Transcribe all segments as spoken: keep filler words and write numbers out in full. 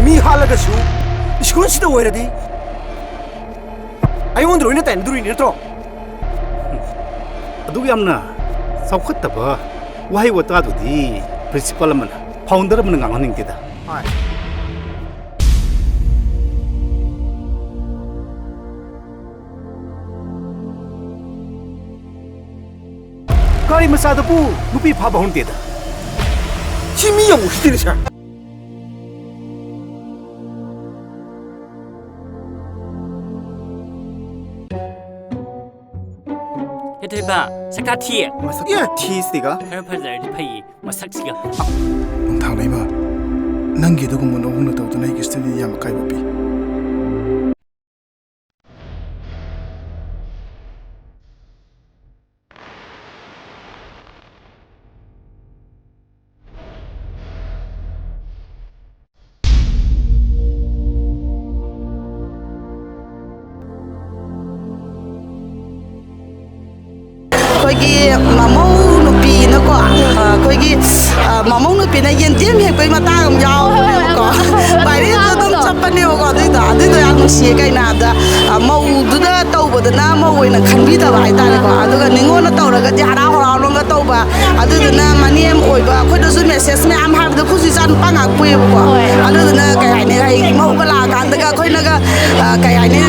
ꯃꯤ ꯍꯥꯠꯂꯒꯁꯨ ꯁ꯭ꯀꯨꯜꯁꯤꯗ ꯑꯣꯏꯔꯗꯤ ꯑꯩꯉꯣꯟꯗ ꯂꯣꯏꯅ ꯇꯥꯏꯅꯗꯣꯔꯤꯅꯤ ꯅꯠꯇ꯭ꯔꯣ? ꯑꯗꯨꯛ ꯌꯥꯝꯅ ꯆꯥꯎꯈꯠꯇꯕ ꯋꯥꯍꯩ ꯋꯥꯇꯥꯗꯨꯗꯤ ꯄ꯭ꯔꯤꯟꯁꯤꯄꯥꯜ ꯑꯃꯅ, ꯐꯥꯎꯟꯗꯔ ꯑꯃꯅ ꯉꯥꯡꯍꯟꯅꯤꯡꯗꯦꯗ꯫ ꯒꯥꯔꯤ ꯃꯆꯥꯗꯕꯨ ꯅꯨꯄꯤ ꯐꯥꯕ ꯍꯧꯅꯗꯦꯗ꯫ ꯁꯤ ꯃꯤ ꯌꯥꯝ ꯎꯁꯤꯠꯇꯦꯅꯦ, ꯁꯥꯔ꯫ ꯀꯩꯗꯧꯔꯤꯕ? ꯁꯛꯇꯥ ꯊꯤ꯫ ꯃꯁꯛ ꯊꯤ ꯁꯤꯒ꯫ ꯈꯔ ꯐꯖꯔꯗꯤ ꯐꯩꯌꯦ, ꯃꯁꯛꯁꯤꯒ꯫ ꯅꯣꯡꯊꯥꯡ ꯂꯩꯃ, ꯅꯪꯒꯤ ꯑꯗꯨꯒꯨꯝꯕ ꯅꯑꯣꯡ ꯅꯇꯧꯗꯨꯅ ꯑꯩꯒꯤ study ꯗ ꯌꯥꯝ ꯑꯀꯥꯏꯕ ꯄꯤ꯫ ꯑꯩꯈꯣꯏꯒꯤ ꯃꯃꯧ ꯅꯨꯄꯤꯅꯀꯣ, ꯑ, ꯑꯩꯈꯣꯏꯒꯤ, ꯑ, ꯃꯃꯧ ꯅꯨꯄꯤꯅ ꯌꯦꯟꯗꯦꯝ ꯍꯦꯛꯄꯒꯤ ꯃꯇꯥꯡ ꯑꯃ ꯌꯥꯎꯕꯅꯦꯕꯀꯣ꯫ ꯍꯣꯏ, ꯍꯣꯏ, ꯍꯣꯏ꯫ Viral ꯁꯨ ꯑꯗꯨꯝ ꯆꯠꯄꯅꯦꯕꯀꯣ꯫ ꯑꯗꯨꯏꯗꯣ, ꯑꯗꯨꯏꯗꯣ ꯌꯥꯝ ꯅꯨꯡꯁꯤꯌꯦ꯫ ꯀꯩꯅꯣ ꯍꯥꯏꯕꯗ, ꯑ, ꯃꯧꯗꯨꯗ ꯇꯧꯕꯗꯨꯅ ꯃꯧ ꯑꯣꯏꯅ ꯈꯟꯕꯤꯗꯕ ꯍꯥꯏꯇꯥꯔꯦꯀꯣ꯫ ꯑꯗꯨꯒ ꯅꯤꯉꯣꯜꯅ ꯇꯧꯔꯒꯗꯤ ꯍꯔꯥꯎ ꯍꯔꯥꯎꯅꯒ ꯇꯧꯕ꯫ ꯑꯗꯨꯗꯨꯅ ꯃꯅꯦꯝ ꯑꯣꯏꯕ ꯑꯩꯈꯣꯏꯗꯁꯨ message ꯃꯌꯥꯝ ꯍꯥꯏꯕꯗ ꯑꯩꯈꯣꯏꯁꯨ ꯏꯆꯥ ꯅꯨꯄꯥ ꯉꯥꯛ ꯄꯣꯛꯑꯦꯕꯀꯣ꯫ ꯍꯣꯏ꯫ ꯑꯗꯨꯗꯨꯅ ꯀꯩ ꯍꯥꯏꯅꯤ, ꯍꯌꯦꯡ ꯃꯧꯒ ꯂꯥꯛꯑꯀꯥꯟꯗꯒ ꯑꯩꯈꯣꯏꯅꯒ, ꯑ, ꯀꯩ ꯍꯥꯏꯅꯤ,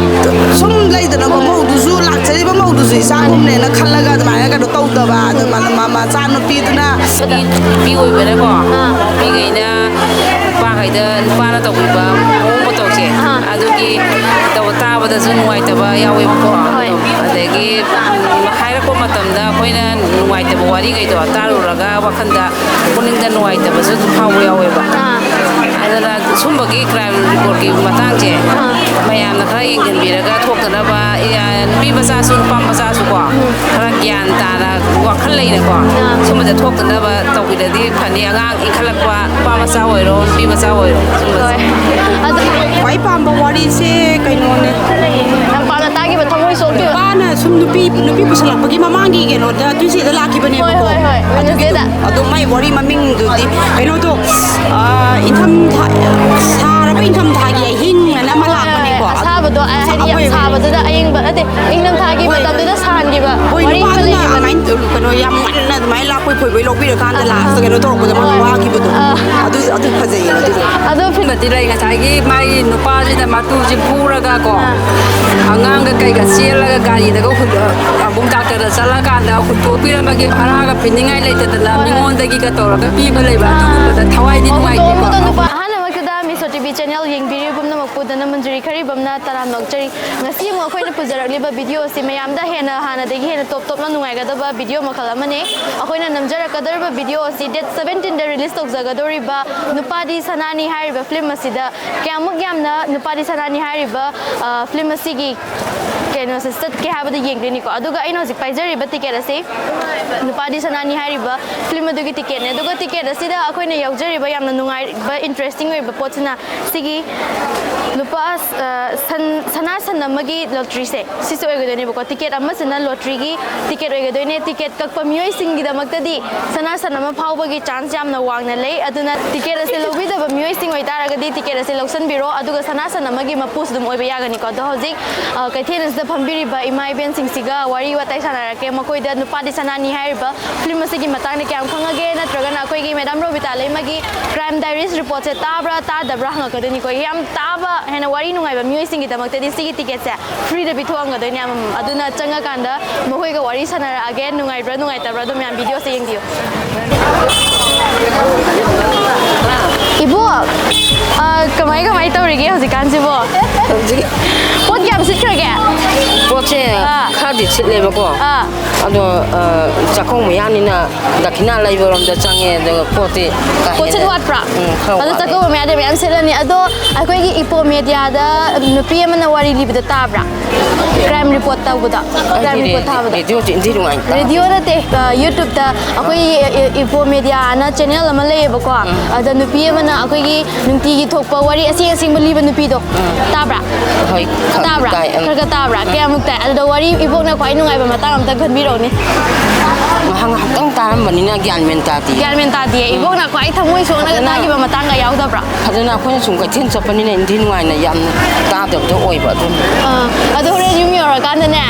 ꯁꯨꯝ ꯂꯩꯗꯅꯀꯣ, ꯍꯣꯏ꯫ ꯃꯧꯗꯨꯁꯨ ꯂꯥꯛꯆꯔꯤꯕ ꯃꯧꯗꯨꯁꯨ ꯏꯆꯥꯒꯨꯝꯅꯦꯅ ꯈꯜꯂꯒ ꯑꯗꯨꯃꯥꯏꯅ ꯀꯩꯅꯣ ꯇꯧꯗꯕ꯫ ꯑꯗꯨ ꯃ-, ꯃ-, ꯃꯆꯥꯅꯨꯄꯤꯗꯨꯅ ꯅꯨꯄꯤ ꯑꯣꯏꯕꯅꯀꯣ, ꯑꯥ꯫ ꯅꯨꯄꯤꯈꯩꯅ ꯅꯨꯄꯥꯈꯩꯗ, ꯅꯨꯄꯥꯅ ꯇꯧꯕꯤꯕ ꯃꯑꯣꯡ ꯃꯇꯧꯁꯦ, ꯑꯥ꯫ ꯑꯗꯨꯒꯤ ꯇꯧ-, ꯇꯥꯕꯗꯁꯨ ꯅꯨꯡꯉꯥꯏꯇꯕ ꯌꯥꯎꯋꯦꯕꯀꯣ꯫ ꯍꯣꯏ꯫ ꯑꯗꯒꯤ, ꯎꯝ, ꯍꯥꯏꯔꯛꯄ ꯃꯇꯝꯗ ꯑꯩꯈꯣꯏꯅ ꯅꯨꯡꯉꯥꯏꯇꯕ ꯋꯥꯔꯤꯈꯩꯗꯣ ꯇꯥꯔꯨꯔꯒ ꯋꯥꯈꯜꯗ, ꯄꯨꯛꯅꯤꯡꯗ ꯅꯨꯡꯉꯥꯏꯇꯕꯁꯨ ꯑꯗꯨꯝ ꯐꯥꯎꯕ ꯌꯥꯎꯋꯦꯕ꯫ ꯑꯥ꯫ ꯑꯗꯨꯅ ꯁꯨꯝꯕꯒꯤ crime report ꯀꯤ ꯃꯇꯥꯡꯁꯦ, ꯑꯥ꯫ ꯃꯌꯥꯝꯅ ꯈꯔ ꯌꯦꯡꯁꯤꯟꯕꯤꯔꯒ ꯊꯣꯛꯇꯅꯕ, ꯏ-, ꯑ, ꯅꯨꯄꯤ ꯃꯆꯥꯁꯨ ꯅꯨꯄꯥ ꯃꯆꯥꯁꯨꯀꯣ, ꯎꯝ꯫ ꯈꯔ ꯒ꯭ꯌꯥꯟ ꯇꯥꯅ, ꯋꯥꯈꯜ ꯂꯩꯅꯀꯣ, ꯑꯥ꯫ ꯁꯨꯝꯕꯁꯦ ꯊꯣꯛꯇꯅꯕ ꯇꯧꯕꯤꯔꯗꯤ ꯐꯅꯤ꯫ ꯑꯉꯥꯡ ꯏꯟꯈꯠꯂꯛꯄ ꯅꯨꯄꯥ ꯃꯆꯥ ꯑꯣꯏꯔꯣ, ꯅꯨꯄꯤ ꯃꯆꯥ ꯑꯣꯏꯔꯣ, ꯁꯨꯝꯕꯁꯦ꯫ ꯍꯣꯏ꯫ ꯑꯗꯨ ꯈ꯭ꯋꯥꯏ ꯄꯥꯝꯕ ꯋꯥꯔꯤꯁꯦ ꯀꯩꯅꯣꯅꯦ꯫ ꯌꯥꯝ ꯄꯥꯝꯅ ꯇꯥꯈꯤꯕ ꯊꯃꯣꯏ ꯁꯣꯛꯈꯤꯕ꯫ ꯅꯨꯄꯥꯅ ꯁꯨꯝ ꯅꯨꯄꯤ, ꯅꯨꯄꯤ ꯄꯨꯁꯜꯂꯛꯄꯒꯤ ꯃꯃꯥꯡꯒꯤ ꯀꯩꯅꯣꯗ ꯇꯨꯏꯁꯗꯦꯗ ꯂꯥꯛꯈꯤꯕꯅꯦꯕꯀꯣ꯫ ꯍꯣꯏ, ꯍꯣꯏ, ꯍꯣꯏ꯫ ꯑꯗꯨꯒꯤꯗꯣ꯫ ꯋꯦꯅꯁꯗꯦꯗ꯫ ꯑꯗꯣ ꯃꯥꯏ ꯋꯥꯔꯤ ꯃꯃꯤꯡꯗꯨꯗꯤ ꯀꯩꯅꯣꯗꯣ, ꯑꯥ, ꯏꯪꯊꯝ ꯊꯥ, ꯁꯥ ꯌꯥꯝ ꯉꯟꯅ ꯑꯗꯨꯃꯥꯏꯅ ꯂꯥꯛꯄꯣꯏ ꯈꯣꯏꯕꯣꯏ ꯂꯧꯕꯤꯔꯀꯥꯟꯗ ꯂꯥꯁꯇ ꯀꯩꯅꯣ ꯇꯧꯔꯛꯄꯗꯣ ꯃꯥ ꯋꯥꯈꯤꯕꯗꯣ, ꯑꯗꯨ ꯑꯗꯨ ꯐꯖꯩꯌꯦ ꯑꯗꯨꯗꯣ꯫ ꯑꯗꯣ ꯐꯤꯂꯝ ꯑꯃꯗꯤ ꯂꯩ, ꯉꯁꯥꯏꯒꯤ ꯃꯥꯒꯤ ꯅꯨꯄꯥꯁꯤꯅ ꯃꯇꯨꯁꯤ ꯐꯨꯔꯒ ꯀꯣ, ꯑꯉꯥꯡꯒ ꯀꯩꯒ ꯆꯦꯜꯂꯒ ꯒꯥꯔꯤꯗꯒ ꯍꯨꯟꯗꯣꯛ-, ꯑꯃꯨꯛ ꯗꯥꯛꯇꯔꯗ ꯆꯠꯂꯀꯥꯟꯗ ꯍꯨꯟꯇꯣꯛꯄꯤꯔꯝꯕꯒꯤ ꯚꯔꯥꯒ ꯄꯤꯅꯤꯡꯉꯥꯏ ꯂꯩꯇꯗꯅ ꯃꯤꯉꯣꯟꯗꯒꯤꯒ ꯇꯧꯔꯒ ꯄꯤꯕ ꯂꯩꯕ, ꯑꯗꯨꯒꯨꯝꯕꯗ ꯊꯋꯥꯏꯗꯤ ꯅꯨꯡꯉꯥꯏꯇꯦꯀꯣ꯫ ꯅꯨꯄꯥ ꯑꯍꯥꯟꯕꯃꯛꯇꯗ ꯃꯤꯁꯣ ꯇꯤ ꯚꯤ ꯆꯦꯅꯦꯜ ꯌꯦꯡꯕꯤꯔꯤꯕ ꯄꯨꯝꯅꯃꯛꯄꯨ ꯙꯅꯃꯟꯖꯨꯔꯤ ꯈꯔꯤꯕꯝꯅ ꯇꯔꯥꯝꯅ ꯑꯣꯛꯆꯔꯤ꯫ ꯉꯁꯤ ꯑꯃꯨꯛ ꯑꯩꯈꯣꯏꯅ ꯄꯨꯖꯔꯛꯂꯤꯕ ꯚꯤꯗꯤꯑꯣ ꯑꯁꯤ ꯃꯌꯥꯝꯗ ꯍꯦꯟꯅ ꯍꯥꯟꯅꯗꯒꯤ ꯍꯦꯟꯅ ꯇꯣꯞ ꯇꯣꯞꯅ ꯅꯨꯡꯉꯥꯏꯒꯗꯕ ꯚꯤꯗꯤꯑꯣ ꯃꯈꯜ ꯑꯃꯅꯤ꯫ ꯑꯩꯈꯣꯏꯅ ꯅꯝꯖꯔꯛꯀꯗꯧꯔꯤꯕ ꯚꯤꯗꯤꯑꯣ ꯑꯁꯤ ꯗꯦꯠ ꯁꯕꯦꯟꯇꯤꯟꯗ ꯔꯤꯂꯤꯁ ꯇꯧꯖꯒꯗꯧꯔꯤꯕ ꯅꯨꯄꯥꯗꯤ ꯁꯅꯥꯅꯤ ꯍꯥꯏꯔꯤꯕ ꯐꯤꯂꯝ ꯑꯁꯤꯗ ꯀꯌꯥꯃꯨꯛ ꯌꯥꯝꯅ ꯅꯨꯄꯥꯗꯤ ꯁꯅꯥꯅꯤ ꯍꯥꯏꯔꯤꯕ, ꯑ, ꯐꯤꯂꯝ ꯑꯁꯤꯒꯤ ꯀꯩꯅꯣꯁꯦ ꯆꯠꯀꯦ ꯍꯥꯏꯕꯗꯣ ꯌꯦꯡꯗꯣꯏꯅꯤꯀꯣ꯫ ꯑꯗꯨꯒ ꯑꯩꯅ ꯍꯧꯖꯤꯛ ꯄꯥꯏꯖꯔꯤꯕ ꯇꯤꯀꯦꯠ ꯑꯁꯤ ꯅꯨꯄꯥꯗꯤ ꯁꯅꯥꯅꯤ ꯍꯥꯏꯔꯤꯕ ꯐꯤꯂꯝ ꯑꯗꯨꯒꯤ ꯇꯤꯀꯦꯠꯅꯦ꯫ ꯑꯗꯨꯒ ꯇꯤꯀꯦꯠ ꯑꯁꯤꯗ ꯑꯩꯈꯣꯏꯅ ꯌꯥꯎꯖꯔꯤꯕ ꯌꯥꯝꯅ ꯅꯨꯡꯉꯥꯏꯕ, ꯏꯟꯇꯔꯦꯁꯇꯤꯡ ꯑꯣꯏꯕ ꯄꯣꯠꯁꯤꯅ ꯁꯤꯒꯤ ꯂꯨꯄꯥ, ꯑ, ꯁꯟ-, ꯁꯅꯥ ꯁꯟ ꯑꯃꯒꯤ ꯂꯣꯇ꯭ꯔꯤꯁꯦ ꯁꯤꯁꯨ ꯑꯣꯏꯒꯗꯣꯏꯅꯦꯕꯀꯣ꯫ ꯇꯤꯀꯦꯠ ꯑꯃꯁꯤꯅ ꯂꯣꯇ꯭ꯔꯤꯒꯤ ꯇꯤꯀꯦꯠ ꯑꯣꯏꯒꯗꯣꯏꯅꯦ꯫ ꯇꯤꯀꯦꯠ ꯀꯛꯄ ꯃꯤꯑꯣꯏꯁꯤꯡꯒꯤꯗꯃꯛꯇꯗꯤ ꯁꯅꯥ ꯁꯟ ꯑꯃ ꯐꯥꯎꯕꯒꯤ ꯆꯥꯟꯁ ꯌꯥꯝꯅ ꯋꯥꯡꯅ ꯂꯩ꯫ ꯑꯗꯨꯅ ꯇꯤꯀꯦꯠ ꯑꯁꯤ ꯂꯧꯕꯤꯗꯕ ꯃꯤꯑꯣꯏꯁꯤꯡ ꯑꯣꯏꯇꯥꯔꯒꯗꯤ ꯇꯤꯀꯦꯠ ꯑꯁꯤ ꯂꯧꯁꯤꯟꯕꯤꯔꯣ, ꯑꯗꯨꯒ ꯁꯅꯥ ꯁꯟ ꯑꯃꯒꯤ ꯃꯄꯨꯁꯨ ꯑꯗꯨꯝ ꯑꯣꯏꯕ ꯌꯥꯒꯅꯤꯀꯣ꯫ ꯑꯗꯣ ꯍꯧꯖꯤꯛ, ꯑ, ꯀꯩꯊꯦꯜ ꯑꯁꯤꯗ ꯐꯝꯕꯤꯔꯤꯕ ꯏꯃꯥ ꯏꯕꯦꯟꯁꯤꯡꯁꯤꯒ ꯋꯥꯔꯤ ꯋꯥꯇꯥꯏ ꯁꯥꯟꯅꯔꯛꯀꯦ꯫ ꯃꯈꯣꯏꯗ ꯅꯨꯄꯥꯗꯤ ꯁꯅꯥꯅꯤ ꯍꯥꯏꯔꯤꯕ ꯐꯤꯂꯝ ꯑꯁꯤꯒꯤ ꯃꯇꯥꯡꯗ ꯀꯌꯥꯝ ꯈꯪꯉꯒꯦ, ꯅꯠꯇ꯭ꯔꯒꯅ ꯑꯩꯈꯣꯏꯒꯤ ꯃꯦꯗꯥꯝ ꯔꯣꯕꯤꯇꯥ ꯂꯩꯃꯒꯤ ꯀ꯭ꯔꯥꯏꯝ ꯗꯥꯏꯔꯤꯁ ꯔꯤꯄꯣꯔꯠꯁꯦ ꯇꯥꯕ꯭ꯔꯥ ꯇꯥꯗꯕ꯭ꯔꯥ ꯍꯪꯉꯛꯀꯗꯣꯏꯅꯤꯀꯣ꯫ ꯌꯥꯝ ꯇꯥꯕ, ꯍꯦꯟꯅ ꯋꯥꯔꯤ ꯅꯨꯡꯉꯥꯏꯕ ꯃꯤꯑꯣꯏꯁꯤꯡꯒꯤꯗꯃꯛꯇꯗꯤ ꯁꯤꯒꯤ ꯇꯤꯀꯦꯠꯁꯦ ꯐ꯭ꯔꯤꯗ ꯄꯤꯊꯣꯛꯑꯝꯒꯗꯣꯏꯅꯦ ꯑꯃꯃꯝ꯫ ꯑꯗꯨꯅ ꯆꯪꯉꯀꯥꯟꯗ ꯃꯈꯣꯏꯒ ꯋꯥꯔꯤ ꯁꯥꯟꯅꯔꯛꯑꯒꯦ꯫ ꯅꯨꯡꯉꯥꯏꯕ꯭ꯔꯥ ꯅꯨꯡꯉꯥꯏꯇꯕ꯭ꯔꯥ ꯑꯗꯨꯝ ꯃꯌꯥꯝ ꯚꯤꯗꯤꯑꯣꯁꯦ ꯌꯦꯡꯕꯤꯌꯨ꯫ ꯏꯕꯣ, ꯑ, ꯀꯃꯥꯏ ꯀꯃꯥꯏ ꯇꯧꯔꯤꯒꯦ ꯍꯧꯖꯤꯛꯀꯥꯟꯁꯤꯕꯣ? ꯍꯧꯖꯤꯛ ꯄꯣꯠ ꯀꯌꯥꯝ ꯁꯤꯠꯈ꯭ꯔꯒꯦ? ꯄꯣꯠꯁꯦ ꯑꯥ꯫ ꯈꯔꯗꯤ ꯁꯤꯠꯂꯦꯕꯀꯣ꯫ ꯑꯥ꯫ ꯑꯗꯣ, ꯑ, ꯆꯥꯛꯀꯧ ꯃꯌꯥꯅꯤꯅ ꯗꯈꯤꯅꯥ ꯂꯩꯕꯔꯣꯝꯗ ꯆꯪꯉꯦ, ꯑꯗꯨꯒ ꯄꯣꯠꯇꯤ ꯀꯥ ꯄꯣꯠꯁꯤꯠ ꯍꯦꯟꯅ ꯋꯥꯠꯄ꯭ꯔꯥ? ꯎꯝ, ꯈꯔ ꯑꯗꯣ ꯋꯥꯠꯂꯦ꯫ ꯆꯥꯛꯀꯧꯕ ꯃꯌꯥꯗꯤ ꯃꯌꯥꯝ ꯁꯤꯠꯂꯅꯤ꯫ ꯑꯗꯣ ꯑꯩꯈꯣꯏꯒꯤ ꯏꯄꯣ ꯃꯦꯗꯤꯌꯥꯗ ꯅꯨꯄꯤ ꯑꯃꯅ ꯋꯥꯔꯤ ꯂꯤꯕꯗꯣ ꯇꯥꯕ꯭ꯔꯥ? ꯀ꯭ꯔꯥꯏꯝ ꯔꯤꯄꯣꯔꯠ ꯇꯧꯕꯗꯣ? ꯀ꯭ꯔꯥꯏꯝ ꯑꯩꯗꯤ ꯔꯤꯄꯣꯔꯠ ꯊꯥꯕꯗꯣ? ꯔꯦꯗꯤꯑꯣꯗꯤ ꯏꯟꯊꯤ ꯅꯨꯡꯉꯥꯏ ꯇꯥꯗꯦ꯫ ꯔꯦꯗꯤꯑꯣ ꯅꯠꯇꯦ, ꯑ, ꯌꯨꯇ꯭ꯌꯨꯕꯇ ꯑꯩꯈꯣꯏꯒꯤ, ꯑ, ꯏ-, ꯏꯄꯣ ꯃꯦꯗꯤꯌꯥ ꯑꯅ ꯆꯦꯅꯦꯜ ꯑꯃ ꯂꯩꯌꯦꯕꯀꯣ꯫ ꯎꯝ꯫ ꯑꯗ ꯅꯨꯄꯤ ꯑꯃꯅ ꯑꯩꯈꯣꯏꯒꯤ ꯅꯨꯡꯇꯤꯒꯤ ꯊꯣꯛꯄ ꯋꯥꯔꯤ ꯑꯁꯦꯡ ꯑꯁꯦꯡꯕ ꯂꯤꯕ ꯅꯨꯄꯤꯗꯣ꯫ ꯎꯝ꯫ ꯇꯥꯕ꯭ꯔꯥ? ꯍꯣꯏ, ꯈꯪ-, ꯇꯥꯕ꯭ꯔꯥ? ꯇꯥꯏ, ꯎꯝ꯫ ꯈꯔ ꯈꯔ ꯇꯥꯕ꯭ꯔꯥ? ꯎꯝ꯫ ꯀꯌꯥꯃꯨꯛ ꯇꯥꯏ? ꯑꯗꯨꯗ ꯋꯥꯔꯤ ꯏꯕꯣꯛꯅ ꯈ꯭ꯋꯥꯏ ꯅꯨꯡꯉꯥꯏꯕ ꯃꯇꯥꯡ ꯑꯝꯇ ꯈꯟꯕꯤꯔꯛꯎꯅꯦ꯫ ꯉꯥꯏꯍꯥꯛ ꯉꯥꯏꯍꯥꯛꯇꯪ ꯇꯥꯔꯝꯕꯅꯤꯅ ꯒ꯭ꯌꯥꯟ ꯃꯦꯟ ꯇꯥꯗꯦ꯫ ꯒ꯭ꯌꯥꯟ ꯃꯦꯟ ꯇꯥꯗꯦ꯫ ꯏꯕꯣꯛꯅ ꯈ꯭ꯋꯥꯏ ꯊꯃꯣꯏ ꯁꯣꯛꯅꯒ ꯐꯖꯅ ꯇꯥꯈꯤꯕ ꯃꯇꯥꯡꯒ ꯌꯥꯎꯗꯕ꯭ꯔꯥ? ꯐꯖꯅ ꯑꯩꯈꯣꯏꯅ ꯁꯨꯝ ꯀꯩꯊꯦꯜ ꯆꯠꯄꯅꯤꯅ ꯏꯟꯊꯤ ꯅꯨꯡꯉꯥꯏꯅ ꯌꯥꯝꯅ ꯇꯥꯗꯕꯗꯣ ꯑꯣꯏꯕ ꯑꯗꯨꯝ꯫ ꯑꯥ, ꯑꯗꯣ ꯍꯣꯔꯦꯟ ꯌꯨꯝ ꯌꯧꯔꯀꯥꯟꯗꯅꯦ,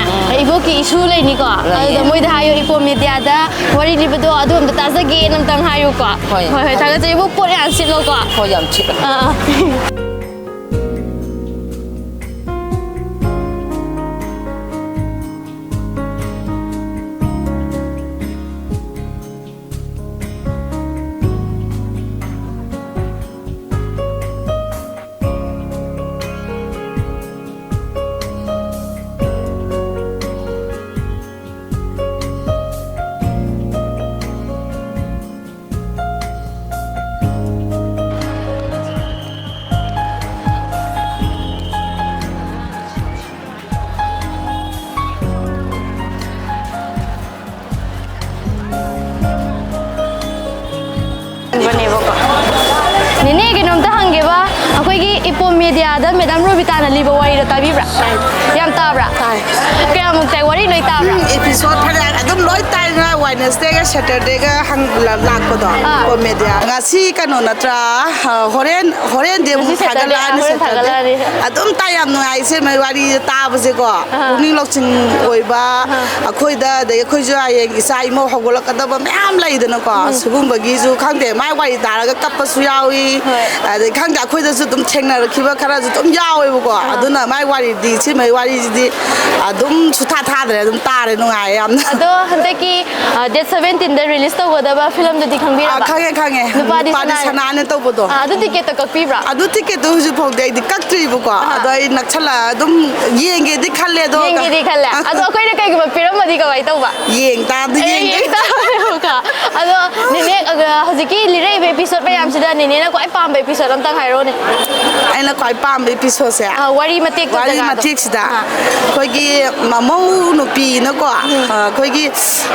ꯏꯕꯣꯛꯀꯤ ꯏꯁꯨ ꯂꯩꯅꯤꯀꯣ, ꯂꯩꯌꯦ꯫ ꯑꯗꯨꯗ ꯃꯣꯏꯗ ꯍꯥꯏꯌꯣ, ꯏꯄꯣꯝ ꯃꯦꯗꯤꯌꯥꯗ ꯋꯥꯔꯤ ꯂꯤꯕꯗꯣ ꯑꯗꯨ ꯑꯝꯇ ꯇꯥꯖꯒꯦꯅ ꯑꯝꯇꯪ ꯍꯥꯏꯌꯨꯀꯣ꯫ ꯍꯣꯏ, ꯍꯣꯏ, ꯍꯣꯏ, ꯍꯥꯏꯒꯦ꯫ ꯊꯥꯒꯠꯆꯩ꯫ ꯏꯕꯣꯛ ꯄꯣꯠ ꯌꯥꯝ ꯁꯤꯠꯂꯣꯀꯣ꯫ ꯍꯣꯏ, ꯌꯥꯝ ꯁꯤꯠꯂꯦ꯫ ꯑꯥ, ꯑꯥ꯫ ꯅꯦꯅꯦ, ꯀꯩꯅꯣꯝꯇ ꯍꯪꯒꯦꯕ, ꯑꯩꯈꯣꯏꯒꯤ ꯏꯄꯣꯝ ꯃꯦꯗꯤꯌꯥꯗ ꯃꯦꯗꯥꯝ ꯔꯣꯕꯤꯇꯥꯅ ꯂꯤꯕ ꯋꯥꯔꯤꯗꯣ ꯇꯥꯕꯤꯕ꯭ꯔꯥ? ꯇꯥꯏ꯫ ꯌꯥꯝ ꯇꯥꯕ꯭ꯔꯥ? ꯇꯥꯏ꯫ ꯀꯌꯥꯃꯨꯛ ꯇꯥꯏ? ꯋꯥꯔꯤ ꯂꯣꯏ ꯇꯥꯕ꯭ꯔꯥ? ꯎꯝ, episode ꯐꯅꯌꯥꯝ ꯑꯗꯨꯝ ꯂꯣꯏ ꯇꯥꯏ꯫ ꯉꯔꯥꯡ Wednesdayꯒ Saturdayꯒ ꯍꯪ-, ꯂ-, ꯂꯥꯛꯄꯗꯣ, ꯑꯥ꯫ ꯏꯄꯣꯝ ꯃꯦꯗꯤꯌꯥ꯫ ꯉꯁꯤ ꯀꯩꯅꯣ ꯅꯠꯇ꯭ꯔꯥ? ꯑ, ꯍꯣꯔꯦꯟ, ꯍꯣꯔꯦꯟꯗꯤ ꯑꯃꯨꯛ ꯉꯁꯤ Saturday, ꯊꯥꯒꯠꯂꯛꯑꯅꯤ, ꯍꯣꯔꯦꯟ Saturdayꯗ꯫ ꯊꯥꯒꯠꯂꯛꯑꯅꯤ꯫ ꯑꯗꯨꯝ ꯇꯥꯏ, ꯌꯥꯝ ꯅꯨꯡꯉꯥꯏ ꯏꯆꯦꯃ ꯋꯥꯔꯤ ꯇꯥꯕꯁꯦꯀꯣ꯫ ꯑꯥ꯫ ꯄꯨꯛꯅꯤꯡ ꯂꯧꯁꯤꯡ ꯑꯣꯏꯕ, ꯑꯥ꯫ ꯑꯩꯈꯣꯏꯗ, ꯑꯗꯩ ꯑꯩꯈꯣꯏꯁꯨ ꯍꯌꯦꯡ ꯏꯆꯥ ꯏꯃꯧ ꯍꯧꯒꯠꯂꯛꯀꯗꯕ ꯃꯌꯥꯝ ꯂꯩꯗꯅꯀꯣ꯫ ꯎꯝ꯫ ꯁꯤꯒꯨꯝꯕꯒꯤꯁꯨ ꯈꯪꯗꯦ, ꯃꯥꯏ ꯋꯥꯔꯤ ꯇꯥꯔꯒ ꯀꯞꯄꯁꯨ ꯌꯥꯎꯏ꯫ ꯍꯣꯏ꯫ ꯑꯗꯩ ꯈꯪꯗꯦ, ꯑꯩꯈꯣꯏꯗꯁꯨ ꯑꯗꯨꯝ ꯊꯦꯡꯅꯔꯛꯈꯤꯕ ꯈꯔꯁꯨ ꯑꯗꯨꯝ ꯌꯥꯎꯋꯦꯕꯀꯣ꯫ ꯑꯥ꯫ ꯑꯗꯨꯅ ꯃꯥꯏ ꯋꯥꯔꯤꯗꯤ, ꯏꯆꯦꯃꯩ ꯋꯥꯔꯤꯁꯤꯗꯤ ꯑꯗꯨꯝ ꯁꯨꯊꯥ ꯊꯥꯗ꯭ꯔꯦ, ꯑꯗꯨꯝ ꯇꯥꯔꯦ, ꯅꯨꯡꯉꯥꯏꯌꯦ ꯌꯥꯝꯅ꯫ ꯑꯗꯣ ꯍꯟꯗꯛꯀꯤ, ꯑ, date seventeenꯗ release ꯇꯧꯒꯗꯕ filmꯗꯨꯗꯤ ꯈꯪꯕꯤꯔꯕ? ꯑꯥ, ꯈꯪꯉꯦ, ꯈꯪꯉꯦ꯫ ꯅꯨꯄꯥꯗꯤ ꯅꯨꯄꯥꯗꯤ ꯁꯅꯥ-, ꯁꯅꯥꯅ ꯇꯧꯕꯗꯣ꯫ ꯑꯥ, ꯑꯗꯨ ticketꯇꯣ ꯀꯛꯄꯤꯕ꯭ꯔꯥ? ꯑꯗꯨ ticketꯇꯣ ꯍꯧꯖꯤꯛ ꯐꯥꯎꯗꯤ ꯑꯩꯗꯤ ꯀꯛꯇ꯭ꯔꯤꯕꯀꯣ꯫ ꯑꯥ꯫ ꯑꯗꯣ ꯑꯩ ꯅꯛꯁꯜꯂꯛꯑ ꯑꯗꯨꯝ ꯌꯦꯡꯒꯦꯗꯤ ꯈꯜꯂꯦ, ꯑꯗꯣ ꯌꯦꯡꯒꯦꯗꯤ ꯈꯜꯂꯦ꯫ ꯑꯗꯣ ꯑꯩꯈꯣꯏꯅ ꯀꯩꯒꯨꯝꯕ ꯄꯤꯔꯝꯃꯗꯤ ꯀꯃꯥꯏꯅ ꯇꯧꯕ? ꯌꯦꯡ ꯇꯥꯕꯗꯤ ꯑꯦ, ꯌꯦꯡꯗꯣꯏꯅꯦ꯫ ꯌꯦꯡ ꯇꯥꯕꯅꯦꯕꯀꯣ꯫ ꯑꯗꯣ ꯅꯦꯅꯦ, ꯑ, ꯍꯧꯖꯤꯛꯀꯤ ꯂꯤꯔꯛꯏꯕ episode ꯃꯌꯥꯝꯁꯤꯗ ꯅꯦꯅꯦꯅ ꯈ꯭ꯋꯥꯏ ꯄꯥꯝꯕ episode ꯑꯝꯇꯪ ꯍꯥꯏꯔꯛꯑꯣꯅꯦ꯫ ꯑꯩꯅ ꯈ꯭ꯋꯥꯏ ꯄꯥꯝꯕ ꯏꯄꯤꯁꯣꯠꯁꯦ꯫ ꯑ, ꯋꯥꯔꯤ ꯃꯇꯦꯛꯇꯣ, ꯋꯥꯔꯤ ꯖꯒꯥꯗꯣ꯫ ꯃꯇꯦꯛꯁꯤꯗ ꯑꯥ꯫ ꯑꯩꯈꯣꯏꯒꯤ ꯃꯃꯧ ꯅꯨꯄꯤꯅꯀꯣ, ꯑ, ꯑꯩꯈꯣꯏꯒꯤ,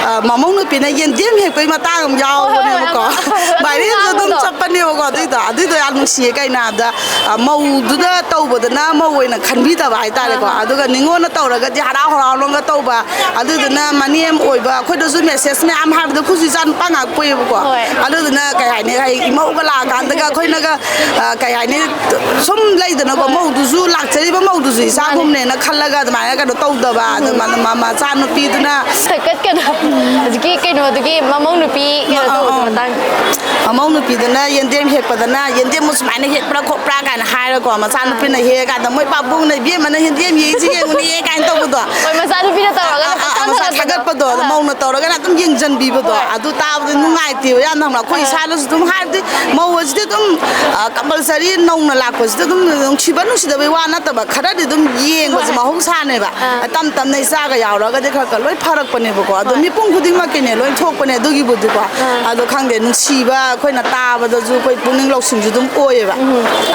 ꯑ, ꯃꯃꯧ ꯅꯨꯄꯤꯅ ꯌꯦꯟꯗꯦꯝ ꯍꯦꯛꯄꯒꯤ ꯃꯇꯥꯡ ꯑꯃ ꯍꯣꯏ, ꯍꯣꯏ, ꯍꯣꯏ, ꯌꯥꯎꯕꯅꯦꯕꯀꯣ꯫ ꯑꯃ, ꯑꯃ, ꯚꯥꯏꯔꯦꯜꯁꯨ ꯑꯗꯨꯝ ꯑꯃ, ꯆꯠꯄꯅꯦꯕꯀꯣ꯫ ꯑꯗꯨꯏꯗꯣ, ꯑꯗꯨꯏꯗꯣ ꯌꯥꯝ ꯅꯨꯡꯁꯤꯌꯦ꯫ ꯀꯩꯅꯣ ꯍꯥꯏꯕꯗ, ꯑ, ꯃꯧꯗꯨꯗ ꯇꯧꯕꯗꯅ ꯃꯧ ꯑꯣꯏꯅ ꯈꯟꯕꯤꯗꯕ ꯍꯥꯏꯇꯥꯔꯦꯀꯣ꯫ ꯑꯥ꯫ ꯑꯗꯨꯒ ꯅꯤꯉꯣꯜꯅ ꯇꯧꯔꯒꯗꯤ ꯍꯔꯥꯎ ꯍꯔꯥꯎꯅꯒ ꯇꯧꯕ꯫ ꯑꯗꯨꯗꯨꯅ ꯃꯅꯦꯝ ꯑꯣꯏꯕ ꯑꯩꯈꯣꯏꯗꯁꯨ ꯃꯦꯁꯦꯖ ꯃꯌꯥꯝ ꯍꯥꯏꯕꯗ, ꯑꯩꯈꯣꯏꯁꯨ ꯏꯆꯥ ꯅꯨꯄꯥ ꯉꯥꯛ ꯄꯣꯛꯑꯦꯕꯀꯣ꯫ ꯍꯣꯏ꯫ ꯑꯗꯨꯗꯨꯅ ꯀꯩ ꯍꯥꯏꯅꯤ, ꯍꯥꯏ, ꯏꯃꯧꯒ ꯂꯥꯛꯑꯀꯥꯟꯗꯒ ꯑꯩꯈꯣꯏꯅꯒ, ꯑ, ꯀꯩ ꯍꯥꯏꯅꯤ, ꯁꯨꯝ ꯂꯩꯗꯅꯀꯣ, ꯍꯣꯏ꯫ ꯃꯧꯗꯨꯁꯨ, ꯂꯥꯛꯆꯔꯤꯕ ꯃꯧꯗꯨꯁꯨ ꯏꯆꯥꯒꯨꯝꯅꯦꯅ ꯈꯜꯂꯒ ꯑꯗꯨꯃꯥꯏꯅ ꯀꯩꯅꯣ ꯇꯧꯗꯕ꯫ ꯑꯗꯨ ꯃ-, ꯃ-, ꯃꯆꯥꯅꯨꯄꯤꯗꯨꯅ ꯊꯛꯀꯠꯀꯅꯣ꯫ ꯍꯧꯖꯤꯛꯀꯤ ꯀꯩꯅꯣꯗꯨꯒꯤ ꯃꯃꯧ ꯅꯨꯄꯤ ꯀꯩꯅꯣ ꯑꯥ, ꯑꯥ, ꯇꯧꯕꯗꯣ ꯑꯥ꯫ ꯃꯇꯥꯡ꯫ ꯃꯃꯧ ꯅꯨꯄꯤꯗꯨꯅ ꯌꯦꯟꯗꯦꯝ ꯍꯦꯛꯄꯗꯅ, "ꯌꯦꯟꯗꯦꯝꯕꯨ ꯁꯨꯃꯥꯏꯅ ꯍꯦꯛꯄ꯭ꯔꯥ ꯈꯣꯠꯄ꯭ꯔꯥ?" ꯀꯥꯏꯅ ꯍꯥꯏꯔꯀꯣ, ꯃꯆꯥꯅꯨꯄꯤꯅ ꯍꯦꯛꯑꯀꯥꯟꯗ, "ꯃꯣꯏ ꯄꯥꯕꯨꯡꯅ ꯏꯕꯦꯝꯃꯅ ꯌꯦꯟꯗꯦꯝ ꯍꯦꯛꯏꯁꯤ ꯌꯦꯡꯉꯨꯅꯦ" ꯀꯥꯏꯅ ꯇꯧꯕꯗꯣ꯫ ꯍꯣꯏ, ꯃꯆꯥꯅꯨꯄꯤꯅ ꯇꯧꯔꯒꯅ ꯑ, ꯑ, ꯑ, ꯄꯪꯊꯥ ꯃꯁꯥ ꯊꯥꯒꯠꯄꯗꯣ꯫ ꯊꯥꯒꯠꯄꯗꯣ, ꯑꯥ꯫ ꯃꯧꯅ ꯇꯧꯔꯒꯅ ꯑꯗꯨꯝ ꯌꯦꯡꯁꯤꯟꯕꯤꯕꯗꯣ, ꯍꯣꯏ꯫ ꯑꯗꯨ ꯇꯥꯕꯗ ꯅꯨꯡꯉꯥꯏꯇꯦꯕ ꯌꯥꯝꯅ꯫ ꯑꯩꯈꯣꯏ ꯏꯁꯥꯗꯁꯨ ꯑꯗꯨꯝ ꯍꯥꯏꯕꯗꯤ, ꯃꯧ ꯑꯁꯤꯗꯤ ꯑꯗꯨꯝ, ꯑ, ꯀꯝꯄꯜꯁꯔꯤ ꯅꯧꯅ ꯂꯥꯛꯄꯁꯤꯗ ꯑꯗꯨꯝ ꯅꯨꯡꯁꯤꯕ ꯅꯨꯡꯁꯤꯗꯕꯩ ꯋꯥ ꯅꯠꯇꯕ, ꯈꯔꯗꯤ ꯑꯗꯨꯝ ꯌꯦꯡꯕꯁꯦ ꯍꯣꯏ꯫ ꯃꯍꯧꯁꯥꯅꯦꯕ꯫ ꯑꯥ꯫ ꯇꯝ ꯇꯝꯅ ꯏꯆꯥꯒ ꯌꯥꯎꯔꯒꯗꯤ ꯈꯔ ꯈꯔ ꯂꯣꯏ ꯐꯔꯛꯄꯅꯦꯕꯀꯣ꯫ ꯑꯗꯣ ꯍꯣꯏ꯫ ꯃꯤꯄꯨꯝ ꯈꯨꯗꯤꯡꯃꯛꯀꯤꯅꯦ ꯂꯣꯏ ꯊꯣꯛꯄꯅꯦ ꯑꯗꯨꯒꯤꯕꯨꯗꯤꯀꯣ꯫ ꯑꯥ꯫ ꯑꯗꯣ ꯈꯪꯗꯦ, ꯅꯨꯡꯁꯤꯕ ꯑꯩꯈꯣꯏꯅ ꯇꯥꯕꯗꯁꯨ ꯑꯩꯈꯣꯏ ꯄꯨꯛꯅꯤꯡ ꯂꯧꯁꯤꯡꯁꯨ ꯑꯗꯨꯝ ꯑꯣꯏꯌꯦꯕ꯫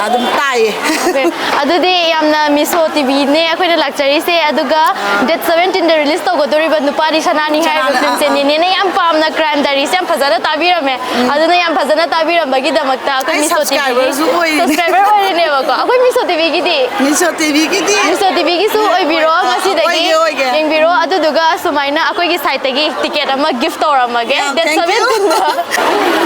ꯑꯗꯨꯝ ꯇꯥꯏꯌꯦ꯫ ꯑꯣꯀꯦ꯫ ꯑꯗꯨꯗꯤ ꯌꯥꯝꯅ ꯃꯤꯁꯣ ꯇꯤꯚꯤꯅꯦ ꯑꯩꯈꯣꯏꯅ ꯂꯥꯛꯆꯔꯤꯁꯦ, ꯑꯗꯨꯒ ꯗꯦꯠ ꯁꯕꯦꯟꯇꯤꯟꯗ ꯔꯤꯂꯤꯁ ꯇꯧꯒꯗꯧꯔꯤꯕ ꯅꯨꯄꯥꯗꯤ ꯁꯅꯥꯅꯤ ꯍꯥꯏꯔꯤꯕ ꯁꯅꯥꯅꯤ, ꯐꯤꯂꯝꯁꯦ ꯑꯥ, ꯑꯥ꯫ ꯅꯦꯅꯦꯅ ꯌꯥꯝ ꯄꯥꯝꯅ ꯀ꯭ꯔꯥꯏꯝ ꯗꯥꯏꯔꯤꯁꯦ ꯌꯥꯝ ꯐꯖꯅ ꯇꯥꯕꯤꯔꯝꯃꯦ꯫ ꯑꯗꯨꯅ ꯌꯥꯝ ꯐꯖꯅ ꯇꯥꯕꯤꯔꯝꯕꯒꯤꯗꯃꯛꯇ ꯑꯩꯈꯣꯏ ꯑꯩ ꯃꯤꯁꯣ ꯇꯤꯚꯤꯒꯤ ꯁꯕꯁꯀ꯭ꯔꯥꯏꯕꯔꯁꯨ ꯑꯣꯏꯔꯤꯅꯦ꯫ ꯁꯕꯁꯀ꯭ꯔꯥꯏꯕꯔ ꯑꯣꯏꯔꯤꯅꯦꯕꯀꯣ꯫ ꯑꯩꯈꯣꯏ ꯃꯤꯁꯣ ꯇꯤꯚꯤꯒꯤꯗꯤ ꯃꯤꯁꯣ ꯇꯤꯚꯤꯒꯤꯗꯤ ꯃꯤꯁꯣ ꯇꯤꯚꯤꯒꯤꯁꯨ ꯑꯣꯏꯕꯤꯔꯣ, ꯑꯣꯏ-, ꯉꯁꯤꯗꯒꯤ ꯑꯣꯏꯒꯦ, ꯑꯣꯏꯒꯦ꯫ ꯌꯦꯡꯕꯤꯔꯣ꯫ ꯑꯗꯨꯗꯨꯒ ꯁꯨꯃꯥꯏꯅ ꯑꯩꯈꯣꯏꯒꯤ ꯁꯥꯏꯠꯇꯒꯤ ꯇꯤꯀꯦꯠ ꯑꯃ ꯒꯤꯐ ꯇꯧꯔꯝꯃꯒꯦ, ꯌꯥꯝ ꯗꯦꯠ thank you꯫ ꯁꯕꯦꯟꯇꯤꯟꯗ꯫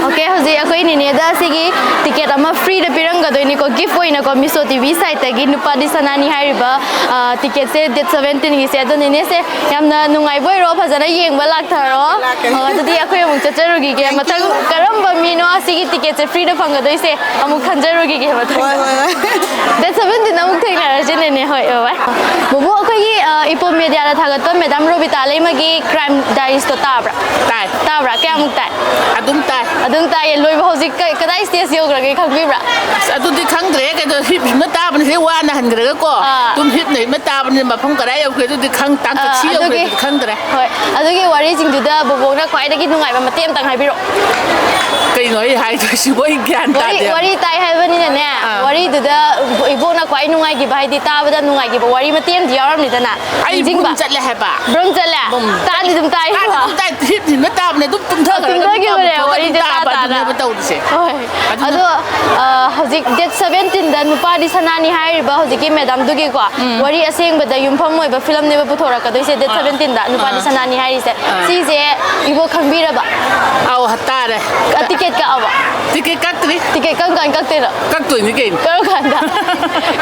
ꯑꯣꯀꯦ, ꯍꯧꯖꯤꯛ ꯑꯩꯈꯣꯏ ꯅꯦꯅꯦꯗ ꯁꯤꯒꯤ ꯇꯤꯀꯦꯠ ꯑꯃ ꯐ꯭ꯔꯤꯗ ꯄꯤꯔꯝꯒꯗꯣꯏꯅꯤꯀꯣ, ꯒꯤꯐ ꯑꯣꯏꯅꯀꯣ, ꯃꯤꯁꯣ ꯇꯤꯚꯤ ꯁꯥꯏꯠꯇꯒꯤ ꯅꯨꯄꯥꯗꯤ ꯁꯅꯥꯅꯤ ꯍꯥꯏꯔꯤꯕ, ꯑ, ꯇꯤꯀꯦꯠꯁꯦ ꯗꯦꯠ ꯁꯕꯦꯟꯇꯤꯟꯒꯤꯁꯦ꯫ ꯑꯗꯣ ꯅꯦꯅꯦꯁꯦ ꯌꯥꯝꯅ ꯅꯨꯡꯉꯥꯏꯕ ꯑꯣꯏꯔꯣ, ꯐꯖꯅ ꯌꯦꯡꯕ ꯂꯥꯛꯊꯔꯣ꯫ ꯂꯥꯛꯀꯦ꯫ ꯑ, ꯑꯗꯨꯗꯤ ꯑꯩꯈꯣꯏ ꯑꯃꯨꯛ ꯆꯠꯆꯔꯨꯈꯤꯒꯦ꯫ Thank you꯫ ꯃꯊꯪ ꯀꯔꯝꯕ ꯃꯤꯅꯣ ꯁꯤꯒꯤ ꯇꯤꯀꯦꯠꯁꯦ ꯐ꯭ꯔꯤꯗ ꯐꯪꯒꯗꯣꯏꯁꯦ ꯑꯃꯨꯛ ꯈꯟꯖꯔꯨꯈꯤꯒꯦ ꯃꯊꯪ꯫ ꯍꯣꯏ, ꯍꯣꯏ, ꯍꯣꯏ꯫ ꯗꯦꯠ ꯁꯕꯦꯟꯇꯤꯟꯗ ꯑꯃꯨꯛ ꯊꯦꯡꯅꯔꯁꯤ ꯅꯦꯅꯦ꯫ ꯍꯣꯏ, ꯕꯥꯏ ꯕꯥꯏ꯫ ꯕꯣꯕꯣ, ꯑꯩꯈꯣꯏꯒꯤ, ꯑ, ꯏꯄꯣꯝ ꯃꯦꯗꯤꯌꯥꯗ ꯊꯥꯒꯠꯄ ꯃꯦꯗꯥꯝ ꯔꯣꯕꯤꯇꯥ ꯂꯩꯃꯒꯤ ꯀ꯭ꯔꯥꯏꯝ ꯗꯥꯏꯔꯤꯁꯇꯣ ꯇꯥꯕ꯭ꯔꯥ? ꯇꯥꯏ꯫ ꯇꯥꯕ꯭ꯔꯥ? ꯀꯌꯥꯃꯨꯛ ꯇꯥꯏ? ꯑꯗꯨꯝ ꯇꯥꯏ꯫ ꯑꯗꯨꯝ ꯇꯥꯏꯌꯦ꯫ ꯂꯣꯏꯕ ꯍꯧꯖꯤꯛ ꯀ-, ꯀꯗꯥꯏ ꯁ꯭ꯇꯦꯖ ꯌꯧꯈ꯭ꯔꯒꯦ ꯈꯪꯕꯤꯕ꯭ꯔꯥ? ꯑꯁ, ꯑꯗꯨꯗꯤ ꯈꯪꯗ꯭ꯔꯦ꯫ ꯀꯩꯅꯣ, ꯍꯤꯞ ꯍꯤꯞꯅ ꯇꯥꯕꯅꯤ꯫ ꯁꯤ ꯋꯥꯅ ꯍꯟꯈ꯭ꯔꯒꯀꯣ꯫ ꯑꯥ꯫ ꯑꯗꯨꯝ ꯍꯤꯞꯅ ꯍꯤꯞꯅ ꯇꯥꯕꯅꯤ꯫ ꯃꯐꯝ ꯀꯗꯥꯏ ꯌꯧꯈ꯭ꯔꯦ ꯑꯗꯨꯗꯤ ꯈꯪ-, ꯇꯥꯡꯀꯛ ꯑꯥ, ꯁꯤ ꯌꯧꯈ꯭ꯔꯦ ꯑꯗꯨꯒꯤ ꯑꯗꯨꯗꯤ ꯈꯪꯗ꯭ꯔꯦ꯫ ꯍꯣꯏ, ꯑꯗꯨꯒꯤ ꯋꯥꯔꯤꯁꯤꯡꯗꯨꯗ ꯕꯣꯕꯣꯛꯅ ꯈ꯭ꯋꯥꯏꯗꯒꯤ ꯅꯨꯡꯉꯥꯏꯕ ꯃꯇꯦꯛ ꯑꯃꯇꯪ ꯍꯥꯏꯕꯤꯔꯛꯑꯣ꯫ ꯀꯩꯅꯣ ꯑꯩ ꯍꯥꯏꯗꯣꯏꯁꯤꯕꯨ? ꯑꯩ ꯒ꯭ꯌꯥꯟ ꯋꯥꯔꯤ ꯇꯥꯗꯦ꯫ ꯋꯥꯔꯤ ꯇꯥꯏ ꯍꯥꯏꯕꯅꯤꯅꯅꯦ, ꯑꯥ꯫ ꯋꯥꯔꯤꯗꯨꯗ ꯏꯕꯣꯛꯅ ꯈ꯭ꯋꯥꯏ ꯅꯨꯡꯉꯥꯏꯈꯤꯕ, ꯍꯥꯏꯗꯤ ꯇꯥꯕꯗ ꯅꯨꯡꯉꯥꯏꯈꯤꯕ ꯋꯥꯔꯤ ꯃꯇꯦꯛ ꯑꯃꯗꯤ ꯌꯥꯎꯔꯝꯅꯤꯗꯅ꯫ ꯑꯩ ꯅꯤꯡꯁꯤꯡꯕ? ꯕ꯭ꯔꯨꯝ ꯆꯠꯂꯦ ꯍꯥꯏꯕ꯫ ꯕ꯭ꯔꯨꯝ ꯆꯠꯂꯦ? ꯕ꯭ꯔꯨꯝ꯫ ꯇꯥꯗꯤ ꯑꯗꯨꯝ ꯇꯥꯏꯀꯣ? ꯇꯥꯗꯤ ꯑꯗꯨꯝ ꯇꯥꯏ, ꯍꯤꯞ ꯍꯤꯞꯅ ꯇꯥꯕꯅꯦ, ꯑꯗꯨꯝ ꯇꯨꯝꯊꯈ꯭ꯔꯒ ꯑꯗꯨꯝ ꯇꯨꯝꯊꯈꯤꯕꯅꯦ, ꯇꯥꯕ, ꯋꯥꯔꯤꯁꯦ ꯑꯗꯨꯅꯦꯕ ꯇꯥ ꯇꯥꯅ꯫ ꯇꯧꯔꯤꯁꯦ꯫ ꯍꯣꯏ꯫ ꯑꯗꯨꯅ ꯑꯗꯣ, ꯑ, ꯍꯧꯖꯤꯛ date seventeen ꯗ ꯅꯨꯄꯥꯗꯤ ꯁꯅꯥꯅꯤ ꯍꯥꯏꯔꯤꯕ ꯍꯧꯖꯤꯛꯀꯤ ꯃꯦꯗꯥꯝꯗꯨꯒꯤꯀꯣ, ꯎꯝ꯫ ꯋꯥꯔꯤ ꯑꯁꯦꯡꯕꯗ ꯌꯨꯝꯐꯝ ꯑꯣꯏꯕ ꯐꯤꯂꯝꯅꯦꯕ ꯄꯨꯊꯣꯔꯛꯀꯗꯣꯏꯁꯦ, date ꯑꯥ꯫ seventeen ꯗ ꯅꯨꯄꯥꯗꯤ ꯑꯥ꯫ ꯁꯅꯥꯅꯤ ꯍꯥꯏꯔꯤꯁꯦ꯫ ꯑꯥ꯫ ꯁꯤꯁꯦ ꯏꯕꯣ ꯈꯪꯕꯤꯔꯕ? ꯑꯧ, ꯇꯥꯔꯦ꯫ ꯀ-, ticket ꯀꯛꯑꯕ? Ticket ꯀꯛꯇ꯭ꯔꯤ꯫ Ticket ꯀꯔꯝ ꯀꯥꯟꯗ ꯀꯛꯇꯣꯏꯅꯣ? ꯀꯛꯇꯣꯏꯅꯤ ꯀꯩꯅꯣ꯫ ꯀꯔꯝ ꯀꯥꯟꯗ?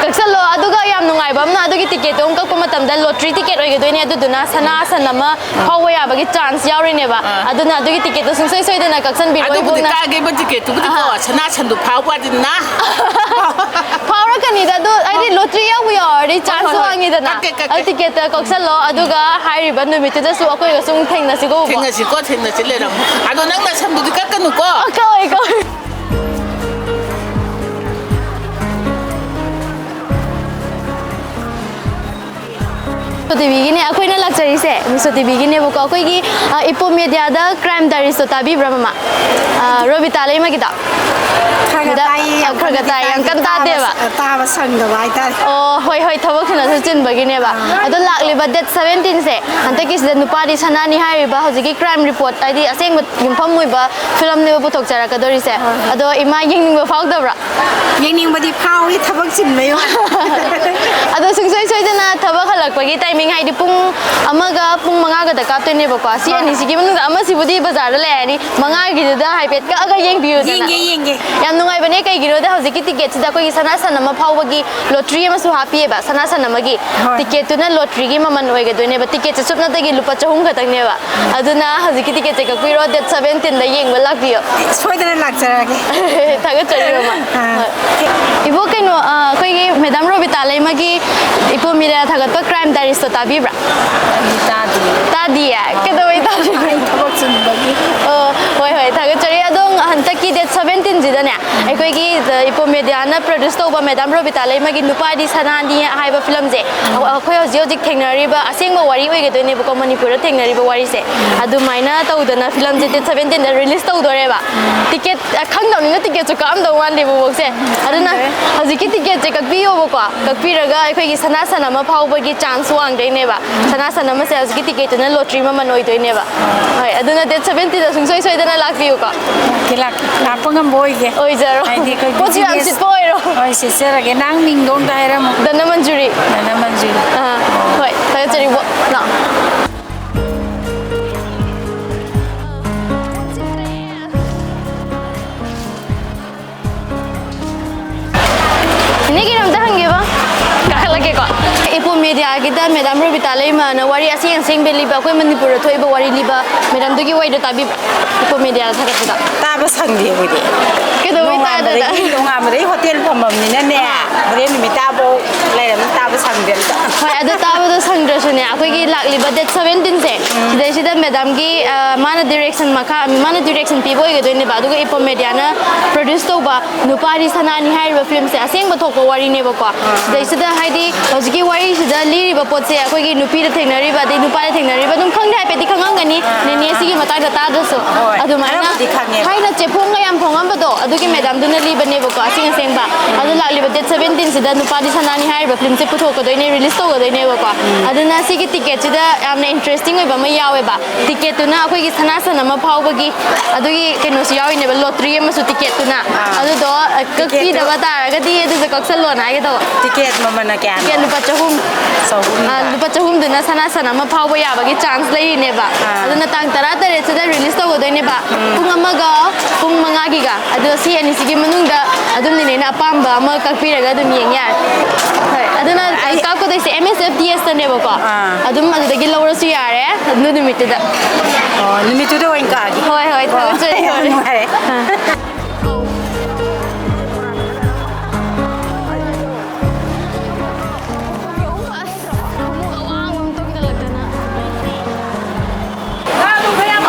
ꯀꯛꯁꯜꯂꯣ꯫ ꯑꯗꯨꯒ ꯌꯥꯝ ꯅꯨꯡꯉꯥꯏꯕ ꯑꯃꯅ, ꯑꯗꯨꯒꯤ ticket ꯇꯣ ꯑꯃꯨꯛ ꯀꯛꯄ ꯃꯇꯝꯗ lottery ticket ꯑꯣꯏꯒꯗꯣꯏꯅꯦ, ꯑꯗꯨꯗꯨꯅ ꯁꯅꯥ ꯁꯟ ꯑꯃ ꯐꯥꯎꯕ ꯌꯥꯕꯒꯤ chance ꯌꯥꯎꯔꯤꯅꯦꯕ꯫ ꯑꯥ꯫ ꯑꯗꯨꯅ ꯑꯗꯨꯒꯤ ticket ꯇꯣ ꯁꯨꯡꯁꯣꯏ ꯁꯣꯏꯗꯅ ꯀꯛꯁꯟꯕꯤꯔꯣ, ꯑꯗꯨꯕꯨꯗꯤ ꯏꯕꯣꯛꯅ꯫ ꯀꯛꯑꯒꯦꯕ ticket ꯇꯨꯕꯨꯗꯤꯀꯣ, ꯑꯥ꯫ ꯁꯅꯥ ꯁꯟꯗꯨ ꯐꯥꯎꯕꯗꯤ ꯅ꯫ ꯐꯥꯎꯔꯛꯀꯅꯤꯗ, ꯑꯗꯨ ꯑꯩꯗꯤ lottery ꯌꯥꯎꯕ ꯌꯥꯎꯔꯗꯤ chance ꯍꯣꯏ, ꯍꯣꯏ꯫ ꯋꯥꯡꯉꯤꯗꯅ꯫ ꯀꯛꯀꯦ, ꯀꯛꯀꯦ꯫ ꯑꯗꯨ ticket ꯇꯣ ꯀꯛꯁꯜꯂꯣ, ꯑꯗꯨꯒ ꯍꯥꯏꯔꯤꯕ ꯅꯨꯃꯤꯠꯇꯨꯗꯁꯨ ꯑꯩꯈꯣꯏꯒ ꯁꯨꯝ ꯊꯦꯡꯅꯁꯤꯀꯣ, ꯏꯕꯣꯛ꯫ ꯊꯦꯡꯅꯁꯤꯀꯣ, ꯊꯦꯡꯅꯁꯤ ꯂꯩꯔꯝꯃꯣ꯫ ꯑꯗꯣ ꯅꯪ ꯅꯁꯝꯗꯨꯗꯤ ꯀꯛꯀꯅꯨꯀꯣ꯫ ꯑ, ꯀꯛꯑꯣꯏ, ꯀꯛꯑꯣꯏ꯫ ꯃꯤꯁꯣ ꯇꯤꯚꯤꯒꯤꯅꯦ ꯑꯩꯈꯣꯏꯅ ꯂꯥꯛꯆꯔꯤꯁꯦ, ꯃꯤꯁꯣ ꯇꯤꯚꯤꯒꯤꯅꯦꯕꯀꯣ꯫ ꯑꯩꯈꯣꯏꯒꯤ, ꯑ, ꯏꯄꯣꯝ ꯃꯦꯗꯤꯌꯥꯗ Crime Diaries ꯇꯣ ꯇꯥꯕꯤꯕ꯭ꯔꯥ, ꯃꯃꯥ? ꯑ, ꯔꯣꯕꯤꯇꯥ ꯂꯩꯃꯒꯤꯗꯣ? ꯈꯔ ꯈꯔ ꯃꯦꯗꯥꯝ, ꯇꯥꯏꯌꯦ, ꯑ, ꯌꯥꯝ ꯈꯔ ꯈꯔ ꯀꯟꯅꯗꯤ ꯇꯥꯏ, ꯌꯥꯝ ꯇꯥꯗꯦ꯫ ꯀꯟꯅ ꯇꯥꯕ ꯇꯥꯗꯦꯕ꯫ ꯁ-, ꯇꯥꯕ ꯁꯪꯗꯕ ꯍꯥꯏꯇꯥꯔꯦ꯫ ꯑꯣ, ꯍꯣꯏ, ꯍꯣꯏ, ꯊꯕꯛꯁꯤꯅꯁꯨ ꯆꯤꯟꯕꯒꯤꯅꯦꯕ꯫ ꯑꯥ꯫ ꯑꯗꯣ ꯂꯥꯛꯂꯤꯕ date seventeen ꯁꯦ, ꯍꯟꯗꯛꯀꯤꯁꯤꯗ ꯅꯨꯄꯥꯗꯤ ꯁꯅꯥꯅꯤ ꯍꯥꯏꯔꯤꯕ ꯍꯧꯖꯤꯛꯀꯤ crime report, ꯍꯥꯏꯗꯤ ꯑꯁꯦꯡꯕ ꯌꯨꯝꯐꯝ ꯑꯣꯏꯕ ꯐꯤꯂꯝꯅꯦꯕ ꯄꯨꯊꯣꯛꯆꯔꯛꯀꯗꯣꯔꯤꯁꯦ꯫ ꯍꯣꯏ, ꯍꯣꯏ꯫ ꯑꯗꯣ ꯏꯃꯥ, ꯌꯦꯡꯅꯤꯡꯕ ꯐꯥꯎꯗꯕ꯭ꯔꯥ? ꯌꯦꯡꯅꯤꯡꯕꯗꯤ ꯐꯥꯎꯏ, ꯊꯕꯛ ꯆꯤꯟꯕꯩ ꯋꯥꯅꯤ꯫ ꯑꯗꯣ ꯁꯨꯡꯁꯣꯏ ꯁꯣꯏꯗꯅ ꯊꯕꯛ ꯍꯜꯂꯛꯄꯒꯤ timing, ꯍꯥꯏꯗꯤ ꯄꯨꯡ ꯑꯃꯒ ꯄꯨꯡ ꯃꯉꯥꯒꯗ ꯀꯥꯞꯇꯣꯏꯅꯦꯕꯀꯣ꯫ ꯁꯤ ꯍꯣꯏ꯫ ꯑꯅꯤꯁꯤꯒꯤ ꯃꯅꯨꯡꯗ ꯑꯃꯁꯤꯕꯨꯗꯤ ꯕꯖꯥꯔꯗ ꯂꯩꯔꯅꯤ, ꯃꯉꯥꯒꯤꯗꯨꯗ ꯍꯥꯏꯐꯦꯠ ꯀꯛꯑꯒ ꯌꯦꯡꯕꯤꯌꯨꯗꯅ꯫ ꯌꯦꯡꯒꯦ, ꯌꯦꯡꯒꯦ꯫ ꯌꯥꯝ ꯅꯨꯡꯉꯥꯏꯕꯅꯦ, ꯀꯩꯒꯤꯅꯣꯗ ꯍꯧꯖꯤꯛꯀꯤ ticket ꯁꯤꯗ ꯑꯩꯈꯣꯏꯒꯤ ꯁꯅꯥ ꯁꯟ ꯑꯃ ꯐꯥꯎꯕꯒꯤ lottery ꯑꯃꯁꯨ ꯍꯥꯞꯄꯤꯑꯕ, ꯁꯅꯥ ꯁꯟ ꯑꯃꯒꯤ꯫ ꯍꯣꯏ꯫ Ticket ꯇꯨꯅ lottery ꯒꯤ ꯃꯃꯜ ꯑꯣꯏꯒꯗꯣꯏꯅꯦꯕ꯫ Ticket ꯁꯦ ꯁꯨꯞꯅꯇꯒꯤ ꯂꯨꯄꯥ ꯆꯍꯨꯝ ꯈꯛꯇꯪꯅꯦꯕ꯫ ꯑꯗꯨꯅ ꯍꯧꯖꯤꯛꯀꯤ ticket ꯁꯦ ꯀꯛꯄꯤꯔꯣ, date seventeen ꯗ ꯌꯦꯡꯕ ꯂꯥꯛꯄꯤꯌꯣ꯫ ꯁꯣꯏꯗꯅ ꯂꯥꯛꯆꯔꯒꯦ꯫ ꯊꯥꯒꯠꯆꯔꯤ, ꯃꯃꯥ꯫ ꯑꯥ꯫ ꯍꯣꯏ꯫ ꯏꯕꯣ, ꯀꯩꯅꯣ, ꯑ, ꯑꯩꯈꯣꯏꯒꯤ ꯃꯦꯗꯥꯝ ꯔꯣꯕꯤꯇꯥ ꯂꯩꯃꯒꯤ ꯏꯄꯣꯝ ꯃꯦꯗꯤꯌꯥꯗ ꯊꯥꯒꯠꯄ Crime Diaries ꯇꯣ ꯇꯥꯕꯤꯕ꯭ꯔꯥ? ꯑꯩꯗꯤ ꯇꯥꯗꯤꯌꯦ꯫ ꯇꯥꯗꯤꯌꯦ? ꯑꯥ꯫ ꯀꯩꯗꯧꯕꯩ ꯇꯥꯗ꯭ꯔꯤꯅꯣ? ꯑꯩ ꯊꯕꯛ ꯆꯤꯟꯕꯒꯤ꯫ ꯑꯣ, ꯍꯣꯏ, ꯍꯣꯏ, ꯊꯥꯒꯠꯆꯔꯤ꯫ ꯑꯗꯣ ꯉ-, ꯍꯟꯗꯛꯀꯤ ꯗꯦꯠ ꯁꯕꯦꯟꯇꯤꯟꯁꯤꯗꯅꯦ, ꯑꯩꯈꯣꯏꯒꯤ ꯏꯄꯣ ꯃꯦꯗꯤꯌꯥꯅ ꯄ꯭ꯔꯣꯗ꯭ꯌꯨꯁ ꯇꯧꯕ ꯃꯦꯗꯥꯝ ꯔꯣꯕꯤꯇꯥ ꯂꯩꯃꯒꯤ ꯅꯨꯄꯥꯗꯤ ꯁꯅꯥꯅꯤ ꯍꯥꯏꯕ ꯐꯤꯂꯝꯁꯦ, ꯑꯩꯈꯣꯏ ꯍꯧꯖꯤꯛ ꯍꯧꯖꯤꯛ ꯊꯦꯡꯅꯔꯤꯕ ꯑꯁꯦꯡꯕ ꯋꯥꯔꯤ ꯑꯣꯏꯒꯗꯣꯏꯅꯦꯕꯀꯣ, ꯃꯅꯤꯄꯨꯔꯗ ꯊꯦꯡꯅꯔꯤꯕ ꯋꯥꯔꯤꯁꯦ꯫ ꯑꯗꯨꯃꯥꯏꯅ ꯇꯧꯗꯅ ꯐꯤꯂꯝꯁꯦ ꯗꯦꯠ ꯁꯕꯦꯟꯇꯤꯟꯗ ꯔꯤꯂꯤꯁ ꯇꯧꯗꯣꯔꯦꯕ꯫ ꯇꯤꯀꯦꯠ, ꯑ, ꯈꯪꯗꯕꯅꯤꯅ ꯇꯤꯀꯦꯠꯁꯨ ꯀꯛꯑꯝꯗꯧ ꯃꯥꯟꯗꯦ ꯕꯣꯕꯣꯛꯁꯦ꯫ ꯑꯗꯨꯅ ꯈꯪꯗ꯭ꯔꯦ꯫ ꯍꯧꯖꯤꯛꯀꯤ ꯇꯤꯀꯦꯠꯁꯦ ꯀꯛꯄꯤꯌꯣꯕꯀꯣ, ꯀꯛꯄꯤꯔꯒ ꯑꯩꯈꯣꯏꯒꯤ ꯁꯅꯥ ꯁꯟ ꯑꯃ ꯐꯥꯎꯕꯒꯤ ꯆꯥꯟꯁ ꯋꯥꯡꯗꯣꯏꯅꯦꯕ꯫ ꯁꯅꯥ ꯁꯟ ꯑꯃꯁꯦ ꯍꯧꯖꯤꯛꯀꯤ ꯇꯤꯀꯦꯠꯇꯨꯅ ꯂꯣꯇ꯭ꯔꯤ ꯃꯃꯜ ꯑꯣꯏꯗꯣꯏꯅꯦꯕ꯫ ꯍꯣꯏ, ꯑꯗꯨꯅ ꯗꯦꯠ ꯁꯕꯦꯟꯇꯤꯟꯗ ꯁꯨꯡꯁꯣꯏ ꯁꯣꯏꯗꯅ ꯂꯥꯛꯄꯤꯌꯨꯀꯣ꯫ ꯂꯥꯛꯀꯦ, ꯂꯥꯛꯀꯦ꯫ ꯂꯥꯛꯄ ꯉꯝꯕ ꯑꯣꯏꯒꯦ꯫ ꯑꯣꯏꯖꯔꯣ꯫ ꯍꯥꯏꯗꯤ ꯑꯩꯈꯣꯏ ꯄꯣꯠꯁꯨ ꯌꯥꯝ business ꯁꯤꯠꯄ ꯑꯣꯏꯔꯣ꯫ ꯍꯣꯏ, ꯁꯤꯠꯆꯔꯒꯦ꯫ ꯅꯪ ꯃꯤꯡꯗꯣ ꯑꯝꯇ ꯍꯥꯏꯔꯝꯃꯣ꯫ ꯙꯅꯃꯟꯖꯨꯔꯤ꯫ ꯙꯅꯃꯟꯖꯨꯔꯤ꯫ ꯑꯥ, ꯍꯣꯏ, ꯊꯥꯒꯠꯆꯔꯤ, ꯕꯣ-, ꯂꯥꯛꯑꯣ꯫ ꯏꯅꯦ, ꯀꯩꯅꯣꯝꯇ ꯍꯪꯒꯦꯕ꯫ ꯀꯥꯈꯠꯂꯛꯀꯦꯀꯣ꯫ ꯏꯄꯣ ꯃꯦꯗꯤꯌꯥꯒꯤꯗ ꯃꯦꯗꯥꯝ ꯔꯣꯕꯤꯇꯥ ꯂꯩꯃꯅ ꯋꯥꯔꯤ ꯑꯁꯦꯡ ꯑꯁꯦꯡꯕ ꯂꯤꯕ, ꯑꯩꯈꯣꯏ ꯃꯅꯤꯄꯨꯔꯗ ꯊꯣꯛꯏꯕ ꯋꯥꯔꯤ ꯂꯤꯕ ꯃꯦꯗꯥꯝꯗꯨꯒꯤ ꯋꯥꯔꯤꯗꯣ ꯇꯥꯕꯤꯕ꯭ꯔꯥ? ꯏꯄꯣ ꯃꯦꯗꯤꯌꯥꯗ ꯊꯥꯒꯠꯄꯗꯣ꯫ ꯇꯥꯕ ꯁꯪꯗꯦ ꯑꯩꯈꯣꯏꯗꯤ꯫ ꯀꯩꯗꯧꯕꯩ ꯇꯥꯗꯅ? ꯅꯣꯡꯉꯥꯟꯕꯗꯒꯤ, ꯅꯣꯡꯉꯥꯟꯕꯗꯒꯤ ꯍꯣꯇꯦꯜ ꯐꯝꯃꯕꯅꯤꯅꯅꯦ, ꯍꯣꯔꯦꯟ ꯅꯨꯃꯤꯠ ꯇꯥꯕꯧ ꯂꯩꯔꯝꯅꯤ, ꯇꯥꯕ ꯁꯪꯗꯦ ꯑꯝꯇ꯫ ꯍꯣꯏ, ꯑꯗꯣ ꯇꯥꯕꯗꯣ ꯁꯪꯗ꯭ꯔꯁꯨꯅꯦ, ꯑꯩꯈꯣꯏꯒꯤ ꯂꯥꯛꯂꯤꯕ ꯗꯦꯠ ꯁꯕꯦꯟꯇꯤꯟꯁꯦ, ꯁꯤꯗꯩꯁꯤꯗ ꯃꯦꯗꯥꯝꯒꯤ, ꯑ, ꯃꯥꯅ ꯗꯤꯔꯦꯛꯁꯟ ꯃꯈꯥ, ꯃꯥꯅ ꯗꯤꯔꯦꯛꯁꯟ ꯄꯤꯕ ꯑꯣꯏꯒꯗꯣꯏꯅꯦꯕ, ꯑꯗꯨꯒ ꯏꯄꯣ ꯃꯦꯗꯤꯌꯥꯅ ꯄ꯭ꯔꯣꯗ꯭ꯌꯨꯁ ꯇꯧꯕ ꯅꯨꯄꯥꯗꯤ ꯁꯅꯥꯅꯤ ꯍꯥꯏꯔꯤꯕ ꯐꯤꯂꯝꯁꯦ ꯑꯁꯦꯡꯕ ꯊꯣꯛꯄ ꯋꯥꯔꯤꯅꯦꯕꯀꯣ꯫ ꯁꯤꯗꯩꯁꯤꯗ ꯍꯥꯏꯗꯤ ꯍꯧꯖꯤꯛꯀꯤ ꯋꯥꯔꯤꯁꯤꯗ ꯂꯤꯔꯤꯕ ꯄꯣꯠꯁꯦ ꯑꯩꯈꯣꯏꯒꯤ ꯅꯨꯄꯤꯗ ꯊꯦꯡꯅꯔꯤꯕ, ꯑꯗꯩ ꯅꯨꯄꯥꯗ ꯊꯦꯡꯅꯔꯤꯕ, ꯑꯗꯨꯝ ꯈꯪꯗꯦ ꯍꯥꯏꯐꯦꯠꯇꯤ ꯈꯪꯉꯝꯒꯅꯤ, ꯅꯦꯅꯦ ꯁꯤꯒꯤ ꯃꯇꯥꯡꯗ ꯇꯥꯗ꯭ꯔꯁꯨ꯫ ꯍꯣꯏ, ꯑꯗꯨꯃꯥꯏꯅ ꯈꯔꯕꯨꯗꯤ ꯈꯪꯉꯦꯕ꯫ ꯊꯥꯏꯅ ꯆꯦꯐꯣꯡꯒ ꯌꯥꯝ ꯐꯣꯡꯉꯝꯕꯗꯣ, ꯑꯗꯨꯒꯤ ꯃꯦꯗꯥꯝꯗꯨꯅ ꯂꯤꯕꯅꯦꯕꯀꯣ, ꯑꯁꯦꯡ ꯑꯁꯦꯡꯕ꯫ ꯑꯗꯣ ꯂꯥꯛꯂꯤꯕ ꯗꯦꯠ ꯁꯕꯦꯟꯇꯤꯟꯁꯤꯗ ꯅꯨꯄꯥꯗꯤ ꯁꯅꯥꯅꯤ ꯍꯥꯏꯔꯤꯕ ꯐꯤꯂꯝꯁꯦ ꯄꯨꯊꯣꯛꯀꯗꯣꯏꯅꯦ, ꯔꯤꯂꯤꯁ ꯇꯧꯒꯗꯣꯏꯅꯦꯕꯀꯣ꯫ ꯑꯗꯨꯅ ꯁꯤꯒꯤ ꯇꯤꯀꯦꯠꯁꯤꯗ ꯌꯥꯝꯅ ꯏꯟꯇꯔꯦꯁꯇꯤꯡ ꯑꯣꯏꯕ ꯑꯃ ꯌꯥꯎꯋꯦꯕ꯫ ꯇꯤꯀꯦꯠꯇꯨꯅ ꯑꯩꯈꯣꯏꯒꯤ ꯁꯅꯥ ꯁꯟ ꯑꯃ ꯐꯥꯎꯕꯒꯤ ꯑꯗꯨꯒꯤ ꯀꯩꯅꯣꯁꯨ ꯌꯥꯎꯔꯤꯅꯦꯕ, ꯂꯣꯇ꯭ꯔꯤ ꯑꯃꯁꯨ ꯇꯤꯀꯦꯠꯇꯨꯅ꯫ ꯑꯥ꯫ ꯑꯗꯨꯗꯣ, ꯑ, ꯇꯤꯀꯦꯠꯇꯨ ꯀꯛꯄꯤꯗꯕ ꯇꯥꯔꯒꯗꯤ ꯑꯗꯨꯁꯨ ꯀꯛꯁꯜꯂꯣꯅ ꯍꯥꯏꯒꯦ ꯇꯧꯕ꯫ ꯇꯤꯀꯦꯠ ꯃꯃꯜꯅ ꯀꯌꯥꯅꯣ? ꯇꯤꯀꯦꯠ ꯂꯨꯄꯥ ꯆꯍꯨꯝ꯫ ꯆꯍꯨꯝꯗ? ꯑ, ꯂꯨꯄꯥ ꯆꯍꯨꯝꯗꯨꯅ ꯁꯅꯥ ꯁꯟ ꯑꯃ ꯐꯥꯎꯕ ꯌꯥꯕꯒꯤ ꯆꯥꯟꯁ ꯂꯩꯔꯤꯅꯦꯕ꯫ ꯑꯥ꯫ ꯑꯗꯨꯅ ꯇꯥꯡ ꯇꯔꯥꯇꯔꯦꯠꯁꯤꯗ ꯔꯤꯂꯤꯁ ꯇꯧꯒꯗꯣꯏꯅꯦꯕ꯫ ꯎꯝ꯫ ꯄꯨꯡ ꯑꯃꯒ ꯄꯨꯡ ꯃꯉꯥꯒꯤꯒ꯫ ꯑꯗꯣ ꯁꯤ ꯑꯅꯤꯁꯤꯒꯤ ꯃꯅꯨꯡꯗ ꯑꯗꯨꯝ ꯅꯦꯅꯦꯅ ꯑꯄꯥꯝꯕ ꯑꯃ ꯀꯛꯄꯤꯔꯒ ꯑꯗꯨꯝ ꯌꯦꯡ ꯌꯥꯔꯦ꯫ ꯍꯣꯏ꯫ ꯑꯗꯨꯅ ꯑꯩ ꯀꯥꯞꯀꯗꯣꯏꯁꯦ ꯑꯦꯝ ꯑꯦꯁ ꯑꯦꯐ ꯗꯤ ꯑꯦꯁꯇꯅꯦꯕꯀꯣ꯫ ꯑꯥ꯫ ꯑꯗꯨꯝ ꯑꯗꯨꯗꯒꯤ ꯂꯧꯔꯁꯨ ꯌꯥꯔꯦ ꯑꯗꯨ ꯅꯨꯃꯤꯠꯇꯨꯗ꯫ ꯑꯣ, ꯅꯨꯃꯤꯠꯇꯨꯗ ꯑꯣꯏꯅ ꯀꯛꯑꯒꯦ꯫ ꯍꯣꯏ, ꯍꯣꯏ, ꯀꯣ? ꯊꯥꯒꯠꯆꯔꯤ꯫ ꯌꯥꯝ ꯅꯨꯡꯉꯥꯏꯔꯦ꯫ ꯑꯥ꯫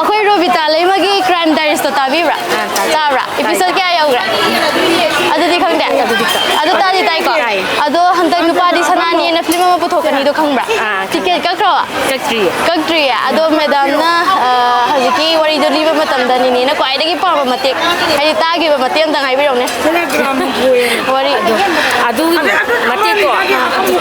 ꯑꯩꯈꯣꯏ ꯔꯣꯕꯤꯇꯥ ꯂꯩꯃꯒꯤ ꯀ꯭ꯔꯥꯏꯝ ꯗꯥꯏꯔꯤꯁꯇꯣ ꯇꯥꯕꯤꯕ꯭ꯔꯥ? ꯑꯥ, ꯇꯥꯏ꯫ Episode ꯀꯌꯥ ꯌꯧꯈ꯭ꯔꯦ? ꯑꯗꯨꯗꯤ ꯈꯪꯗꯦ? ꯑꯗꯨꯗꯤ ꯈꯪꯗꯦ꯫ ꯑꯗꯨ ꯇꯥꯗꯤ ꯇꯥꯏꯀꯣ? ꯇꯥꯏ꯫ ꯑꯗꯣ ꯍꯟꯗꯛ ꯅꯨꯄꯥꯗꯤ ꯁꯅꯥꯅꯤꯅ ꯐꯤꯂꯝ ꯑꯃ ꯄꯨꯊꯣꯛꯀꯅꯤꯗꯣ ꯈꯪꯕ꯭ꯔꯥ? ꯑꯥ, ꯈꯪꯉꯦ꯫ ꯇꯤꯀꯦꯠ ꯀꯛꯈ꯭ꯔꯕ? ꯀꯛꯇ꯭ꯔꯤꯌꯦ꯫ ꯀꯛꯇ꯭ꯔꯤꯌꯦ꯫ ꯑꯗꯣ ꯃꯦꯗꯥꯝꯅ, ꯑ, ꯍꯧꯖꯤꯛꯀꯤ ꯋꯥꯔꯤꯗꯣ ꯂꯤꯕ ꯃꯇꯝꯗ ꯅꯤꯅꯦꯅ ꯈ꯭ꯋꯥꯏꯗꯒꯤ ꯄꯥꯝꯕ ꯃꯇꯦꯛ, ꯍꯥꯏꯗꯤ ꯇꯥꯈꯤꯕ ꯃꯇꯦꯛ ꯑꯝꯇꯪ ꯍꯥꯏꯕꯤꯔꯛꯎꯅꯦ꯫ ꯋꯥꯔꯤ꯫ ꯑꯗꯨ ꯃꯇꯦꯛꯇꯣ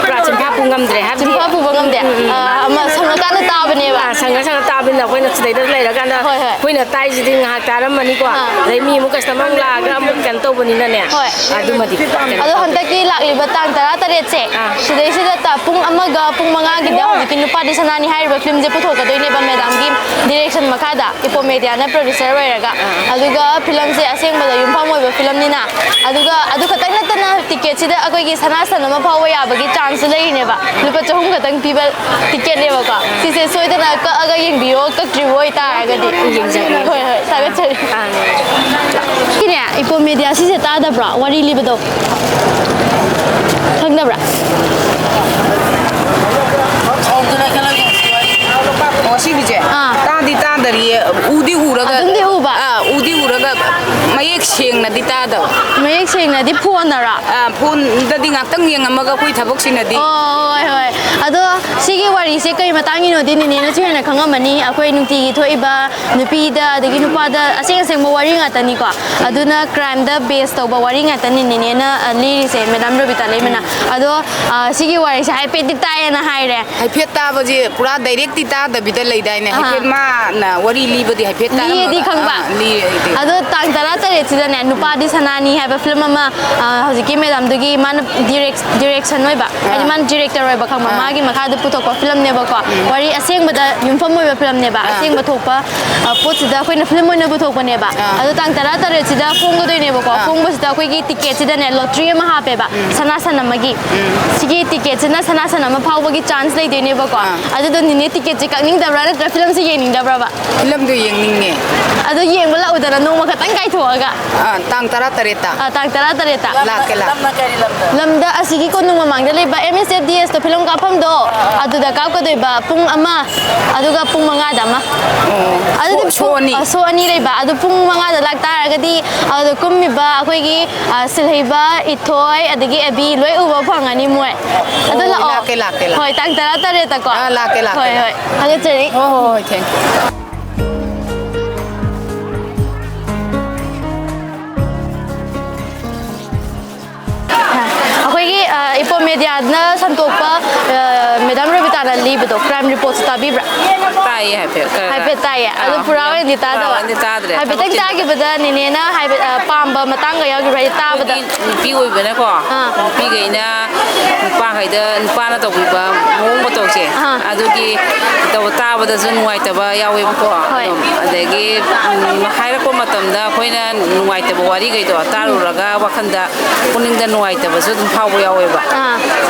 ꯄꯨꯔꯥ ꯆꯤꯟꯐꯥ ꯄꯨ ꯉꯝꯗ꯭ꯔꯦ꯫ ꯍꯥꯏꯕꯗꯤ ꯆꯤꯟꯐꯥ ꯄꯨꯕ ꯉꯝꯗꯦ꯫ ꯎꯝ, ꯎꯝ, ꯎꯝ꯫ ꯑ, ꯑꯃ ꯁꯪꯉꯀꯥꯟꯗ ꯇꯥꯕꯅꯦꯕ꯫ ꯑꯥ, ꯁꯪꯉ ꯁꯪꯉ ꯇꯥꯕꯅꯤꯅ ꯑꯩꯈꯣꯏꯅ ꯁꯤꯗꯩꯗ ꯂꯩꯔꯀꯥꯟꯗ ꯍꯣꯏ, ꯍꯣꯏ꯫ ꯑꯩꯈꯣꯏꯅ ꯇꯥꯏꯁꯤꯗꯤ ꯉꯥꯏꯍꯥꯛ ꯇꯥꯔꯝꯃꯅꯤꯀꯣ꯫ ꯑꯥ꯫ ꯑꯗꯩ ꯃꯤ ꯑꯃꯨꯛ customer ꯑꯃꯨꯛ ꯂꯥꯛꯑꯒ ꯑꯃꯨꯛ ꯀꯩꯅꯣ ꯇꯧꯕꯅꯤꯅꯅꯦ꯫ ꯍꯣꯏ꯫ ꯑꯗꯨꯃꯗꯤ ꯀꯩꯅꯣ ꯑꯗꯣ ꯇꯧꯗꯦ꯫ ꯍꯟꯗꯛꯀꯤ ꯂꯥꯛꯂꯤꯕ ꯇꯥꯡ ꯇꯔꯥ ꯇꯔꯦꯠꯁꯦ, ꯑꯥ꯫ ꯁꯤꯗꯩꯁꯤꯗ ꯇ-, ꯄꯨꯡ ꯑꯃꯒ ꯄꯨꯡ ꯃꯉꯥꯒꯤꯗ ꯍꯧꯖꯤꯛꯀꯤ ꯅꯨꯄꯥꯗꯤ ꯁꯅꯥꯅꯤ ꯍꯥꯏꯔꯤꯕ ꯐꯤꯂꯝꯁꯦ ꯄꯨꯊꯣꯛꯀꯗꯣꯏꯅꯦꯕ ꯃꯦꯗꯥꯝꯒꯤ direction ꯃꯈꯥꯗ, ꯏꯄꯣ ꯃꯦꯗꯤꯌꯥꯅ producer ꯑꯣꯏꯔꯒ꯫ ꯑꯥ꯫ ꯑꯗꯨꯒ ꯐꯤꯂꯝꯁꯦ ꯑꯁꯦꯡꯕꯗ ꯌꯨꯝꯐꯝ ꯑꯣꯏꯕ ꯐꯤꯂꯝꯅꯤꯅ, ꯑꯗꯨꯒ ꯑꯗꯨ ꯈꯛꯇꯪ ꯅꯠꯇꯅ ꯇꯤꯀꯦꯠꯁꯤꯗ ꯑꯩꯈꯣꯏꯒꯤ ꯁꯅꯥ ꯁꯟ ꯑꯃ ꯐꯥꯎꯕ ꯌꯥꯕꯒꯤ chance ꯂꯩꯔꯤꯅꯦꯕ꯫ ꯂꯨꯄꯥ ꯆꯍꯨꯝ ꯈꯛꯇꯪ ꯄꯤꯕ ꯇꯤꯀꯦꯠꯅꯦꯕꯀꯣ꯫ ꯁꯤꯁꯦ ꯁꯣꯏꯗꯅ ꯀꯛꯑꯒ ꯌꯦꯡꯕꯤꯌꯣ, ꯀꯛꯇ꯭ꯔꯤꯕ ꯑꯣꯏꯇꯥꯔꯒꯗꯤ꯫ ꯌꯦꯡꯖꯒꯦ꯫ ꯍꯣꯏ, ꯍꯣꯏ, ꯊꯥꯒꯠꯆꯔꯤ꯫ ꯑꯥ꯫ ꯁꯤꯅꯦ, ꯏꯄꯣ ꯃꯦꯗꯤꯌꯥ ꯁꯤꯁꯦ ꯇꯥꯗꯕ꯭ꯔꯣ? ꯋꯥꯔꯤ ꯂꯤꯕꯗꯣ ꯈꯪꯗꯕ꯭ꯔꯥ? ꯑꯣ, ꯁꯤꯒꯤꯁꯦ? ꯑꯥ꯫ ꯇꯥꯗꯤ ꯇꯥꯗꯔꯤꯌꯦ꯫ ꯎꯗꯤ ꯎꯔꯒ ꯑꯗꯨꯝꯗꯤ ꯎꯕ? ꯑꯥ, ꯎꯗꯤ ꯎꯔꯒ ꯃꯌꯦꯛ ꯁꯦꯡꯅꯗꯤ ꯇꯥꯗꯕ꯫ ꯃꯌꯦꯛ ꯁꯦꯡꯅꯗꯤ ꯐꯣꯟꯗꯔꯣ? ꯑꯥ, ꯐꯣꯟꯗꯗꯤ ꯉꯥꯛꯇꯪ ꯌꯦꯡꯉꯝꯃꯒ ꯑꯩꯈꯣꯏ ꯊꯕꯛꯁꯤꯅꯗꯤ꯫ ꯑꯣ, ꯍꯣꯏ, ꯍꯣꯏ꯫ ꯑꯗꯣ ꯁꯤꯒꯤ ꯋꯥꯔꯤꯁꯦ ꯀꯩ ꯃꯇꯥꯡꯒꯤꯅꯣꯗꯤ ꯅꯦꯅꯦꯅꯁꯨ ꯍꯦꯟꯅ ꯈꯪꯉꯝꯃꯅꯤ꯫ ꯑꯩꯈꯣꯏ ꯅꯨꯡꯇꯤꯒꯤ ꯊꯣꯛꯏꯕ ꯅꯨꯄꯤꯗ ꯑꯗꯒꯤ ꯅꯨꯄꯥꯗ ꯑꯁꯦꯡ ꯑꯁꯦꯡꯕ ꯋꯥꯔꯤ ꯉꯥꯛꯇꯅꯤꯀꯣ꯫ ꯑꯗꯨꯅ crimeꯗ base ꯇꯧꯕ ꯋꯥꯔꯤ ꯉꯥꯛꯇꯅꯤ ꯅꯦꯅꯦꯅ, ꯑ, ꯂꯤꯔꯤꯁꯦ, ꯃꯦꯗꯥꯝ ꯔꯣꯕꯤꯇꯥ ꯂꯩꯃꯅ꯫ ꯑꯗꯣ, ꯑ, ꯁꯤꯒꯤ ꯋꯥꯔꯤꯁꯦ ꯍꯥꯏꯐꯦꯠꯇꯤ ꯇꯥꯏꯌꯦꯅ ꯍꯥꯏꯔꯦ꯫ ꯍꯥꯏꯐꯦꯠ ꯇꯥꯕꯁꯦ ꯄꯨꯔꯥ directꯇꯤ ꯇꯥꯗꯕꯤꯗ ꯂꯩꯗꯥꯏꯅꯦ? ꯑꯥ꯫ ꯍꯥꯏꯐꯦꯠ ꯃꯥꯅ ꯋꯥꯔꯤ ꯂꯤꯕꯗꯤ ꯍꯥꯏꯐꯦꯠ ꯂꯤꯌꯦꯗꯤ ꯇꯥꯔꯝꯃꯒ, ꯈꯪꯕ꯫ ꯑꯥ, ꯂꯤꯌꯦ ꯑꯩꯗꯤ꯫ ꯑꯗꯣ ꯇꯥꯡ ꯇꯔꯥ ꯇꯔꯦꯠꯁꯤꯗꯅꯦ, ꯅꯨꯄꯥꯗꯤ ꯁꯅꯥꯅꯤ ꯍꯥꯏꯕ ꯐꯤꯂꯝ ꯑꯃ, ꯑ, ꯍꯧꯖꯤꯛꯀꯤ ꯃꯦꯗꯥꯝꯗꯨꯒꯤ ꯃꯥꯅ direct-, direction ꯑꯣꯏꯕ, ꯍꯥꯏꯗꯤ ꯑꯥ꯫ ꯃꯥꯅ director ꯑꯣꯏꯕ ꯈꯪꯕ, ꯑꯥ꯫ ꯃꯥꯒꯤ ꯃꯈꯥꯗ ꯄꯨꯊꯣꯛꯄ ꯐꯤꯂꯝꯅꯦꯕꯀꯣ꯫ ꯎꯝ꯫ ꯋꯥꯔꯤ ꯑꯁꯦꯡꯕꯗ ꯌꯨꯝꯐꯝ ꯑꯣꯏꯕ ꯐꯤꯂꯝꯅꯦꯕ꯫ ꯑꯥ꯫ ꯑꯁꯦꯡꯕ ꯊꯣꯛꯄ, ꯑ, ꯄꯣꯠꯁꯤꯗ ꯑꯩꯈꯣꯏꯅ ꯐꯤꯂꯝ ꯑꯣꯏꯅ ꯄꯨꯊꯣꯛꯄꯅꯦꯕ꯫ ꯑꯥ꯫ ꯑꯗꯣ ꯇꯥꯡ ꯇꯔꯥ ꯇꯔꯦꯠꯁꯤꯗ ꯐꯣꯡꯒꯗꯣꯏꯅꯦꯕꯀꯣ꯫ ꯑꯥ꯫ ꯐꯣꯡꯕꯁꯤꯗ ꯑꯩꯈꯣꯏꯒꯤ ꯇꯤꯀꯦꯠꯁꯤꯗꯅꯦ lottery ꯑꯃ ꯍꯥꯞꯄꯦꯕ, ꯎꯝ꯫ ꯁꯅꯥ ꯁꯟ ꯑꯃꯒꯤ꯫ ꯎꯝ꯫ ꯁꯤꯒꯤ ꯇꯤꯀꯦꯠꯁꯤꯅ ꯁꯅꯥ ꯁꯟ ꯑꯃ ꯐꯥꯎꯕꯒꯤ chance ꯂꯩꯗꯣꯏꯅꯦꯕꯀꯣ꯫ ꯑꯥ꯫ ꯑꯗꯨꯗꯣ ꯅꯤꯅꯦ ꯇꯤꯀꯦꯠꯁꯦ ꯀꯛꯅꯤꯡꯗꯕ꯭ꯔꯥ ꯅꯠꯇ꯭ꯔꯒ ꯐꯤꯂꯝꯁꯦ ꯌꯦꯡꯅꯤꯡꯗꯕ꯭ꯔꯕ? ꯐꯤꯂꯝꯗꯣ ꯌꯦꯡꯅꯤꯡꯉꯦ꯫ ꯑꯗꯣ ꯌꯦꯡꯕ ꯂꯥꯛꯎꯗꯅ ꯅꯣꯡꯃ ꯈꯛꯇꯪ ꯀꯥꯏꯊꯣꯛꯑꯒ꯫ ꯑꯥ, ꯇꯥꯡ ꯇꯔꯥꯇꯔꯦꯠꯇ꯫ ꯑꯥ, ꯇꯥꯡ ꯇꯔꯥꯇꯔꯦꯠꯇ꯫ ꯂꯥꯛꯀꯦ, ꯂꯥꯛꯀꯦ꯫ ꯂꯝꯅ ꯀꯔꯤ ꯂꯝꯗ? ꯂꯝꯗ ꯑꯁꯤꯒꯤ ꯀꯣꯅꯨꯡ ꯃꯃꯥꯡꯗ ꯂꯩꯕ ꯑꯦꯝ ꯑꯦꯁ ꯑꯦꯐ ꯗꯤ ꯑꯦꯁꯇꯣ, ꯐꯤꯂꯝ ꯀꯥꯞꯐꯝꯗꯣ, ꯑꯗꯨꯗ ꯀꯥꯞꯀꯗꯣꯏꯕ ꯄꯨꯡ ꯑꯃ, ꯑꯗꯨꯒ ꯄꯨꯡ ꯃꯉꯥꯗ ꯑꯃ꯫ ꯑꯣ, ꯑꯗꯨꯗꯤ ꯁꯣ, ꯁꯣ ꯄꯨꯡ, ꯑꯅꯤ꯫ ꯑ, ꯁꯣ ꯑꯅꯤ ꯂꯩꯕ꯫ ꯑꯗꯨ ꯄꯨꯡ ꯃꯉꯥꯗ ꯂꯥꯛꯇꯥꯔꯒꯗꯤ, ꯑꯗꯨꯗ ꯀꯨꯝꯃꯤꯕ ꯑꯩꯈꯣꯏꯒꯤ, ꯑ, ꯁꯤꯜꯍꯩꯕ, ꯏꯊꯣꯏ, ꯑꯗꯒꯤ ꯑꯦꯕꯤ ꯂꯣꯏ ꯎꯕ ꯐꯪꯉꯅꯤ ꯃꯣꯏ꯫ ꯑꯗꯨ ꯑꯣ, ꯂꯥꯛꯑꯣ꯫ ꯂꯥꯛꯀꯦ, ꯂꯥꯛꯀꯦ, ꯂꯥꯛꯀꯦ꯫ ꯍꯣꯏ, ꯇꯥꯡ ꯇꯔꯥꯇꯔꯦꯠꯇꯀꯣ꯫ ꯑꯥ, ꯂꯥꯛꯀꯦ, ꯂꯥꯛꯀꯦ, ꯍꯣꯏ, ꯂꯥꯛꯀꯦ꯫ ꯍꯣꯏ꯫ ꯊꯥꯒꯠꯆꯔꯤ꯫ ꯍꯣꯏ, ꯍꯣꯏ, ꯍꯣꯏ, thank you꯫ ꯑꯩꯈꯣꯏꯒꯤ, ꯑ, ꯏꯄꯣꯝ ꯃꯦꯗꯤꯌꯥꯅ ꯁꯟꯗꯣꯛꯄ, ꯑ, ꯃꯦꯗꯥꯝ ꯔꯣꯕꯤꯇꯥꯅ ꯂꯤꯕꯗꯣ, ꯀ꯭ꯔꯥꯏꯝ ꯔꯤꯄꯣꯔꯠꯁ ꯇꯥꯕꯤꯕ꯭ꯔꯥ? ꯇꯥꯏꯌꯦ, ꯍꯥꯏꯐꯦꯠ, ꯈꯔ, ꯈꯔ꯫ ꯍꯥꯏꯐꯦꯠ ꯇꯥꯏꯌꯦ꯫ ꯑꯗꯣ ꯑꯥ, ꯄꯨꯔꯥ ꯌꯥꯝ ꯑꯣꯏꯅꯗꯤ ꯄꯨꯔꯥ ꯇꯥꯗꯕ꯫ ꯑꯣꯏꯅꯗꯤ ꯇꯥꯗ꯭ꯔꯦ꯫ ꯍꯥꯏꯐꯦꯠꯇꯪ ꯊꯕꯛ ꯆꯤꯟꯕ꯫ ꯇꯥꯈꯤꯕꯗ ꯅꯦꯅꯦꯅ ꯍꯥꯏꯕ, ꯑ, ꯄꯥꯝꯕ ꯃꯇꯥꯡꯒ ꯌꯥꯎꯈꯤꯕ꯭ꯔꯥ? ꯍꯥꯏꯗꯤ ꯇꯥꯕꯗ꯫ ꯑꯩꯈꯣꯏꯒꯤ ꯅꯨꯄꯤ ꯑꯣꯏꯕꯅꯀꯣ, ꯑꯥ꯫ ꯅꯨꯄꯤꯈꯩꯅ ꯅꯨꯄꯥꯈꯩꯗ, ꯅꯨꯄꯥꯅ ꯇꯧꯕꯤꯕ ꯃꯑꯣꯡ ꯃꯇꯧꯁꯦ, ꯑꯥ꯫ ꯑꯗꯨꯒꯤ ꯇꯧ-, ꯇꯥꯕꯗꯁꯨ ꯅꯨꯡꯉꯥꯏꯇꯕ ꯌꯥꯎꯋꯦꯕꯀꯣ꯫ ꯍꯣꯏ꯫ ꯑꯗꯨꯝ ꯑꯗꯒꯤ, ꯎꯝ, ꯍꯥꯏꯔꯛꯄ ꯃꯇꯝꯗ ꯑꯩꯈꯣꯏꯅ ꯅꯨꯡꯉꯥꯏꯇꯕ ꯋꯥꯔꯤꯈꯩꯗꯣ ꯇꯥꯔꯨꯔꯒ ꯋꯥꯈꯜꯗ, ꯄꯨꯛꯅꯤꯡꯗ ꯅꯨꯡꯉꯥꯏꯇꯕꯁꯨ ꯑꯗꯨꯝ ꯐꯥꯎꯕ ꯌꯥꯎꯋꯦꯕ꯫ ꯑꯥ꯫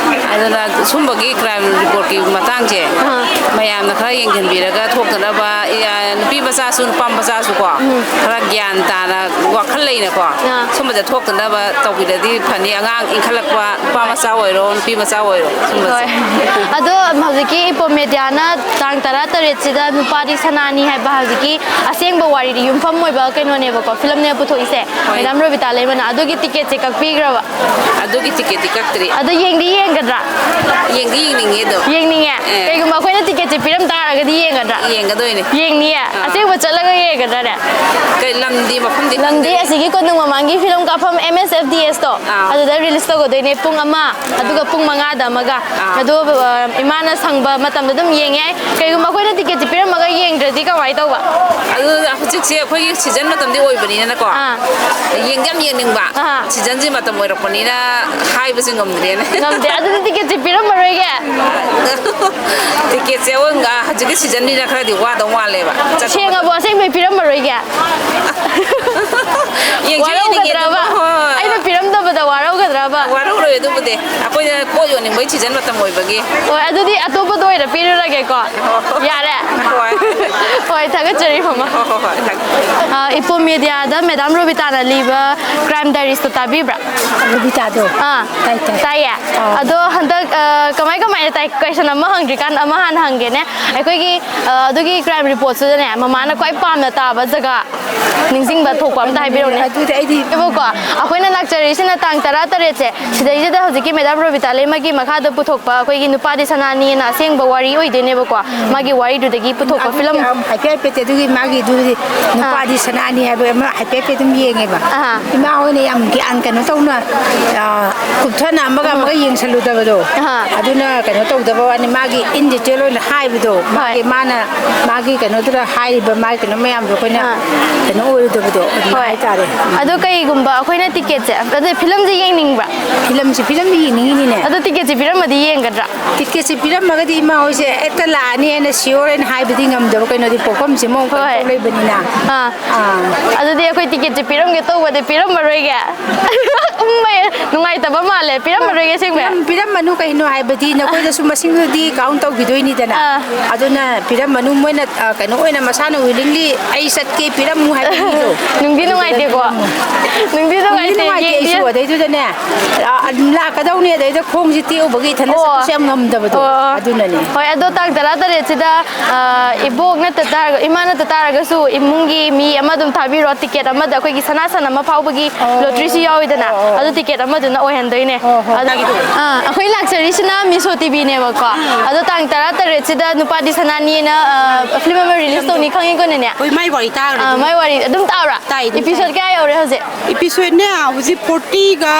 ꯑꯗꯨꯅ ꯁꯨꯝꯕꯒꯤ ꯀ꯭ꯔꯥꯏꯝ ꯔꯤꯄꯣꯔꯠꯀꯤ ꯃꯇꯥꯡꯁꯦ, ꯑꯥ꯫ ꯃꯌꯥꯝꯅ ꯈꯔ ꯌꯦꯡꯁꯤꯟꯕꯤꯔꯒ ꯊꯣꯛꯇꯅꯕ, ꯏ-, ꯑ, ꯅꯨꯄꯤ ꯃꯆꯥꯁꯨ, ꯅꯨꯄꯥ ꯃꯆꯥꯁꯨ ꯀꯣ, ꯎꯝ꯫ ꯈꯔ ꯒ꯭ꯌꯥꯟ ꯇꯥꯅ, ꯋꯥꯈꯜ ꯂꯩꯅꯀꯣ, ꯑꯥ꯫ ꯁꯨꯝꯕꯁꯦ ꯊꯣꯛꯇꯅꯕ ꯇꯧꯕꯤꯔꯗꯤ ꯐꯅꯤ꯫ ꯑꯉꯥꯡ ꯏꯟꯈꯠꯂꯛꯄ, ꯅꯨꯄꯥ ꯃꯆꯥ ꯑꯣꯏꯔꯣ, ꯅꯨꯄꯤ ꯃꯆꯥ ꯑꯣꯏꯔꯣ, ꯁꯨꯝꯕꯁꯦ꯫ ꯍꯣꯏ꯫ ꯑꯗꯣ ꯍꯧꯖꯤꯛꯀꯤ ꯏꯄꯣꯝ ꯃꯦꯗꯤꯌꯥꯅ ꯇꯥꯡ ꯇꯔꯥꯇꯔꯦꯠꯁꯤꯗ ꯅꯨꯄꯥꯗꯤ ꯁꯅꯥꯅꯤ ꯍꯥꯏꯕ ꯍꯧꯖꯤꯛꯀꯤ ꯑꯁꯦꯡꯕ ꯋꯥꯔꯤꯗ ꯌꯨꯝꯐꯝ ꯑꯣꯏꯕ ꯀꯩꯅꯣꯅꯦꯕꯀꯣ, ꯐꯤꯂꯝꯅꯦꯕ ꯄꯨꯊꯣꯛꯏꯁꯦ꯫ ꯍꯣꯏ꯫ ꯃꯦꯗꯥꯝ ꯔꯣꯕꯤꯇꯥ ꯂꯩꯃꯅ꯫ ꯑꯗꯨꯒꯤ ꯇꯤꯀꯦꯠꯁꯦ ꯀꯛꯄꯤꯈ꯭ꯔꯕ? ꯑꯗꯨꯒꯤ ꯇꯤꯀꯦꯠꯇꯤ ꯀꯛꯇ꯭ꯔꯤ꯫ ꯑꯗꯣ ꯌꯦꯡꯗꯤ ꯌꯦꯡꯒꯗ꯭ꯔꯥ? ꯌꯦꯡꯗꯤ ꯌꯦꯡꯅꯤꯡꯉꯦ ꯑꯗꯨꯝ꯫ ꯌꯦꯡꯅꯤꯡꯉꯦ? ꯑꯦ꯫ ꯀꯩꯒꯨꯝꯕ ꯑꯩꯈꯣꯏꯅ ꯇꯤꯀꯦꯠꯁꯦ ꯄꯤꯔꯝ ꯇꯥꯔꯒꯗꯤ ꯌꯦꯡꯒꯗ꯭ꯔꯥ? ꯌꯦꯡꯒꯗꯣꯏꯅꯦ꯫ ꯌꯦꯡꯅꯤꯌꯦ? ꯑꯥ꯫ ꯑꯁꯦꯡꯕ ꯆꯠꯂꯒ ꯌꯦꯡꯒꯗ꯭ꯔꯥꯅꯦ? ꯀꯩ ꯂꯝꯗꯤ, ꯃꯐꯝꯗꯤ ꯂꯝꯗꯤ ꯈꯪꯗ꯭ꯔꯤ꯫ ꯑꯁꯤꯒꯤ ꯀꯣꯅꯨꯡ ꯃꯃꯥꯡꯒꯤ ꯐꯤꯂꯝ ꯀꯥꯞꯐꯝ ꯑꯦꯝ ꯑꯦꯁ ꯑꯦꯐ ꯗꯤ ꯑꯦꯁꯇꯣ, ꯑꯥ꯫ ꯑꯗꯨꯗ ꯔꯤꯂꯤꯁ ꯇꯧꯒꯗꯣꯏꯅꯦ ꯄꯨꯡ ꯑꯃ, ꯑꯥ꯫ ꯑꯗꯨꯒ ꯄꯨꯡ ꯃꯉꯥꯗ ꯑꯃꯒ꯫ ꯑꯥ꯫ ꯑꯗꯣ, ꯑ, ꯏꯃꯥꯅ ꯁꯪꯕ ꯃꯇꯝꯗ ꯑꯗꯨꯝ ꯌꯦꯡꯉꯦ꯫ ꯀꯩꯒꯨꯝꯕ ꯑꯩꯈꯣꯏꯅ ꯇꯤꯀꯦꯠꯁꯦ ꯄꯤꯔꯝꯃꯒ ꯌꯦꯡꯗ꯭ꯔꯗꯤ ꯀꯃꯥꯏꯅ ꯇꯧꯕ? ꯑꯗꯨ ꯍꯧꯖꯤꯛꯁꯦ ꯑꯩꯈꯣꯏꯒꯤ ꯁꯤꯖꯟ ꯃꯇꯝꯗꯤ ꯑꯣꯏꯕꯅꯤꯅꯀꯣ꯫ ꯑꯥ꯫ ꯌꯦꯡꯗꯤ ꯌꯥꯝ ꯌꯦꯡꯅꯤꯡꯕ꯫ ꯑꯥ꯫ ꯁꯤꯖꯟꯁꯤ ꯃꯇꯝ ꯑꯣꯏꯔꯛꯄꯅꯤꯅ ꯍꯥꯏꯕꯁꯤ ꯉꯝꯗ꯭ꯔꯦꯅꯦ꯫ ꯉꯝꯗꯦ꯫ ꯑꯗꯨꯗꯤ ꯇꯤꯀꯦꯠꯁꯦ ꯄꯤꯔꯝꯃꯔꯣꯏꯒꯦ? ꯇꯤꯀꯦꯠꯁꯦ ꯑꯑꯣꯟ-, ꯑ, ꯍꯧꯖꯤꯛꯀꯤ ꯁꯤꯖꯟꯅꯤꯅ ꯈꯔꯗꯤ ꯋꯥꯗꯧ ꯃꯥꯜꯂꯦꯕ꯫ ꯆꯠꯄ ꯁꯦꯡꯉꯕꯣ? ꯃꯇꯝ꯫ ꯑꯁꯦꯡꯕꯩ ꯄꯤꯔꯝꯃꯔꯣꯏꯒꯦ? ꯌꯦꯡꯁꯨ ꯌꯦꯡꯅꯤꯡꯉꯦ ꯑꯗꯨꯝ꯫ ꯋꯥꯔꯧꯒꯗ꯭ꯔꯕ? ꯍꯣꯏ꯫ ꯑꯩꯅ ꯄꯤꯔꯝꯗꯕ ꯋꯥꯔꯧꯒꯗ꯭ꯔꯕ? ꯋꯥꯔꯧꯔꯣꯏ ꯑꯗꯨꯕꯨꯗꯤ꯫ ꯑꯩꯈꯣꯏꯅ ꯄꯣꯠ ꯌꯣꯟꯅꯤꯡꯕꯩ ꯁꯤꯖꯟ ꯃꯇꯝ ꯑꯣꯏꯕꯒꯤ꯫ ꯍꯣꯏ, ꯑꯗꯨꯗꯤ ꯑꯇꯣꯞꯄꯗ ꯑꯣꯏꯅ ꯄꯤꯔꯨꯔꯒꯦꯀꯣ꯫ ꯍꯣꯏ꯫ ꯌꯥꯔꯦ? ꯍꯣꯏ꯫ ꯍꯣꯏ, ꯊꯥꯒꯠꯆꯔꯤ, ꯃꯃꯥ꯫ ꯍꯣꯏ, ꯍꯣꯏ, ꯍꯣꯏ, ꯊꯥꯒꯠ- ꯑ, ꯏꯄꯣꯝ ꯃꯦꯗꯤꯌꯥꯗ ꯃꯦꯗꯥꯝ ꯔꯣꯕꯤꯇꯥꯅ ꯂꯤꯕ ꯀ꯭ꯔꯥꯏꯝ ꯗꯥꯏꯔꯤꯁꯇꯣ ꯇꯥꯕꯤꯕ꯭ꯔꯥ? ꯔꯣꯕꯤꯇꯥꯗꯣ? ꯑꯥ꯫ ꯇꯥꯏ, ꯇꯥꯏ꯫ ꯇꯥꯏꯌꯦ? ꯑꯥ꯫ ꯑꯗꯣ ꯍꯟꯗꯛ, ꯑ, ꯀꯃꯥꯏ ꯀꯃꯥꯏꯅ ꯇꯥꯏ? ꯀꯣꯏꯁꯟ ꯑꯃ ꯍꯪꯗ꯭ꯔꯤꯀꯥꯟꯗ ꯑꯃ ꯍꯥꯟꯅ ꯍꯪꯒꯦꯅꯦ꯫ ꯑꯩꯈꯣꯏꯒꯤ, ꯑ, ꯑꯗꯨꯒꯤ ꯀ꯭ꯔꯥꯏꯝ ꯔꯤꯄꯣꯔꯠꯁꯤꯗꯅꯦ, ꯃꯃꯥꯅ ꯈ꯭ꯋꯥꯏ ꯄꯥꯝꯅ ꯇꯥꯕ ꯖꯒꯥ ꯅꯤꯡꯁꯤꯡꯕ ꯊꯣꯛꯄ ꯑꯝꯇ ꯍꯥꯏꯕꯤꯔꯛꯎꯅꯦ꯫ ꯑꯗꯨꯗꯤ ꯑꯩꯗꯤ ꯏꯕꯣꯀꯣ, ꯑꯩꯈꯣꯏꯅ ꯂꯥꯛꯆꯔꯤꯁꯤꯅ ꯇꯥꯡ ꯇꯔꯥ ꯇꯔꯦꯠꯁꯦ, ꯁꯤꯗꯩꯁꯤꯗ ꯍꯧꯖꯤꯛꯀꯤ ꯃꯦꯗꯥꯝ ꯔꯣꯕꯤꯇꯥ ꯂꯩꯃꯒꯤ ꯃꯈꯥꯗ ꯄꯨꯊꯣꯛꯄ ꯑꯩꯈꯣꯏꯒꯤ ꯅꯨꯄꯥꯗꯤ ꯁꯅꯥꯅꯤꯅ ꯑꯁꯦꯡꯕ ꯋꯥꯔꯤ ꯑꯣꯏꯗꯣꯏꯅꯦꯕꯀꯣ꯫ ꯃꯥꯒꯤ ꯋꯥꯔꯤꯗꯨꯗꯒꯤ ꯄꯨꯊꯣꯛꯄ ꯑꯗꯨꯗꯤ ꯐꯤꯂꯝ꯫ ꯌꯥꯝ ꯍꯥꯏꯐꯦꯠ ꯍꯥꯏꯐꯦꯠꯇꯤ ꯑꯗꯨꯒꯤ ꯃꯥꯒꯤꯗꯨꯗꯤ ꯑꯥ꯫ ꯅꯨꯄꯥꯗꯤ ꯁꯅꯥꯅꯤ ꯍꯥꯏꯕ ꯑꯃ ꯍꯥꯏꯐꯦꯠ ꯍꯥꯏꯐꯦꯠ ꯑꯗꯨꯝ ꯌꯦꯡꯉꯦꯕ꯫ ꯑꯍꯥ꯫ ꯏꯃꯥ ꯍꯣꯏꯅ ꯌꯥꯝ ꯒ꯭ꯌꯥꯟ ꯀꯩꯅꯣ ꯇꯧꯅ, ꯑꯥ, ꯀꯨꯞꯊꯅ ꯑꯃꯒ ꯑꯃꯒ ꯌꯦꯡꯁꯜꯂꯨꯗꯕꯗꯣ꯫ ꯑꯍꯥ꯫ ꯑꯗꯨꯅ ꯀꯩꯅꯣ ꯇꯧꯗꯕ ꯋꯥꯅꯤ, ꯃꯥꯒꯤ in detail ꯑꯣꯏꯅ ꯍꯥꯏꯕꯗꯣ, ꯍꯣꯏ꯫ ꯃꯥꯒꯤ ꯃꯥꯅ ꯃꯥꯒꯤ ꯀꯩꯅꯣꯗꯨꯗ ꯍꯥꯏꯔꯤꯕ ꯃꯥꯒꯤ ꯀꯩꯅꯣ ꯃꯌꯥꯝꯗꯣ ꯑꯩꯈꯣꯏꯅ ꯑꯥ꯫ ꯀꯩꯅꯣ ꯑꯣꯏꯔꯨꯗꯕꯗꯣ ꯑꯗꯨꯃꯥꯏꯅ ꯍꯣꯏ꯫ ꯍꯥꯏꯇꯥꯔꯦ꯫ ꯑꯗꯣ ꯀꯩꯒꯨꯝꯕ ꯑꯩꯈꯣꯏꯅ ꯇꯤꯀꯦꯠꯁꯦ, ꯑꯗꯨ ꯐꯤꯂꯝꯁꯦ ꯌꯦꯡꯅꯤꯡꯕ꯭ꯔꯥ? ꯐꯤꯂꯝꯁꯦ, ꯐꯤꯂꯝꯗꯤ ꯌꯦꯡꯅꯤꯡꯉꯤꯅꯤꯅꯦ꯫ ꯑꯗꯣ ꯇꯤꯀꯦꯠꯁꯦ ꯄꯤꯔꯝꯃꯗꯤ ꯌꯦꯡꯒꯗ꯭ꯔꯥ? ꯇꯤꯀꯦꯠꯁꯦ ꯄꯤꯔꯝꯃꯒꯗꯤ ꯏꯃꯥ ꯍꯣꯏꯁꯦ ꯍꯦꯛꯇ ꯂꯥꯛꯑꯅꯤ ꯍꯥꯏꯅ sure ꯍꯥꯏꯅ ꯍꯥꯏꯕꯗꯤ ꯉꯝꯗꯕ, ꯀꯩꯅꯣꯗꯤ ꯄꯣꯛꯐꯝꯁꯦ ꯑꯃꯨꯛ ꯍꯣꯏ꯫ ꯀꯩꯅꯣ ꯇꯧ ꯂꯩꯕꯅꯤꯅ꯫ ꯑꯥ꯫ ꯑꯥ꯫ ꯑꯗꯨꯗꯤ ꯑꯩꯈꯣꯏ ꯇꯤꯀꯦꯠꯁꯦ ꯄꯤꯔꯝꯒꯦ ꯇꯧꯕꯗꯤ ꯄꯤꯔꯝꯃꯔꯣꯏꯒꯦ꯫ ꯎꯝ, ꯅꯨꯡꯉꯥꯏꯇꯕ ꯃꯥꯜꯂꯦ꯫ ꯄꯤꯔꯝꯃꯔꯣꯏꯒꯦ ꯑꯁꯦꯡꯕꯩ꯫ ꯄꯤꯔꯝ-, ꯄꯤꯔꯝꯃꯅꯨ ꯀꯩꯅꯣ ꯍꯥꯏꯕꯗꯤ ꯅꯈꯣꯏꯗꯁꯨ ꯃꯁꯤꯡꯗꯨꯗꯤ count ꯇꯧꯈꯤꯗꯣꯏꯅꯤꯗꯅ꯫ ꯑꯥ꯫ ꯑꯗꯨꯅ ꯄꯤꯔꯝꯃꯅꯨ, ꯃꯣꯏꯅ, ꯑ, ꯀꯩꯅꯣ ꯑꯣꯏꯅ ꯃꯁꯥꯅ willingly "ꯑꯩ ꯆꯠꯀꯦ, ꯄꯤꯔꯝꯃꯨ" ꯍꯥꯏꯕ ꯃꯤꯗꯣ꯫ ꯅꯨꯡꯗꯤ ꯅꯨꯡꯉꯥꯏꯇꯦꯀꯣ꯫ ꯅꯨꯡꯗꯤ ꯅꯨꯡꯗꯤ ꯅꯨꯡꯉꯥꯏꯇꯦ, ꯅꯨꯡꯉꯥꯏꯇꯦ ꯌꯦꯡꯗꯤ ꯑꯩꯁꯨ꯫ ꯑꯗꯩꯗꯨꯗꯅꯦ, ꯑ, ꯂꯥꯛꯀꯗꯧꯅꯤ, ꯑꯗꯩꯗ ꯈꯣꯡꯁꯦ ꯇꯦꯛꯎꯕꯒꯤ ꯏꯊꯟꯗ ꯑꯣ꯫ ꯆꯠꯄꯁꯨ ꯌꯥꯝ ꯉꯝꯗꯕꯗꯣ꯫ ꯑꯣ꯫ ꯑꯗꯨꯅꯅꯦ꯫ ꯍꯣꯏ, ꯑꯗꯣ ꯇꯥꯡ ꯇꯔꯥ ꯇꯔꯦꯠꯁꯤꯗ, ꯑ, ꯏꯕꯣꯛ ꯅꯠꯇ ꯇꯥꯔꯒ, ꯏꯃꯥ ꯅꯠꯇ ꯇꯥꯔꯒꯁꯨ ꯏꯃꯨꯡꯒꯤ ꯃꯤ ꯑꯃ ꯑꯗꯨꯝ ꯊꯥꯕꯤꯔꯣ꯫ ꯇꯤꯀꯦꯠ ꯑꯃꯗ ꯑꯩꯈꯣꯏꯒꯤ ꯁꯅꯥ ꯁꯟ ꯑꯃ ꯐꯥꯎꯕꯒꯤ ꯑꯣ꯫ ꯂꯣꯇ꯭ꯔꯤꯁꯨ ꯌꯥꯎꯋꯤꯗꯅ, ꯑꯣ, ꯑꯣ꯫ ꯑꯗꯨ ꯇꯤꯀꯦꯠ ꯑꯃꯗꯨꯅ ꯑꯣꯏꯍꯟꯗꯣꯏꯅꯦ꯫ ꯑꯣ, ꯍꯣꯏ꯫ ꯑꯗꯣ, ꯑꯥ, ꯑꯩꯈꯣꯏ ꯂꯥꯛꯆꯔꯤꯁꯤꯅ ꯃꯤꯁꯣ ꯇꯤꯚꯤꯅꯦꯕꯀꯣ꯫ ꯎꯝ꯫ ꯑꯗꯣ ꯇꯥꯡ ꯇꯔꯥ ꯇꯔꯦꯠꯁꯤꯗ ꯅꯨꯄꯥꯗꯤ ꯁꯅꯥꯅꯤꯅ, ꯑ, ꯐꯤꯂꯝ ꯑꯃ release ꯇꯧꯅꯤ ꯈꯪꯉꯤꯀꯣꯅꯦꯅꯦ? ꯍꯣꯏ, ꯃꯥꯏ ꯋꯥꯔꯤ ꯇꯥꯈ꯭ꯔꯦ ꯑꯥ, ꯑꯗꯨꯝ꯫ ꯃꯥꯏ ꯋꯥꯔꯤ ꯑꯗꯨꯝ ꯇꯥꯕ꯭ꯔꯥ? ꯇꯥꯏ, ꯑꯗꯨꯝ ꯇꯥꯏ꯫ Episode ꯀꯌꯥ ꯌꯧꯔꯦ ꯍꯧꯖꯤꯛ? Episode ꯅꯦ ꯍꯧꯖꯤꯛ forty ꯒ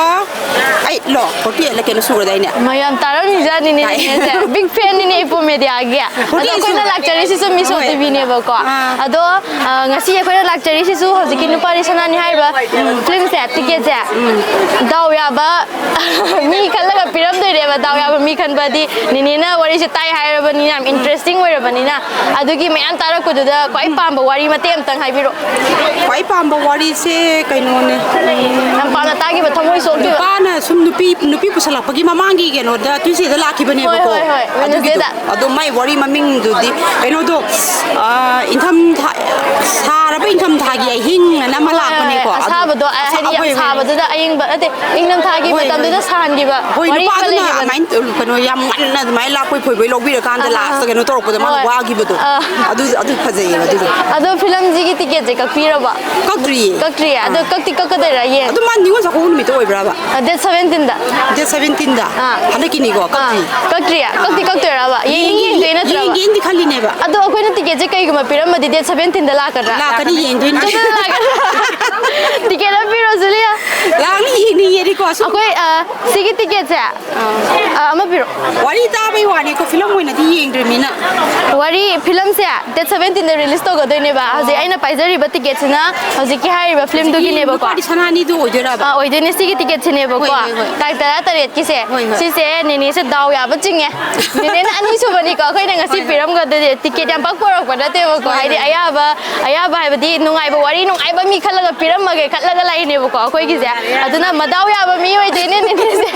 eight ꯂꯣ, forty eight ꯂ ꯀꯩꯅꯣ ꯁꯨꯔꯗꯥꯏꯅꯦ? ꯃꯌꯥꯝ ꯇꯥꯔꯝꯃꯤꯖꯥꯠꯅꯤꯅꯦ ꯇꯥꯏ꯫ ꯅꯦꯅꯦꯁꯦ꯫ Big fan ꯅꯤꯅꯦ ꯏꯄꯣꯝ ꯃꯦꯗꯤꯌꯥꯒꯤ꯫ ꯑꯗꯣ forty ꯑꯩꯈꯣꯏꯅ ꯁꯨꯔꯦ꯫ ꯂꯥꯛꯆꯔꯤꯁꯤꯁꯨ ꯃꯤꯁꯣ ꯍꯣꯏ꯫ ꯇꯤꯚꯤꯅꯦꯕꯀꯣ꯫ ꯑꯥ꯫ ꯑꯗꯣ, ꯑ, ꯉꯁꯤ ꯑꯩꯈꯣꯏꯅ ꯂꯥꯛꯆꯔꯤꯁꯤꯁꯨ ꯍꯧꯖꯤꯛꯀꯤ ꯅꯨꯄꯥꯗꯤ ꯁꯅꯥꯅꯤ ꯍꯥꯏꯔꯤꯕ ꯐꯤꯂꯝꯁꯦ, ꯇꯤꯀꯦꯠꯁꯦ ꯗꯥꯎ ꯌꯥꯕ ꯃꯤ ꯈꯜꯂꯒ ꯄꯤꯔꯝꯗꯣꯏꯅꯦꯕ꯫ ꯗꯥꯎ ꯌꯥꯕ ꯃꯤ ꯈꯟꯕꯗꯤ ꯅꯤꯅꯦꯅ ꯋꯥꯔꯤꯁꯦ ꯇꯥꯏ ꯍꯥꯏꯔꯕꯅꯤꯅ, ꯌꯥꯝ ꯏꯟꯇꯔꯦꯁꯇꯤꯡ ꯑꯣꯏꯔꯕꯅꯤꯅ, ꯑꯗꯨꯒꯤ ꯃꯌꯥꯝ ꯇꯥꯔꯛꯄꯗꯨꯗ ꯈ꯭ꯋꯥꯏ ꯄꯥꯝꯕ ꯋꯥꯔꯤ ꯃꯇꯦꯛ ꯑꯃꯇꯪ ꯍꯥꯏꯕꯤꯔꯛꯑꯣ꯫ ꯈ꯭ꯋꯥꯏ ꯄꯥꯝꯕ ꯋꯥꯔꯤꯁꯦ ꯀꯩꯅꯣꯅꯦ, ꯎꯝ, ꯌꯥꯝ ꯄꯥꯝꯅ ꯇꯥꯈꯤꯕ, ꯊꯃꯣꯏ ꯁꯣꯛꯈꯤꯕ꯫ ꯅꯨꯄꯥꯅ ꯁꯨꯝ ꯅꯨꯄꯤ, ꯅꯨꯄꯤ ꯄꯨꯁꯜꯂꯛꯄꯒꯤ ꯃꯃꯥꯡꯒꯤ ꯀꯩꯅꯣꯗ ꯇ꯭ꯌꯨꯁꯗꯦꯗ ꯂꯥꯛꯈꯤꯕꯅꯦꯕꯀꯣ꯫ ꯍꯣꯏ, ꯍꯣꯏ, ꯍꯣꯏ, ꯑꯗꯨꯒꯤꯗꯣ꯫ ꯋꯦꯅꯁꯗꯦꯗ꯫ ꯑꯗꯣ ꯃꯥꯏ ꯋꯥꯔꯤ ꯃꯃꯤꯡꯗꯨꯗꯤ ꯀꯩꯅꯣꯗꯣ, ꯑ, ꯏꯪꯊꯝ ꯊꯥ, ꯁꯥꯔꯕ ꯏꯪꯊꯝ ꯊꯥꯒꯤ ꯑꯍꯤꯡ ꯑꯅ ꯑꯃ ꯍꯣꯏ, ꯍꯣꯏ, ꯂꯥꯛꯄꯅꯦꯀꯣ꯫ ꯑꯗꯣ ꯑꯁꯥꯕꯗꯣ, ꯑ, ꯑꯁꯥ-, ꯍꯥꯏꯗꯤ ꯌꯥꯝ ꯍꯣꯏ, ꯍꯣꯏ꯫ ꯁꯥꯕꯗꯨꯗ ꯑꯏꯪꯕ, ꯅꯠꯇꯦ, ꯏꯪꯊꯝ ꯊꯥꯒꯤ ꯍꯣꯏ, ꯃꯇꯝꯗꯨꯗ ꯍꯣꯏ꯫ ꯁꯥꯍꯟꯈꯤꯕ ꯍꯣꯏ, ꯋꯥꯔꯤ ꯑꯃ ꯅꯨꯄꯥꯗꯨꯅ ꯂꯩꯌꯦꯕꯅꯦ꯫ ꯑꯗꯨꯃꯥꯏꯅ ꯀꯩꯅꯣ ꯌꯥꯝ ꯉꯟꯅ ꯑꯗꯨꯃꯥꯏꯅ ꯂꯥꯛꯄꯣꯏ ꯐꯣꯏꯕꯣꯏ ꯂꯧꯕꯤꯔꯀꯥꯟꯗ ꯑꯥ, ꯑꯥ, ꯂꯥꯁꯇ ꯑꯥ꯫ ꯀꯩꯅꯣ ꯇꯧꯔꯛꯄꯗꯣ ꯃꯥꯅ ꯍꯣꯏ꯫ ꯋꯥꯈꯤꯕꯗꯣ꯫ ꯑꯥ꯫ ꯑꯗꯨ, ꯑꯗꯨ ꯐꯖꯩꯌꯦꯕ ꯑꯗꯨꯗꯣ꯫ ꯑꯗꯣ ꯐꯤꯂꯝꯁꯤꯒꯤ ꯇꯤꯀꯦꯠꯁꯦ ꯀꯛꯄꯤꯔꯕꯣ? ꯀꯛꯇ꯭ꯔꯤꯌꯦ꯫ ꯀꯛꯇ꯭ꯔꯤꯌꯦ? ꯑꯗꯣ ꯑꯥ꯫ ꯀꯛꯇꯤ ꯀꯛꯀꯗꯣꯏꯔꯥ ꯌꯦꯡ? ꯑꯗꯨ ꯃꯥ ꯅꯤꯉꯣꯜ ꯆꯥꯛꯀꯧꯕ ꯅꯨꯃꯤꯠꯇ ꯑꯣꯏꯕ꯭ꯔꯕ? ꯑꯥ, date seventeenꯗ꯫ Date seventeenꯗ? ꯑꯥ꯫ ꯍꯟꯗꯛꯀꯤꯅꯤꯀꯣ, ꯑꯥ, ꯀꯛꯇ꯭ꯔꯤ? ꯀꯛꯇ꯭ꯔꯤꯌꯦ? ꯀꯛꯇꯤ ꯑꯥ꯫ ꯀꯛꯇꯣꯏꯔꯕ? ꯌꯦꯡꯗꯤ ꯌꯦꯡꯒꯦ-, ꯌꯦꯡꯗꯣꯏ ꯅꯠꯇ꯭ꯔꯕ? ꯌꯦꯡꯒꯦꯅꯗꯤ ꯈꯜꯂꯤꯅꯦꯕ꯫ ꯑꯗꯣ ꯑꯩꯈꯣꯏꯅ ꯇꯤꯀꯦꯠꯁꯦ ꯀꯩꯒꯨꯝꯕ ꯄꯤꯔꯝꯃꯗꯤ date seventeenꯗ ꯂꯥꯛꯀꯗ꯭ꯔꯥ? ꯂꯥꯛꯀꯅꯤ, ꯌꯦꯡꯗꯣꯏꯅꯦ꯫ ꯇꯤꯀꯦꯠ ꯑꯃ ꯄꯤꯔꯣ, ꯖꯨꯂꯤꯌꯥ꯫ ꯂꯥꯛꯅꯤ, ꯌꯦꯡꯅꯤꯡꯉꯦꯗꯤꯀꯣ, ꯁꯨꯝ꯫ ꯑꯩꯈꯣꯏ, ꯑ, ꯁꯤꯒꯤ ꯇꯤꯀꯦꯠꯁꯦ, ꯑ, ꯑꯃ ꯄꯤꯔꯣ꯫ ꯋꯥꯔꯤ ꯇꯥꯕꯩ ꯋꯥꯅꯤꯀꯣ, ꯐꯤꯂꯝ ꯑꯣꯏꯅꯗꯤ ꯌꯦꯡꯗ꯭ꯔꯤꯕꯅꯤꯅ꯫ ꯋꯥꯔꯤ, ꯐꯤꯂꯝꯁꯦ date seventeenꯗ release ꯇꯧꯒꯗꯣꯏꯅꯦꯕ꯫ ꯍꯧꯖꯤꯛ ꯑꯣ꯫ ꯑꯩꯅ ꯄꯥꯏꯖꯔꯤꯕ ꯇꯤꯀꯦꯠꯁꯤꯅ ꯍꯧꯖꯤꯛꯀꯤ ꯍꯥꯏꯔꯤꯕ ꯐꯤꯂꯝꯗꯨꯒꯤꯅꯦꯕꯀꯣ꯫ ꯅꯨꯄꯥꯗꯤ ꯁꯅꯥꯅꯤꯗꯨ ꯑꯣꯏꯗꯣꯏꯔꯕ? ꯑ, ꯑꯣꯏꯗꯣꯏꯅꯦ꯫ ꯁꯤꯒꯤ ꯇꯤꯀꯦꯠꯁꯤꯅꯦꯕꯀꯣ꯫ ꯍꯣꯏ, ꯍꯣꯏ, ꯍꯣꯏ꯫ ꯇꯥꯔꯤꯛ ꯇꯔꯥꯇꯔꯦꯠꯀꯤꯁꯦ꯫ ꯍꯣꯏ, ꯍꯣꯏ꯫ ꯁꯤꯁꯦ ꯅꯦꯅꯦꯁꯦ ꯗꯥꯎ ꯌꯥꯕ ꯆꯤꯡꯉꯦ꯫ ꯅꯦꯅꯦꯅ ꯑꯅꯤꯁꯨꯕꯅꯤꯀꯣ ꯑꯩꯈꯣꯏꯅ ꯉꯁꯤ ꯍꯣꯏ, ꯍꯣꯏ꯫ ꯄꯤꯔꯝꯒꯗꯣꯏꯁꯦ꯫ ꯇꯤꯀꯦꯠ ꯌꯥꯝ ꯄꯥꯛ ꯄꯨꯔꯛꯄ ꯅꯠꯇꯦꯕꯀꯣ꯫ ꯍꯣꯏ, ꯍꯥꯏꯗꯤ ꯍꯣꯏ꯫ ꯑꯌꯥꯕ, ꯑꯌꯥꯕ ꯍꯥꯏꯕꯗꯤ ꯅꯨꯡꯉꯥꯏꯕ ꯋꯥꯔꯤ, ꯅꯨꯡꯉꯥꯏꯕ ꯃꯤ ꯈꯜꯂꯒ ꯄꯤꯔꯝꯃꯒꯦ ꯈꯜꯂꯒ ꯂꯥꯛꯏꯅꯦꯕꯀꯣ ꯑꯩꯈꯣꯏꯒꯤꯁꯦ꯫ ꯌꯥꯔꯦ, ꯌꯥꯔꯦ꯫ ꯑꯗꯨꯅ ꯃꯗꯥꯎ ꯌꯥꯕ ꯃꯤ ꯑꯣꯏꯗꯣꯏꯅꯦ ꯅꯦꯅꯦꯁꯦ꯫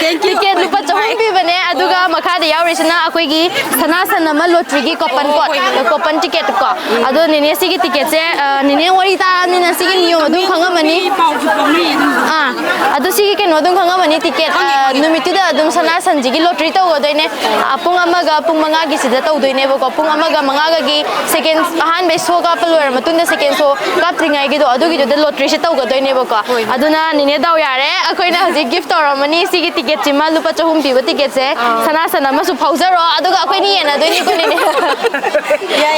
Thank you꯫ ꯇꯤꯀꯦꯠ ꯂꯨꯄꯥ ꯆꯍꯨꯝ ꯄꯤꯕꯅꯦ, ꯑꯗꯨꯒ ꯑꯣ꯫ ꯃꯈꯥꯗ ꯌꯥꯎꯔꯤꯁꯤꯅ ꯑꯩꯈꯣꯏꯒꯤ ꯁꯅꯥ ꯁꯟ ꯑꯃ ꯂꯣꯇ꯭ꯔꯤꯒꯤ ꯀꯣꯄꯟ ꯀꯣ, ꯑꯣ, ꯍꯣꯏ, ꯍꯣꯏ꯫ ꯀꯣꯄꯟ ꯇꯤꯀꯦꯠ ꯀꯣ꯫ ꯎꯝ꯫ ꯑꯗꯣ ꯅꯦꯅꯦ ꯁꯤꯒꯤ ꯇꯤꯀꯦꯠꯁꯦ, ꯑ, ꯅꯦꯅꯦ ꯋꯥꯔꯤ ꯇꯥꯔꯕꯅꯤꯅ ꯁꯤꯒꯤ ꯅꯤꯌꯣꯝ ꯑꯗꯨꯝ ꯈꯪꯉꯝꯃꯅꯤ꯫ ꯄꯥꯎꯁꯨ ꯐꯥꯎꯅꯩꯌꯦ ꯑꯗꯨꯝ꯫ ꯑꯥ, ꯑꯗꯣ ꯁꯤꯒꯤ ꯀꯩꯅꯣ ꯑꯗꯨꯝ ꯈꯪꯉꯝꯃꯅꯤ, ꯇꯤꯀꯦꯠ, ꯈꯪꯉꯦ, ꯑ, ꯈꯪꯉꯦ꯫ ꯅꯨꯃꯤꯠꯇꯨꯗ ꯑꯗꯨꯝ ꯁꯅꯥ ꯁꯟꯁꯤꯒꯤ ꯂꯣꯇ꯭ꯔꯤ ꯇꯧꯒꯗꯣꯏꯅꯦ꯫ ꯑ, ꯄꯨꯡ ꯑꯃꯒ ꯄꯨꯡ ꯃꯉꯥꯒꯤꯁꯤꯗ ꯇꯧꯗꯣꯏꯅꯦꯕꯀꯣ꯫ ꯄꯨꯡ ꯑꯃꯒ ꯃꯉꯥꯒꯤ second ꯑꯍꯥꯟꯕꯩ show ꯀꯥꯞꯄ ꯂꯣꯏꯔ ꯃꯇꯨꯡꯗ second show ꯀꯥꯞꯇ꯭ꯔꯤꯉꯩꯒꯤꯗꯣ ꯑꯗꯨꯒꯤꯗꯨꯗ ꯂꯣꯇ꯭ꯔꯤꯁꯦ ꯇꯧꯒꯗꯣꯏꯅꯦꯕꯀꯣ꯫ ꯍꯣꯏ, ꯍꯣꯏ꯫ ꯑꯗꯨꯅ ꯅꯦꯅꯦ ꯗꯥꯎ ꯌꯥꯔꯦ, ꯑꯩꯈꯣꯏꯅ ꯍꯧꯖꯤꯛ gift ꯇꯧꯔꯝꯃꯅꯤ ꯁꯤꯒꯤ ꯇꯤꯀꯦꯠꯁꯤꯃ, ꯂꯨꯄꯥ ꯆꯍꯨꯝ ꯄꯤꯕ ꯇꯤꯀꯦꯠꯁꯦ꯫ ꯑꯥ꯫ ꯁꯅꯥ ꯁꯟ ꯑꯃꯁꯨ ꯐꯥꯎꯖꯔꯣ, ꯑꯗꯨꯒ ꯑꯩꯈꯣꯏꯅꯤ ꯌꯦꯟꯅꯗꯣꯏꯅꯤꯀꯣ, ꯅꯦꯅꯦ꯫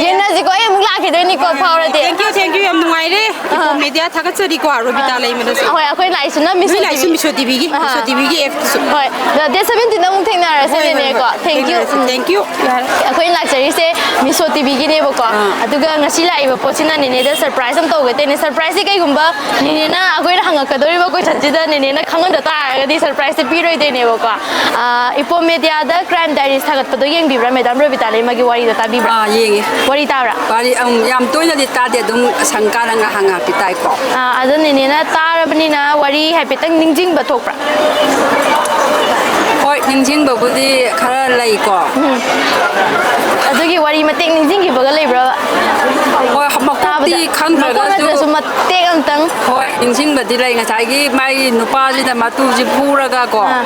ꯌꯦꯟꯅꯁꯤꯀꯣ, ꯑꯩ ꯑꯃꯨꯛ ꯂꯥꯛꯈꯤꯗꯣꯏꯅꯤꯀꯣ, ꯐꯥꯎꯔꯗꯤ꯫ Thank you, thank you, ꯌꯥꯝ ꯅꯨꯡꯉꯥꯏꯔꯦ꯫ ꯑꯥ꯫ Media ꯊꯥꯒꯠꯆꯔꯤꯀꯣ, ꯔꯣꯕꯤꯇꯥ ꯑꯥ꯫ ꯂꯩꯃꯗꯁꯨ꯫ ꯍꯣꯏ, ꯑꯩꯈꯣꯏ ꯂꯥꯛꯏꯁꯤꯅ ꯅꯣꯏ ꯃꯤꯁꯣ ꯂꯥꯛꯏꯁꯨ ꯇꯤꯚꯤ꯫ ꯃꯤꯁꯣ ꯇꯤꯚꯤꯒꯤ ꯑꯥ꯫ App ꯇꯁꯨ꯫ ꯍꯣꯏ, ꯑꯗꯣ date seventeen ꯑꯃꯨꯛ ꯊꯦꯡꯅꯔꯁꯦ, ꯍꯣꯏ, ꯍꯣꯏ, ꯅꯦꯅꯦꯀꯣ꯫ ꯍꯣꯏ꯫ Thank you꯫ ꯊꯦꯡꯅꯔꯁꯤ꯫ ꯎꯝ꯫ Thank you꯫ ꯌꯥꯔꯦ꯫ ꯑꯩꯈꯣꯏꯅ ꯂꯥꯛꯆꯔꯤꯁꯦ ꯃꯤꯁꯣ ꯇꯤꯚꯤꯒꯤꯅꯦꯕꯀꯣ꯫ ꯑꯥ꯫ ꯑꯗꯨꯒ ꯉꯁꯤ ꯂꯥꯛꯏꯕ ꯄꯣꯠꯁꯤꯅ ꯅꯦꯅꯦꯗ surprise ꯑꯃ ꯇꯧꯒꯦ ꯇꯧꯅꯦ꯫ Surpriseꯁꯦ ꯀꯩꯒꯨꯝꯕ ꯅꯦꯅꯦꯅ ꯑꯩꯈꯣꯏꯅ ꯍꯪꯉꯛꯀꯗꯧꯔꯤꯕ questionꯁꯤꯗ ꯅꯦꯅꯦꯅ ꯈꯪꯉꯝꯗ ꯇꯥꯔꯒꯗꯤ surpriseꯁꯦ ꯄꯤꯔꯣꯏꯗꯣꯏꯅꯦꯕꯀꯣ꯫ ꯑꯥ, ꯏꯄꯣꯝ Mediaꯗ Crime Diaries ꯊꯥꯒꯠꯄꯗꯣ ꯌꯦꯡꯕꯤꯕ꯭ꯔꯥ, ꯃꯦꯗꯥꯝ ꯔꯣꯕꯤꯇꯥ ꯂꯩꯃꯒꯤ ꯋꯥꯔꯤꯗꯣ ꯇꯥꯕꯤꯕ꯭ꯔꯥ? ꯑꯥ, ꯌꯦꯡꯉꯦ꯫ ꯋꯥꯔꯤ ꯇꯥꯕ꯭ꯔꯥ? ꯋꯥꯔꯤ, ꯑꯪ, ꯌꯥꯝ ꯇꯣꯏꯅꯗꯤ ꯇꯥꯗꯦ, ꯑꯗꯨꯝ ꯁꯪꯀꯥꯟꯗ ꯉꯥꯏꯍꯥꯛ ꯉꯥꯏꯍꯥꯛꯇꯤ ꯇꯥꯏꯀꯣ꯫ ꯑꯥ, ꯑꯗꯣ ꯅꯦꯅꯦꯅ ꯇꯥꯔꯕꯅꯤꯅ ꯋꯥꯔꯤ ꯍꯥꯏꯐꯦꯠꯇꯪ ꯅꯤꯡꯁꯤꯡꯕ ꯊꯣꯛꯄ꯭ꯔꯥ? ꯍꯣꯏ, ꯅꯤꯡꯁꯤꯡꯕꯕꯨꯗꯤ ꯈꯔ ꯂꯩꯀꯣ꯫ ꯎꯝ꯫ ꯑꯗꯨꯒꯤ ꯋꯥꯔꯤ ꯃꯇꯦꯛ ꯅꯤꯡꯁꯤꯡꯈꯤꯕꯒ ꯂꯩꯕ꯭ꯔꯕ? ꯍꯣꯏ, ꯃꯀꯣꯛꯇꯤ ꯇꯥꯕꯗ? ꯈꯪꯗ꯭ꯔꯒꯁꯨ ꯃꯀꯣꯛ ꯅꯠꯇ꯭ꯔꯁꯨ ꯃꯇꯦꯛ ꯑꯃꯇꯪ꯫ ꯍꯣꯏ, ꯅꯤꯡꯁꯤꯡꯕꯗꯤ ꯂꯩ꯫ ꯉꯁꯥꯏꯒꯤ ꯃꯥꯒꯤ ꯅꯨꯄꯥꯁꯤꯅ ꯃꯇꯨꯁꯤ ꯐꯨꯔꯒ ꯀꯣ, ꯑꯥ꯫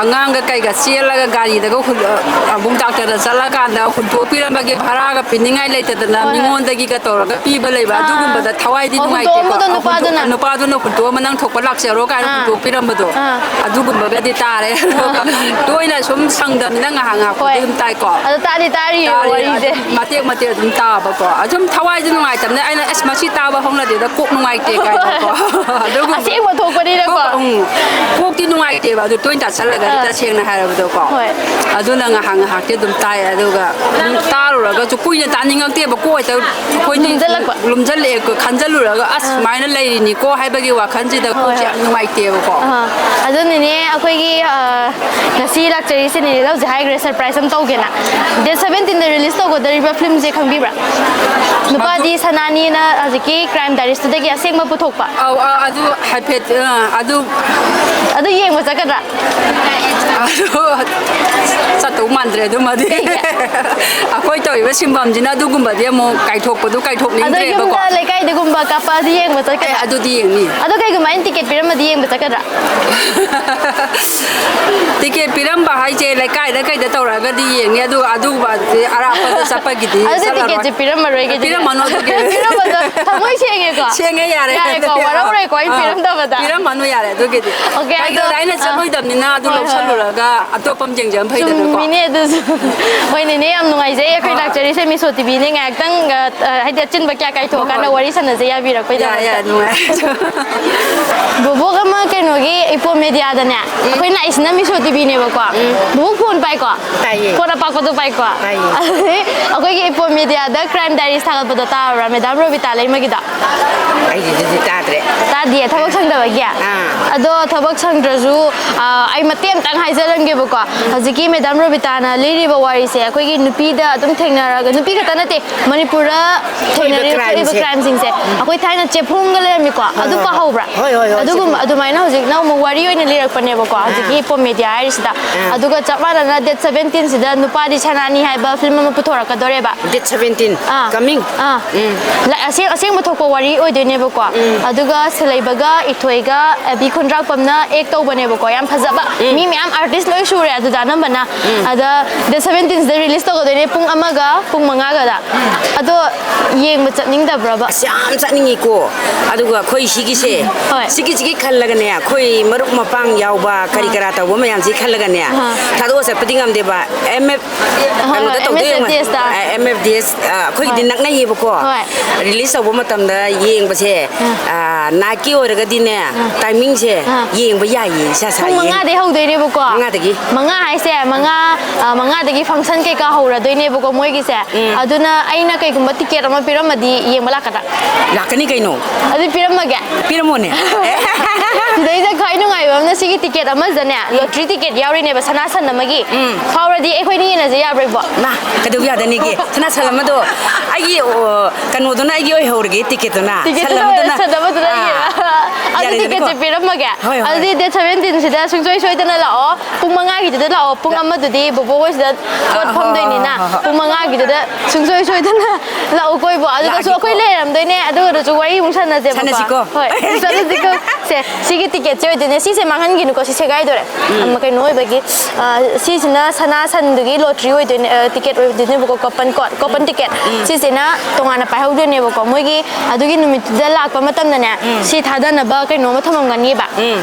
ꯑꯉꯥꯡꯒ ꯀꯩꯒ ꯆꯦꯜꯂꯒ ꯒꯥꯔꯤꯗꯒ ꯍꯨꯟ-, ꯑ, ꯑꯕꯨꯡ ꯗꯥꯛꯇꯔꯗ ꯆꯠꯂꯀꯥꯟꯗ ꯍꯨꯟꯇꯣꯛꯄꯤꯔꯝꯕꯒꯤ ꯚꯔꯥꯒ ꯄꯤꯅꯤꯡꯉꯥꯏ ꯂꯩꯇꯗꯅ ꯍꯣꯏ, ꯍꯣꯏ꯫ ꯃꯤꯉꯣꯟꯗꯒꯤꯒ ꯇꯧꯔꯒ ꯄꯤꯕ ꯂꯩꯕ, ꯑꯥ, ꯑꯗꯨꯒꯨꯝꯕꯗ ꯊꯋꯥꯏꯗꯤ ꯑꯣ, ꯅꯨꯡꯉꯥꯏꯇꯦꯀꯣ꯫ ꯍꯨꯟꯇꯣꯛꯑꯝꯕꯗꯣ ꯑ, ꯍꯨꯟꯇꯣꯛ-, ꯅꯨꯄꯥꯗꯨꯅ? ꯅꯨꯄꯥꯗꯨꯅ ꯍꯨꯟꯇꯣꯛꯑꯝꯕ, "ꯅꯪ ꯊꯣꯛꯄ ꯂꯥꯛꯆꯔꯣ" ꯀꯥꯏꯅ ꯑꯥ꯫ ꯍꯨꯟꯇꯣꯛꯄꯤꯔꯝꯕꯗꯣ, ꯑꯥ꯫ ꯑꯗꯨꯒꯨꯝꯕꯒꯗꯤ ꯇꯥꯔꯦ꯫ ꯑꯥ꯫ ꯇꯣꯏꯅ ꯁꯨꯝ ꯁꯪꯗꯕꯅꯤꯅ ꯉꯥꯏꯍꯥꯛ ꯉꯥꯏꯍꯥꯛꯄꯨꯗꯤ ꯍꯣꯏ꯫ ꯑꯗꯨꯝ ꯇꯥꯏꯀꯣ꯫ ꯑꯗꯣ ꯇꯥꯗꯤ ꯇꯥꯔꯤꯌꯦ ꯇꯥꯔꯤ, ꯋꯥꯔꯤꯁꯦ꯫ ꯑꯗꯨꯝ ꯃꯇꯦꯛ ꯃꯇꯦꯛ ꯑꯗꯨꯝ ꯇꯥꯕꯀꯣ꯫ ꯑꯗꯨꯝ ꯊꯋꯥꯏꯁꯦ ꯅꯨꯡꯉꯥꯏꯇꯕꯅꯦ꯫ ꯑꯩꯅ, "ꯑꯁ, ꯃꯁꯤ ꯇꯥꯕ ꯍꯧꯅꯗꯦꯗ, ꯀꯣꯛ ꯅꯨꯡꯉꯥꯏꯇꯦ" ꯀꯥꯏꯅꯀꯣ꯫ ꯑꯗꯨꯒꯨꯝꯕ ꯑꯁꯦꯡꯕ ꯊꯣꯛꯄꯅꯤꯅꯀꯣ꯫ ꯀꯣꯛ, ꯎꯝ, ꯀꯣꯛꯇꯤ ꯅꯨꯡꯉꯥꯏꯇꯦꯕ, ꯑꯗꯨ ꯇꯣꯏꯅ ꯇꯥꯁꯜꯂꯒꯗꯤ, ꯑꯥ꯫ ꯇꯁꯦꯡꯅ ꯍꯥꯏꯔꯕꯗꯀꯣ꯫ ꯍꯣꯏ꯫ ꯑꯗꯨꯅ ꯉꯥꯏꯍꯥꯛ ꯉꯥꯏꯍꯥꯛꯇꯤ ꯑꯗꯨꯝ ꯇꯥꯏ, ꯑꯗꯨꯒ ꯑꯗꯨꯝ ꯇꯥꯔꯨꯔꯒꯁꯨ ꯀꯨꯏꯅ ꯇꯥꯅꯤꯡꯉꯛꯇꯦꯕ, ꯀꯣꯛ ꯍꯦꯛꯇ ꯑꯩꯈꯣꯏꯗꯤ ꯂꯨꯝꯖꯜꯂꯛꯄ꯫ ꯂꯨꯝꯖꯜꯂꯛꯑꯦ, ꯈꯟꯖꯜꯂꯨꯔꯒ, "ꯑꯁ, ꯑꯥ꯫ ꯁꯨꯃꯥꯏꯅ ꯂꯩꯔꯤꯅꯤꯀꯣ" ꯍꯥꯏꯕꯒꯤ ꯋꯥꯈꯜꯁꯤꯗ ꯍꯣꯏ, ꯀꯣꯛꯁꯦ ꯍꯣꯏ꯫ ꯌꯥꯝ ꯅꯨꯡꯉꯥꯏꯇꯦꯕꯀꯣ꯫ ꯑꯥ, ꯑꯗꯨꯅꯅꯦ ꯑꯩꯈꯣꯏꯒꯤ, ꯑꯥ, ꯉꯁꯤ ꯂꯥꯛꯆꯔꯤꯁꯦ, ꯅꯦꯅꯦꯗ ꯍꯧꯖꯤꯛ ꯍꯥꯏꯈ꯭ꯔꯦ, surprise ꯑꯃ ꯇꯧꯒꯦꯅ꯫ Date seventeenꯗ release ꯇꯧꯒꯗꯧꯔꯤꯕ filmꯁꯦ ꯈꯪꯕꯤꯕ꯭ꯔꯥ? ꯅꯨꯄꯥꯗꯤ ꯁꯅꯥꯅꯤꯅ ꯍꯧꯖꯤꯛꯀꯤ Crime Diariesꯇꯨꯗꯒꯤ ꯑꯁꯦꯡꯕ ꯄꯨꯊꯣꯛꯄ꯫ ꯑꯧ, ꯑꯥ, ꯑꯗꯨ ꯍꯥꯏꯐꯦꯠ, ꯑꯥ, ꯑꯗꯨ ꯑꯗꯨ ꯌꯦꯡꯕ ꯆꯠꯀꯗ꯭ꯔꯥ? ꯑꯗꯨ ꯆꯠꯇꯧ ꯃꯥꯟꯗ꯭ꯔꯦ ꯑꯗꯨꯃꯗꯤ꯫ ꯀꯩꯒꯤ? ꯑꯩꯈꯣꯏ ꯇꯧꯔꯤꯕ ꯁꯤꯟꯐꯝꯁꯤꯅ ꯑꯗꯨꯒꯨꯝꯕꯗꯤ ꯑꯃꯨꯛ ꯀꯥꯏꯊꯣꯛꯄꯗꯣ ꯑꯗꯣ ꯀꯥꯏꯊꯣꯛꯅꯤꯡꯗ꯭ꯔꯦꯕꯀꯣ꯫ ꯌꯨꯝꯗ ꯂꯩꯀꯥꯏꯗꯒꯨꯝꯕ ꯀꯥꯞꯄꯛꯑꯗꯤ ꯌꯦꯡꯕ ꯑꯦ, ꯆꯠꯀꯗ꯭ꯔꯥ? ꯑꯗꯨꯗꯤ ꯌꯦꯡꯅꯤ꯫ ꯑꯗꯣ ꯀꯩꯒꯨꯝꯕ ꯑꯩꯅ ticket ꯄꯤꯔꯝꯃꯗꯤ ꯌꯦꯡꯕ ꯆꯠꯀꯗ꯭ꯔꯥ? ꯇꯤꯀꯦꯠ ꯄꯤꯔꯝꯕ ꯍꯥꯏꯁꯦ ꯂꯩꯀꯥꯏꯗ ꯀꯩꯗ ꯇꯧꯔꯒꯗꯤ ꯌꯦꯡꯉꯦ, ꯑꯗꯨꯒ ꯑꯗꯨꯒꯨꯝꯕꯗꯤ ꯑꯔꯥꯞꯄꯗ ꯆꯠꯄꯒꯤꯗꯤ ꯑꯗꯨꯗꯤ ꯆꯠꯂꯔꯣꯏ꯫ ꯇꯤꯀꯦꯠꯁꯦ ꯄꯤꯔꯝꯃꯔꯣꯏꯒꯦ ꯑꯗꯨꯗꯤ꯫ ꯄꯤꯔꯝꯃꯅꯨ ꯑꯗꯨꯒꯤ꯫ ꯄꯤꯔꯝꯃꯅꯨ꯫ ꯊꯃꯣꯏ ꯁꯦꯡꯉꯦꯀꯣ? ꯁꯦꯡꯉꯦ, ꯌꯥꯔꯦ꯫ ꯌꯥꯔꯦꯀꯣ, ꯋꯥꯔꯧꯔꯦꯀꯣ ꯑꯩ ꯑꯥ, ꯄꯤꯔꯝꯗꯕꯗ? ꯄꯤꯔꯝꯃꯅꯨ, ꯌꯥꯔꯦ ꯑꯗꯨꯒꯤꯗꯤ꯫ Okay, ꯑꯗꯣ, ꯀꯩꯗꯧꯔꯦ, ꯑꯩꯅ ꯑꯥ, ꯆꯠꯂꯣꯏꯗꯕꯅꯤꯅ ꯑꯗꯨ ꯍꯣꯏ, ꯍꯣꯏ꯫ ꯂꯧꯁꯜꯂꯨꯔꯒ ꯑꯇꯣꯞꯄ ꯑꯃ ꯌꯦꯡꯖꯕꯅ ꯐꯩꯗꯅꯀꯣ꯫ ꯆꯨꯝꯃꯤꯅꯦ ꯑꯗꯨꯁꯨ꯫ ꯍꯣꯏ, ꯅꯦꯅꯦ, ꯌꯥꯝ ꯅꯨꯡꯉꯥꯏꯖꯩ꯫ ꯑꯩꯈꯣꯏ ꯍꯣꯏ꯫ ꯂꯥꯛꯆꯔꯤꯁꯦ ꯃꯤꯁꯣ ꯇꯤꯚꯤꯅꯦ꯫ ꯉꯥꯏꯍꯥꯛꯇꯪ, ꯑ, ꯑ, ꯍꯥꯏꯗꯤ ꯑꯆꯤꯟꯕ ꯀꯌꯥ ꯀꯥꯏꯊꯣꯛꯑꯀꯥꯟꯗ ꯍꯣꯏ, ꯍꯣꯏ꯫ ꯋꯥꯔꯤ ꯁꯥꯟꯅꯖꯩ ꯌꯥꯕꯤꯔꯛꯄꯩꯗꯕꯨꯛꯇ꯫ ꯌꯥꯏ, ꯌꯥꯏ, ꯅꯨꯡꯉꯥꯏ꯫ ꯕꯣꯕꯣꯛ ꯑꯃ ꯀꯩꯅꯣꯒꯤ ꯏꯄꯣꯝ ꯃꯦꯗꯤꯌꯥꯗꯅꯦ, ꯎꯝ꯫ ꯑꯩꯈꯣꯏ ꯂꯥꯛꯏꯁꯤꯅ ꯃꯤꯁꯣ ꯇꯤꯚꯤꯅꯦꯕꯀꯣ꯫ ꯎꯝ꯫ ꯕꯣꯕꯣꯛ ꯐꯣꯟ ꯄꯥꯏꯀꯣ? ꯄꯥꯏꯌꯦ꯫ ꯐꯣꯟ ꯑꯄꯥꯛꯄꯗꯣ ꯄꯥꯏꯀꯣ? ꯄꯥꯏꯌꯦ꯫ ꯑꯗꯨꯗꯤ ꯑꯩꯈꯣꯏꯒꯤ ꯏꯄꯣꯝ ꯃꯦꯗꯤꯌꯥꯗ Crime Diaries ꯊꯥꯒꯠꯄꯗꯣ ꯇꯥꯔꯕ꯭ꯔꯥ, ꯃꯦꯗꯥꯝ ꯔꯣꯕꯤꯇꯥ ꯂꯩꯃꯒꯤꯗꯣ? ꯑꯩꯗꯤ ꯑꯗꯨꯗꯤ ꯇꯥꯗ꯭ꯔꯦ꯫ ꯇꯥꯗꯤꯌꯦ, ꯊꯕꯛ ꯁꯪꯗꯕꯒꯤ? ꯑꯥ꯫ ꯑꯗꯣ ꯊꯕꯛ ꯁꯪꯗ꯭ꯔꯁꯨ, ꯑ, ꯑꯩ ꯃꯇꯦꯛ ꯑꯃꯇꯪ ꯍꯥꯏꯖꯔꯝꯒꯦꯕꯀꯣ꯫ ꯍꯧꯖꯤꯛꯀꯤ ꯃꯦꯗꯥꯝ ꯔꯣꯕꯤꯇꯥꯅ ꯂꯤꯔꯤꯕ ꯋꯥꯔꯤꯁꯦ ꯑꯩꯈꯣꯏꯒꯤ ꯅꯨꯄꯤꯗ ꯑꯗꯨꯝ ꯊꯦꯡꯅꯔꯒ, ꯅꯨꯄꯤ ꯈꯛꯇ ꯅꯠꯇꯦ, ꯃꯅꯤꯄꯨꯔꯗ ꯊꯣꯛꯏꯕ ꯊꯦꯡꯅꯔꯤꯕ, ꯊꯣꯛꯏꯕ crimeꯁꯦ꯫ Crimeꯁꯤꯡꯁꯦ꯫ ꯎꯝ꯫ ꯑꯩꯈꯣꯏ ꯊꯥꯏꯅ ꯆꯦꯐꯣꯡꯒ ꯂꯩꯔꯝꯃꯤꯀꯣ? ꯍꯣꯏ, ꯑꯗꯨ ꯍꯣꯏ, ꯍꯣꯏ꯫ ꯄꯥꯍꯧꯕ꯭ꯔꯥ? ꯍꯣꯏ, ꯍꯣꯏ, ꯍꯣꯏ, ꯑꯗꯨꯒꯨꯝꯕ, ꯆꯦꯐꯣꯡ꯫ ꯑꯗꯨꯃꯥꯏꯅ ꯍꯧꯖꯤꯛꯅ ꯑꯃꯨꯛ ꯋꯥꯔꯤ ꯑꯣꯏꯅ ꯂꯤꯔꯛꯄꯅꯦꯕꯀꯣ, ꯑꯥ꯫ ꯍꯧꯖꯤꯛꯀꯤ ꯏꯄꯣꯝ ꯃꯦꯗꯤꯌꯥ ꯍꯥꯏꯔꯤꯁꯤꯗ꯫ ꯑꯥ꯫ ꯑꯗꯨꯒ ꯆꯞ ꯃꯥꯟꯅꯅ date seventeenꯁꯤꯗ ꯅꯨꯄꯥꯗꯤ ꯁꯅꯥꯅꯤ ꯍꯥꯏꯕ film ꯑꯃ ꯄꯨꯊꯣꯔꯛꯀꯗꯣꯔꯦꯕ꯫ Date seventeen, ꯑꯥ꯫ Coming? ꯑꯥ꯫ ꯎꯝ꯫ ꯂ-, ꯑꯁꯦꯡ-, ꯑꯁꯦꯡꯕ ꯊꯣꯛꯄ ꯋꯥꯔꯤ ꯑꯣꯏꯗꯣꯏꯅꯦꯕꯀꯣ꯫ ꯎꯝ꯫ ꯑꯗꯨꯒ ꯁꯤꯂꯩꯕꯒ ꯏꯊꯣꯏꯒ ꯑꯦꯕꯤ ꯈꯨꯟꯗ꯭ꯔꯥꯛꯄꯝꯅ act ꯇꯧꯕꯅꯦꯕꯀꯣ꯫ ꯌꯥꯝ ꯐꯖꯕ꯫ ꯎꯝ꯫ ꯃꯤ ꯃꯌꯥꯝ artist ꯂꯣꯏ ꯁꯨꯔꯦ ꯑꯗꯨꯗ ꯑꯅꯝꯕꯅ꯫ ꯎꯝ꯫ ꯑꯗ date seventeenꯁꯤꯗ release ꯇꯧꯒꯗꯣꯏꯅꯦ ꯄꯨꯡ ꯑꯃꯒ ꯄꯨꯡ ꯃꯉꯥꯒꯗ꯫ ꯎꯝ꯫ ꯑꯗꯣ ꯌꯦꯡꯕ ꯆꯠꯅꯤꯡꯗꯕ꯭ꯔꯕ? ꯑꯁ, ꯌꯥꯝ ꯆꯠꯅꯤꯡꯉꯤꯀꯣ꯫ ꯑꯗꯨꯒ ꯑꯩꯈꯣꯏ ꯁꯤꯒꯤꯁꯦ, ꯍꯣꯏ꯫ ꯁꯤꯒꯤꯁꯤꯒꯤ ꯈꯜꯂꯒꯅꯦ, ꯑꯩꯈꯣꯏ ꯃꯔꯨꯞ ꯃꯄꯥꯡ ꯌꯥꯎꯕ ꯀꯔꯤ ꯑꯥ꯫ ꯀꯔꯥ ꯇꯧꯕ ꯃꯌꯥꯝꯁꯤ ꯈꯜꯂꯒꯅꯦ, ꯑꯥ꯫ ꯊꯥꯗꯣꯛꯑ ꯆꯠꯄꯗꯤ ꯉꯝꯗꯦꯕ꯫ ꯑꯦꯝ ꯑꯦꯐ ꯍꯣꯏ, ꯀꯩꯅꯣꯗ ꯍꯣꯏ, ꯇꯧꯗꯣꯏ ꯑꯣꯏꯔꯝꯒꯅꯤ꯫ ꯑꯦꯝ ꯑꯦꯐ ꯗꯤ ꯑꯦꯁꯇ꯫ ꯑ, ꯑꯦꯝ ꯑꯦꯐ ꯗꯤ ꯑꯦꯁ, ꯑ, ꯑꯩꯈꯣꯏꯒꯤꯗꯤ ꯍꯣꯏ꯫ ꯅꯛꯅꯩꯌꯦꯕꯀꯣ꯫ ꯍꯣꯏ꯫ Release ꯇꯧꯕ ꯃꯇꯝꯗ ꯌꯦꯡꯕꯁꯦ, ꯑꯥ꯫ ꯑ, nightꯀꯤ ꯑꯣꯏꯔꯒꯗꯤꯅꯦ, ꯑꯥ꯫ Timingꯁꯦ ꯑꯥ꯫ ꯌꯦꯡꯕ ꯌꯥꯏꯌꯦ, ꯏꯁꯥ ꯁꯥ ꯄꯨꯡ ꯌꯦꯡ-, ꯃꯉꯥꯗꯩ ꯍꯧꯗꯣꯏꯅꯦꯕꯀꯣ꯫ ꯃꯉꯥꯗꯒꯤ꯫ ꯃꯉꯥ ꯍꯥꯏꯁꯦ, ꯃꯉꯥ, ꯑ, ꯃꯉꯥꯗꯒꯤ function ꯀꯩꯀꯥ ꯍꯧꯔꯗꯣꯏꯅꯦꯕꯀꯣ ꯃꯣꯏꯒꯤꯁꯦ꯫ ꯎꯝ꯫ ꯑꯗꯨꯅ ꯑꯩꯅ ꯀꯩꯒꯨꯝꯕ ticket ꯑꯃ ꯄꯤꯔꯝꯃꯗꯤ ꯌꯦꯡꯕ ꯂꯥꯛꯀꯗ꯭ꯔꯥ? ꯂꯥꯛꯀꯅꯤ ꯀꯩꯅꯣ꯫ ꯑꯗꯨꯗꯤ ꯄꯤꯔꯝꯃꯒꯦ꯫ ꯄꯤꯔꯝꯃꯣꯅꯦ꯫ ꯁꯤꯗꯩꯗ ꯈ꯭ꯋꯥꯏ ꯅꯨꯡꯉꯥꯏꯕ ꯑꯃꯅ ꯁꯤꯒꯤ ticket ꯑꯃꯁꯤꯗꯅꯦ, ꯎꯝ꯫ Lottery ticket ꯌꯥꯎꯔꯤꯅꯦꯕ, ꯁꯅꯥ ꯁꯟ ꯑꯃꯒꯤ꯫ ꯎꯝ꯫ ꯐꯥꯎꯔꯗꯤ ꯑꯩꯈꯣꯏꯅꯤ ꯌꯦꯟꯅꯁꯦ ꯌꯥꯕ꯭ꯔꯥ, ꯏꯕꯣ? ꯃꯥ, ꯀꯩꯗꯧ ꯌꯥꯗꯅꯤꯒꯦ? ꯁꯅꯥ ꯁꯟ ꯑꯃꯗꯣ ꯑꯩꯒꯤ, ꯑꯣ, ꯀꯩꯅꯣꯗꯨꯅ ꯑꯩꯒꯤ ꯑꯣꯏꯍꯧꯔꯒꯦ, ticketꯇꯨꯅ꯫ Ticketꯇꯨꯅ ꯁꯟ ꯑꯃꯗꯨꯅ꯫ ꯑꯣꯏꯔꯦ, ꯁꯟ ꯑꯃꯗꯨꯅ ꯑꯥ꯫ ꯑꯩꯒꯤ꯫ ꯑꯗꯨ ꯌꯥꯔꯦꯗꯅꯀꯣ? Ticketꯁꯦ ꯄꯤꯔꯝꯃꯒꯦ꯫ ꯍꯣꯏ, ꯍꯣꯏ꯫ ꯑꯗꯨꯗꯤ date seventeenꯁꯤꯗ ꯁꯨꯡꯁꯣꯏ ꯁꯣꯏꯗꯅ ꯂꯥꯛꯑꯣ꯫ ꯄꯨꯡ ꯃꯉꯥꯒꯤꯗꯨꯗ ꯂꯥꯛꯑꯣ꯫ ꯄꯨꯡ ꯑꯃꯗꯨꯗꯤ ꯕꯣꯕꯣ ꯍꯣꯏꯁꯤꯗ ꯄꯣꯠ ꯑꯥ, ꯍꯣꯏ, ꯐꯝꯗꯣꯏꯅꯤꯅ ꯍꯣꯏ, ꯍꯣꯏ, ꯍꯣꯏ꯫ ꯄꯨꯡ ꯃꯉꯥꯒꯤꯗꯨꯗ ꯁꯨꯡꯁꯣꯏ ꯁꯣꯏꯗꯅ ꯂꯥꯛꯎꯀꯣ, ꯏꯕꯣ꯫ ꯑꯗꯨꯗꯁꯨ ꯂꯥꯛꯑꯒꯦꯀꯣ꯫ ꯑꯩꯈꯣꯏ ꯂꯩꯔꯝꯗꯣꯏꯅꯦ꯫ ꯑꯗꯨꯒꯗꯁꯨ ꯋꯥꯔꯤ ꯑꯃꯨꯛ ꯁꯥꯟꯅꯁꯦꯕꯀꯣ꯫ ꯁꯥꯟꯅꯁꯤꯀꯣ꯫ ꯍꯣꯏ, ꯆꯠꯂꯁꯤꯀꯣ꯫ ꯁꯦ, ꯁꯤꯒꯤ ꯇꯤꯀꯦꯠꯁꯦ ꯑꯣꯏꯗꯣꯏꯅꯦ꯫ ꯁꯤꯁꯦ ꯃꯥꯡꯍꯟꯈꯤꯅꯨꯀꯣ, ꯁꯤ ꯁꯦꯒꯥꯏꯗꯣꯔꯦ꯫ ꯑꯃ ꯀꯩꯅꯣ ꯑꯣꯏꯕꯒꯤ, ꯑ, ꯁꯤꯁꯤꯅ ꯁꯅꯥ ꯁꯟꯗꯨꯒꯤ ꯂꯣꯇ꯭ꯔꯤ ꯑꯣꯏꯗꯣꯏꯅꯦ, ꯑ, ꯇꯤꯀꯦꯠ ꯑꯣꯏꯗꯣꯏꯅꯦꯕꯀꯣ, ꯀꯣꯄꯟ ꯀꯣꯠ, ꯀꯣꯄꯟ ꯇꯤꯀꯦꯠ꯫ ꯁꯤꯁꯤꯅ ꯇꯣꯉꯥꯟꯅ ꯄꯥꯏꯍꯧꯗꯣꯏꯅꯦꯕꯀꯣ꯫ ꯃꯣꯏꯒꯤ ꯑꯗꯨꯒꯤ ꯅꯨꯃꯤꯠꯇꯨꯗ ꯂꯥꯛꯄ ꯃꯇꯝꯗꯅꯦ, ꯁꯤ ꯊꯥꯗꯅꯕ ꯀꯩꯅꯣ ꯑꯃ ꯊꯝꯃꯝꯒꯅꯤꯕ꯫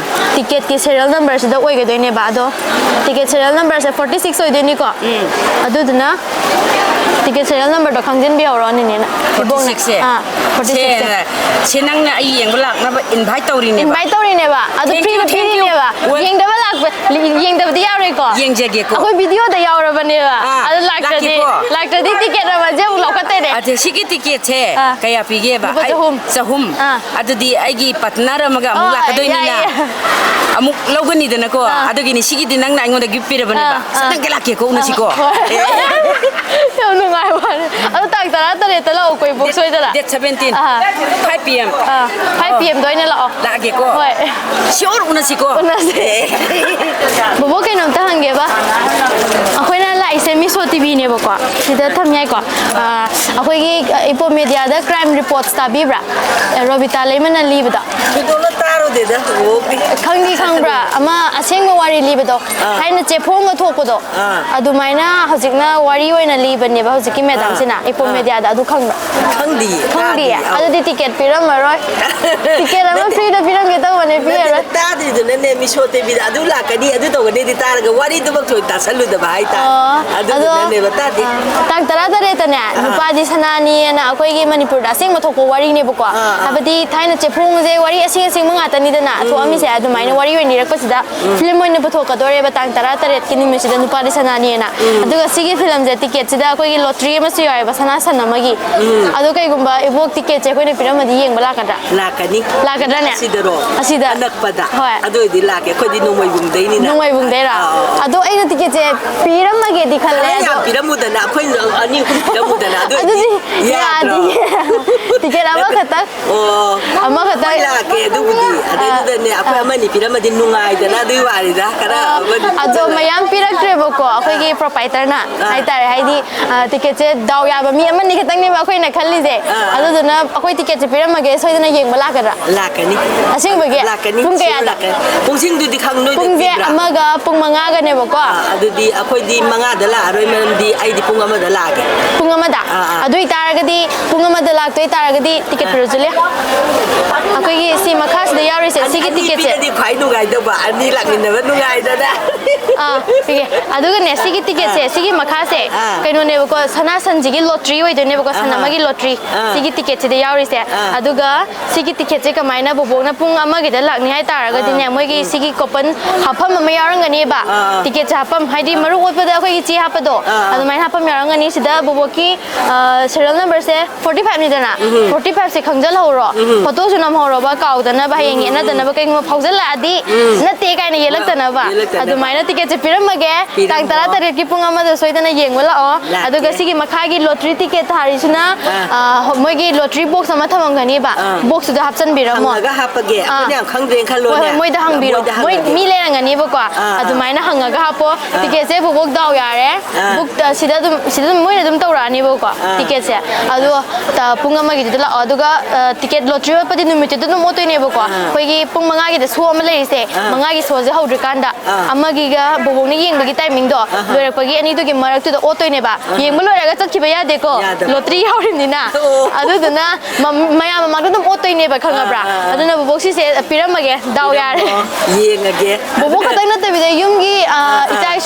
ꯇꯤꯀꯦꯠꯀꯤ ꯁꯦꯔꯤꯌꯦꯜ ꯅꯝꯕꯔꯁꯤꯗ ꯑꯣꯏꯒꯗꯣꯏꯅꯦꯕ꯫ ꯑꯗꯣ ꯇꯤꯀꯦꯠ ꯁꯦꯔꯤꯌꯦꯜ ꯅꯝꯕꯔꯁꯦ ꯐꯣꯔꯇꯤ ꯁꯤꯛꯁ ꯑꯣꯏꯗꯣꯏꯅꯤꯀꯣ꯫ ꯑꯗꯨꯗꯨꯅ ꯇꯤꯀꯦꯠ ꯁꯦꯔꯤꯌꯦꯜ ꯅꯝꯕꯔꯗꯣ ꯈꯪꯖꯤꯟꯕꯤꯍꯧꯔꯣ, ꯅꯦꯅꯦꯅ꯫ ꯏꯕꯣꯛꯅ꯫ ꯐꯣꯔꯇꯤ ꯁꯤꯛꯁꯁꯦ? ꯑꯥ, ꯐꯣꯔꯇꯤ ꯁꯤꯛꯁꯁꯦ꯫ ꯁꯦ, ꯁꯦ ꯅꯪꯅ ꯑꯩ ꯌꯦꯡꯕ ꯂꯥꯛꯅꯕ ꯏꯟꯚꯥꯏꯠ ꯇꯧꯔꯤꯅꯦꯕ? ꯏꯟꯚꯥꯏꯠ ꯇꯧꯔꯤꯅꯦꯕ꯫ ꯑꯗꯨ Thank you, ꯐ꯭ꯔꯤꯗ thank you. ꯄꯤꯔꯤꯅꯦꯕ꯫ Well, ꯌꯦꯡꯗꯕ ꯂꯥꯛꯄ, ꯌꯦꯡꯗꯕꯗꯤ ꯌꯥꯎꯔꯣꯏꯀꯣ? ꯌꯦꯡꯖꯒꯦꯀꯣ꯫ ꯑꯩꯈꯣꯏ ꯚꯤꯗꯤꯑꯣꯗ ꯌꯥꯎꯔꯕꯅꯦꯕ꯫ ꯑꯥ, ꯑꯗꯨ ꯂꯥꯛꯇ꯭ꯔꯗꯤ, ꯂꯥꯛꯀꯦꯀꯣ꯫ ꯂꯥꯛꯇ꯭ꯔꯗꯤ ꯇꯤꯀꯦꯠ ꯃꯃꯜꯁꯦ ꯑꯃꯨꯛ ꯂꯧꯈꯠꯇꯣꯏꯅꯦ꯫ ꯑꯗ ꯁꯤꯒꯤ ꯇꯤꯀꯦꯠꯁꯦ ꯑꯥ꯫ ꯀꯌꯥ ꯄꯤꯒꯦꯕ? ꯂꯨꯄꯥ ꯑꯩ ꯆꯍꯨꯝ꯫ ꯆꯍꯨꯝ꯫ ꯑꯥ꯫ ꯑꯗꯨꯗꯤ ꯑꯩꯒꯤ ꯄꯥꯔꯠꯅꯔ ꯑꯃꯒ ꯑꯃꯨꯛ ꯑꯣ, ꯂꯥꯛꯀꯗꯣꯏꯅꯤꯅ ꯌꯥꯏꯌꯦ꯫ ꯑꯃꯨꯛ ꯂꯧꯒꯅꯤꯗꯅꯀꯣ꯫ ꯑꯥ꯫ ꯑꯗꯨꯒꯤꯅꯤ ꯁꯤꯒꯤꯗꯤ ꯅꯪꯅ ꯑꯩꯉꯣꯟꯗ ꯒꯤꯐ ꯄꯤꯔꯕꯅꯦꯕ꯫ ꯑꯥ, ꯑꯥ꯫ ꯅꯪꯒ ꯂꯥꯛꯀꯦꯀꯣ ꯎꯅꯁꯤꯀꯣ꯫ ꯑꯥ, ꯍꯣꯏ꯫ ꯑꯦ꯫ ꯌꯥꯝ ꯅꯨꯡꯉꯥꯏꯕ ꯋꯥꯅꯤ꯫ ꯑꯗꯨ ꯇꯥꯡ ꯇꯔꯥ ꯇꯔꯦꯠꯇ ꯂꯥꯛꯑꯣ ꯀꯣ ꯏꯕꯣꯛ, ꯁꯣꯏꯗꯅ꯫ Date seventeen, ꯑꯥ꯫ Five P M. ꯑꯥ, five P M ꯗ ꯑꯣꯏꯅ ꯂꯥꯛꯑꯣ꯫ ꯂꯥꯛꯑꯒꯦꯀꯣ꯫ ꯍꯣꯏ꯫ Sure ꯎꯅꯁꯤꯀꯣ꯫ ꯎꯅꯁꯤ꯫ ꯑꯦ꯫ ꯕꯣꯕꯣꯛ, ꯀꯩꯅꯣꯝꯇ ꯍꯪꯒꯦꯕ꯫ ꯑꯩꯈꯣꯏꯅ ꯂꯥꯛꯏꯁꯦ ꯃꯤꯁꯣ ꯇꯤꯚꯤꯅꯦꯕꯀꯣ꯫ ꯁꯤꯗ ꯊꯝ ꯌꯥꯏꯀꯣ? ꯑꯥ, ꯑꯩꯈꯣꯏꯒꯤ, ꯑ, ꯏꯄꯣꯝ ꯃꯦꯗꯤꯌꯥꯗ ꯀ꯭ꯔꯥꯏꯝ ꯔꯤꯄꯣꯔꯠꯁ ꯇꯥꯕꯤꯕ꯭ꯔꯥ? ꯔꯣꯕꯤꯇꯥ ꯂꯩꯃꯅ ꯂꯤꯕꯗꯣ꯫ ꯊꯣꯏꯗꯣꯛꯅ ꯇꯥꯔꯨꯗꯦꯗ, ꯕꯣꯕꯣꯛꯇꯤ꯫ ꯈꯪꯗꯤ ꯈꯪꯕ꯭ꯔꯥ? ꯑꯃ ꯑꯁꯦꯡꯕ ꯋꯥꯔꯤ ꯂꯤꯕꯗꯣ꯫ ꯑꯥ꯫ ꯊꯥꯏꯅ ꯆꯦꯐꯣꯡꯒ ꯊꯣꯛꯄꯗꯣ꯫ ꯑꯥ꯫ ꯑꯗꯨꯃꯥꯏꯅ ꯍꯧꯖꯤꯛꯅ ꯋꯥꯔꯤ ꯑꯣꯏꯅ ꯂꯤꯕꯅꯦꯕ ꯍꯧꯖꯤꯛꯀꯤ ꯑꯥ, ꯃꯦꯗꯥꯝꯁꯤꯅ, ꯏꯄꯣꯝ ꯑꯥ꯫ ꯃꯦꯗꯤꯌꯥꯗ꯫ ꯑꯗꯨ ꯈꯪꯕ꯭ꯔꯥ? ꯈꯪꯗꯤꯌꯦ, ꯈꯪꯗꯤꯌꯦ? ꯇꯥꯗꯤꯌꯦ, ꯑꯧ꯫ ꯑꯗꯨꯗꯤ ꯇꯤꯀꯦꯠ ꯄꯤꯔꯝꯃꯔꯣꯏ꯫ ꯇꯤꯀꯦꯠ ꯑꯃ ꯅꯠꯇꯦ꯫ ꯐ꯭ꯔꯤꯗ ꯄꯤꯔꯝꯒꯦ ꯇꯧꯕꯅꯦ, ꯅꯠꯇꯦ, ꯄꯤꯔꯔꯣꯏ꯫ ꯇꯥꯗ꯭ꯔꯤꯗꯨꯅꯅꯦ, ꯃꯤꯁꯣ ꯇꯤꯚꯤꯗ ꯑꯗꯨ ꯂꯥꯛꯀꯅꯤ, ꯑꯗꯨ ꯇꯧꯒꯅꯤꯗꯤ ꯇꯥꯔꯒ ꯋꯥꯔꯤꯗꯨꯃꯛ ꯊꯣꯏ ꯇꯥꯁꯜꯂꯨꯗꯕ ꯍꯥꯏꯇꯥꯔꯦ꯫ ꯑꯣ, ꯑꯗꯨꯗꯨꯅꯅꯦꯕ, ꯑꯗꯣ, ꯇꯥꯗꯦ꯫ ꯑꯥ, ꯇꯥꯡ ꯇꯔꯥ ꯇꯔꯦꯠꯇꯅꯦ, ꯑꯥ꯫ ꯅꯨꯄꯥꯗꯤ ꯁꯅꯥꯅꯤꯅ ꯑꯩꯈꯣꯏꯒꯤ ꯃꯅꯤꯄꯨꯔꯗ ꯑꯁꯦꯡꯕ ꯊꯣꯛꯄ ꯋꯥꯔꯤꯅꯦꯕꯀꯣ꯫ ꯑꯥ, ꯑꯥ꯫ ꯍꯥꯏꯕꯗꯤ ꯊꯥꯏꯅ ꯆꯦꯐꯣꯡꯁꯦ ꯋꯥꯔꯤ ꯑꯁꯦꯡ ꯑꯁꯦꯡꯕ ꯉꯥꯛꯇꯅꯤꯗꯅ ꯎꯝ, ꯊꯣꯛꯑꯝꯃꯤꯁꯦ, ꯑꯗꯨꯃꯥꯏꯅ ꯎꯝ꯫ ꯋꯥꯔꯤ ꯑꯣꯏꯅ ꯂꯤꯔꯛꯄꯁꯤꯗ ꯎꯝ꯫ ꯐꯤꯂꯝ ꯑꯣꯏꯅ ꯄꯨꯊꯣꯛꯀꯗꯣꯔꯦꯕ ꯇꯥꯡ ꯇꯔꯥ ꯇꯔꯦꯠꯀꯤ ꯅꯨꯃꯤꯠꯁꯤꯗ ꯅꯨꯄꯥꯗꯤ ꯁꯅꯥꯅꯤꯅ꯫ ꯎꯝ꯫ ꯑꯗꯨꯒ ꯁꯤꯒꯤ ꯐꯤꯂꯝꯁꯦ ꯇꯤꯀꯦꯠꯁꯤꯗ ꯑꯩꯈꯣꯏꯒꯤ ꯂꯣꯇ꯭ꯔꯤ ꯑꯃꯁꯨ ꯌꯥꯎꯋꯦꯕ, ꯁꯅꯥ ꯁꯟ ꯑꯃꯒꯤ꯫ ꯎꯝ꯫ ꯑꯗꯣ ꯀꯩꯒꯨꯝꯕ ꯏꯕꯣꯛ ꯇꯤꯀꯦꯠꯁꯦ ꯑꯩꯈꯣꯏꯅ ꯄꯤꯔꯝꯃꯗꯤ ꯌꯦꯡꯕ ꯂꯥꯛꯀꯗ꯭ꯔꯥ? ꯂꯥꯛꯀꯅꯤ꯫ ꯂꯥꯛꯀꯗ꯭ꯔꯥꯅꯦ? ꯑꯁꯤꯗꯔꯣ? ꯑꯁꯤꯗ꯫ ꯑꯅꯛꯄꯗ? ꯍꯣꯏ꯫ ꯑꯗꯨ ꯑꯣꯏꯗꯤ ꯂꯥꯛꯀꯦ, ꯑꯩꯈꯣꯏꯗꯤ ꯅꯣꯡꯃꯩꯕꯨꯡꯗꯩꯅꯤꯅ꯫ ꯅꯣꯡꯃꯩꯕꯨꯡꯗꯩꯔꯥ? ꯑꯥ, ꯑꯥ, ꯑꯥ꯫ ꯑꯗꯣ ꯑꯩꯅ ꯇꯤꯀꯦꯠꯁꯦ ꯄꯤꯔꯝꯃꯒꯦꯗꯤ ꯈꯜꯂꯦ, ꯈꯔ ꯌꯥꯝ ꯑꯗꯣ ꯄꯤꯔꯝꯃꯨꯗꯅ, ꯑꯩꯈꯣꯏ ꯑꯅꯤ ꯑꯍꯨꯝ ꯄꯤꯔꯝꯃꯨꯗꯅ, ꯑꯗꯨ ꯑꯣꯏꯗꯤ ꯑꯗꯨꯗꯤ ꯌꯥꯗ꯭ꯔꯣ? ꯌꯥꯗꯤꯌꯦ꯫ ꯇꯤꯀꯦꯠ ꯑꯃꯈꯛꯇꯪ꯫ ꯑꯣ꯫ ꯑꯃꯈꯛꯇꯪ꯫ ꯍꯣꯏ, ꯂꯥꯛꯀꯦ ꯑꯗꯨꯕꯨꯗꯤ꯫ ꯑꯗꯩꯗꯨꯗꯅꯦ, ꯑꯥ꯫ ꯑꯩꯈꯣꯏ ꯑꯃꯅꯤ ꯄꯤꯔꯝꯃꯗꯤ ꯅꯨꯡꯉꯥꯏꯗꯅ, ꯑꯗꯨꯒꯤ ꯋꯥꯅꯤꯗ꯫ ꯈꯔ ꯑꯥ, ꯑꯃꯅꯤ ꯑꯗꯣ ꯄꯤꯔꯝꯃꯗꯤ꯫ ꯃꯌꯥꯝ ꯄꯤꯔꯛꯇ꯭ꯔꯦꯕ꯫ ꯀꯣ ꯑꯩꯈꯣꯏꯒꯤ ꯄ꯭ꯔꯣꯄꯥꯏꯇꯔꯅ ꯍꯥꯏꯇꯥꯔꯦ, ꯍꯥꯏꯗꯤ ꯇꯤꯀꯦꯠꯁꯦ ꯗꯥꯎ ꯌꯥꯕ ꯃꯤ ꯑꯃꯅꯤ ꯈꯛꯇꯪꯅꯦꯕ ꯑꯩꯈꯣꯏꯅ ꯈꯜꯂꯤꯁꯦ꯫ ꯑꯗꯨꯗꯨꯅ ꯑꯩꯈꯣꯏ ꯇꯤꯀꯦꯠꯁꯦ ꯄꯤꯔꯝꯃꯒꯦ, ꯁꯣꯏꯗꯅ ꯌꯦꯡꯕ ꯂꯥꯛꯀꯗ꯭ꯔꯥ? ꯂꯥꯛꯀꯅꯤ꯫ ꯑꯁꯦꯡꯕꯒꯤ? ꯂꯥꯛꯀꯅꯤ꯫ ꯄꯨꯡ ꯀꯌꯥꯗ? ꯂꯥꯛꯀꯅꯤ꯫ ꯄꯨꯡꯁꯤꯡꯗꯨꯗꯤ ꯈꯪ ꯅꯣꯏꯗ ꯄꯨꯡꯁꯦ ꯄꯤꯕ꯭ꯔꯥ? ꯑꯃꯒ ꯄꯨꯡ ꯃꯉꯥꯒꯅꯦꯕꯀꯣ꯫ ꯑꯗꯨꯗꯤ ꯑꯩꯈꯣꯏꯗꯤ ꯃꯉꯥꯗ ꯂꯥꯛꯑꯔꯣꯏ, ꯃꯔꯝꯗꯤ ꯑꯩꯗꯤ ꯄꯨꯡ ꯑꯃꯗ ꯂꯥꯛꯑꯒꯦ꯫ ꯄꯨꯡ ꯑꯃꯗ? ꯑꯥ, ꯑꯥ꯫ ꯑꯗꯨ ꯑꯣꯏꯇꯥꯔꯒꯗꯤ ꯄꯨꯡ ꯑꯃꯗ ꯂꯥꯛꯇꯣꯏ ꯇꯥꯔꯒꯗꯤ ꯇꯤꯀꯦꯠ ꯄꯤꯔꯣ ꯆꯨꯂꯦ꯫ ꯑꯩꯈꯣꯏꯒꯤ ꯁꯤ ꯃꯈꯥꯁꯤꯗ ꯌꯥꯎꯔꯤꯁꯦ ꯁꯤꯒꯤ ꯑꯅꯤ ꯇꯤꯀꯦꯠꯁꯦ꯫ ꯄꯤꯔꯗꯤ ꯈ꯭ꯋꯥꯏ ꯅꯨꯡꯉꯥꯏꯗꯧꯕ, ꯑꯅꯤ ꯂꯥꯛꯃꯤꯟꯅꯕ ꯅꯨꯡꯉꯥꯏꯗꯅ꯫ ꯑꯥ, ꯄꯤꯒꯦ꯫ ꯑꯗꯨꯒꯅꯦ ꯁꯤꯒꯤ ꯇꯤꯀꯦꯠꯁꯦ, ꯁꯤꯒꯤ ꯃꯈꯥꯁꯦ ꯑꯥ꯫ ꯀꯩꯅꯣꯅꯦꯕꯀꯣ, ꯁꯅꯥ ꯁꯟꯁꯤꯒꯤ ꯂꯣꯇ꯭ꯔꯤ ꯑꯣꯏꯗꯣꯏꯅꯦꯕꯀꯣ, ꯁꯟ ꯑꯥ꯫ ꯑꯃꯒꯤ ꯂꯣꯇ꯭ꯔꯤ꯫ ꯑꯥ꯫ ꯁꯤꯒꯤ ꯇꯤꯀꯦꯠꯁꯤꯗ ꯌꯥꯎꯔꯤꯁꯦ꯫ ꯑꯥ꯫ ꯑꯗꯨꯒ ꯁꯤꯒꯤ ꯇꯤꯀꯦꯠꯁꯦ ꯀꯃꯥꯏꯅ ꯕꯣꯕꯣꯛꯅ ꯄꯨꯡ ꯑꯃꯒꯤꯗ ꯂꯥꯛꯅꯤ ꯍꯥꯏ ꯇꯥꯔꯒꯗꯤꯅꯦ, ꯑꯥ꯫ ꯃꯣꯏꯒꯤ ꯁꯤꯒꯤ ꯀꯣꯄꯟ ꯍꯥꯞꯐꯝ ꯑꯃ ꯌꯥꯎꯔꯝꯒꯅꯦꯕ꯫ ꯑꯥ꯫ ꯇꯤꯀꯦꯠꯁꯦ ꯍꯥꯞꯐꯝ, ꯍꯥꯏꯗꯤ ꯃꯔꯨ ꯑꯣꯠꯄꯗ ꯑꯩꯈꯣꯏꯒꯤ ꯆꯦ ꯍꯥꯞꯄꯗꯣ, ꯑꯥ꯫ ꯑꯗꯨꯃꯥꯏꯅ ꯍꯥꯞꯐꯝ ꯌꯥꯎꯔꯝꯒꯅꯤ꯫ ꯁꯤꯗ ꯕꯣꯕꯣꯛꯀꯤ, ꯑ, ꯁꯦꯔꯤꯌꯦꯜ ꯅꯝꯕꯔꯁꯦ ꯐꯣꯔꯇꯤ ꯐꯥꯏꯚꯅꯤꯗꯅ, ꯐꯣꯔꯇꯤ ꯐꯥꯏꯚꯁꯦ ꯈꯪꯖꯜꯍꯧꯔꯣ꯫ ꯐꯣꯇꯣꯁꯨ ꯅꯝꯍꯧꯔꯣꯕ, ꯀꯥꯎꯗꯅꯕ, ꯍꯌꯦꯡ ꯌꯦꯠꯅꯗꯅꯕ, ꯀꯩꯒꯨꯝꯕ ꯐꯥꯎꯖꯜꯂꯛꯑꯗꯤ ꯅꯠꯇꯦ ꯀꯥꯏꯅ ꯌꯦꯜꯂꯛꯇꯅꯕ꯫ ꯌꯦꯜꯂꯛꯇꯅꯕ꯫ ꯑꯗꯨꯃꯥꯏꯅ ꯇꯤꯀꯦꯠꯁꯦ ꯄꯤꯔꯝꯃꯒꯦ꯫ ꯇꯥꯡ ꯄꯤꯔꯝꯃꯣ꯫ ꯇꯔꯥꯇꯔꯦꯠꯀꯤ ꯄꯨꯡ ꯑꯃꯗ ꯁꯣꯏꯗꯅ ꯌꯦꯡꯕ ꯂꯥꯛꯑꯣ꯫ ꯂꯥꯛꯀꯦ꯫ ꯑꯗꯨꯒ ꯁꯤꯒꯤ ꯃꯈꯥꯒꯤ ꯂꯣꯇ꯭ꯔꯤ ꯇꯤꯀꯦꯠ ꯊꯥꯔꯤꯁꯤꯅ, ꯑꯥ꯫ ꯑ, ꯃꯣꯏꯒꯤ ꯂꯣꯇ꯭ꯔꯤ ꯕꯣꯛꯁ ꯑꯃ ꯊꯝꯃꯝꯒꯅꯤꯕ꯫ ꯑꯥ꯫ ꯕꯣꯛꯁꯇꯨꯗ ꯍꯥꯞꯆꯟꯕꯤꯔꯝꯃꯣ꯫ ꯍꯪꯉꯒ ꯍꯥꯞꯄꯒꯦ꯫ ꯑꯥ꯫ ꯑꯩꯈꯣꯏꯅ ꯌꯥꯝ ꯈꯪꯗ꯭ꯔꯦꯅ ꯍꯣꯏ, ꯍꯣꯏ, ꯈꯜꯂꯣꯅꯦ꯫ ꯃꯣꯏꯗ ꯍꯪꯕꯤꯔꯣ꯫ ꯃꯣꯏꯗ ꯃꯣꯏ ꯍꯪꯉꯒꯦ꯫ ꯃꯤ ꯂꯩꯔꯝꯒꯅꯤꯕꯀꯣ꯫ ꯑꯥ꯫ ꯑꯗꯨꯃꯥꯏꯅ ꯍꯪꯉꯒ ꯍꯥꯞꯄꯣ꯫ ꯑꯥ꯫ ꯇꯤꯀꯦꯠꯁꯦ ꯕꯣꯕꯣꯛ ꯗꯥꯎ ꯌꯥꯔꯦ꯫ ꯑꯥ꯫ ꯕꯨꯛ, ꯑ, ꯁꯤꯗ ꯑꯗꯨꯝ, ꯁꯤꯗ ꯑꯗꯨꯝ ꯃꯣꯏꯅ ꯑꯗꯨꯝ ꯇꯧꯔꯛꯑꯅꯤꯕꯀꯣ꯫ ꯑꯥ꯫ ꯇꯤꯀꯦꯠꯁꯦ꯫ ꯑꯗꯣ, ꯇ-, ꯄꯨꯡ ꯑꯃꯒꯤꯗꯨꯗ ꯂꯥꯛꯑꯣ꯫ ꯑꯗꯨꯒ, ꯑ, ꯇꯤꯀꯦꯠ ꯂꯣꯇ꯭ꯔꯤ ꯑꯣꯠꯄꯗꯤ ꯅꯨꯃꯤꯠꯇꯨꯗ ꯑꯗꯨꯝ ꯑꯣꯠꯇꯣꯏꯅꯦꯕꯀꯣ꯫ ꯑꯥ꯫ ꯑꯩꯈꯣꯏꯒꯤ ꯄꯨꯡ ꯃꯉꯥꯒꯤꯗ ꯁꯣ ꯑꯃ ꯂꯩꯔꯤꯁꯦ, ꯑꯥ꯫ ꯃꯉꯥꯒꯤ ꯁꯣꯁꯦ ꯍꯧꯗ꯭ꯔꯤꯀꯥꯟꯗ, ꯑꯥ꯫ ꯑꯃꯒꯤꯒ ꯕꯣꯕꯣꯛꯅ ꯌꯦꯡꯕꯒꯤ ꯇꯥꯏꯃꯤꯡꯗꯣ, ꯑꯍꯥ꯫ ꯂꯣꯏꯔꯛꯄꯒꯤ ꯑꯅꯤꯗꯨꯒꯤ ꯃꯔꯛꯇꯨꯗ ꯑꯣꯠꯇꯣꯏꯅꯦꯕ꯫ ꯑꯍꯥ꯫ ꯌꯦꯡꯕ ꯂꯣꯏꯔꯒ ꯆꯠꯈꯤꯕ ꯌꯥꯗꯦꯀꯣ꯫ ꯌꯥꯗꯕ꯫ ꯂꯣꯇ꯭ꯔꯤ ꯌꯥꯎꯔꯤꯕꯅꯤꯅ꯫ ꯑꯣ꯫ ꯑꯗꯨꯗꯨꯅ ꯃꯝ-, ꯃꯌꯥꯝ ꯃꯃꯥꯡꯗ ꯑꯗꯨꯝ ꯑꯣꯠꯇꯣꯏꯅꯦꯕ, ꯈꯪꯉꯕ꯭ꯔꯥ? ꯑꯥ, ꯑꯥ, ꯑꯥ꯫ ꯑꯗꯨꯅ ꯕꯣꯕꯣꯛ ꯁꯤꯁꯦ ꯄꯤꯔꯝꯃꯒꯦ꯫ ꯗꯥꯎ ꯌꯥꯔꯦ꯫ ꯄꯤꯔꯝꯃꯣ, ꯌꯦꯡꯉꯒꯦ꯫ ꯕꯣꯕꯣꯛ ꯑꯗꯨꯅ ꯈꯛꯇꯪ ꯅꯠꯇꯕꯤꯗ ꯌꯨꯝꯒꯤ, ꯑ, ꯑꯥ, ꯑꯥ꯫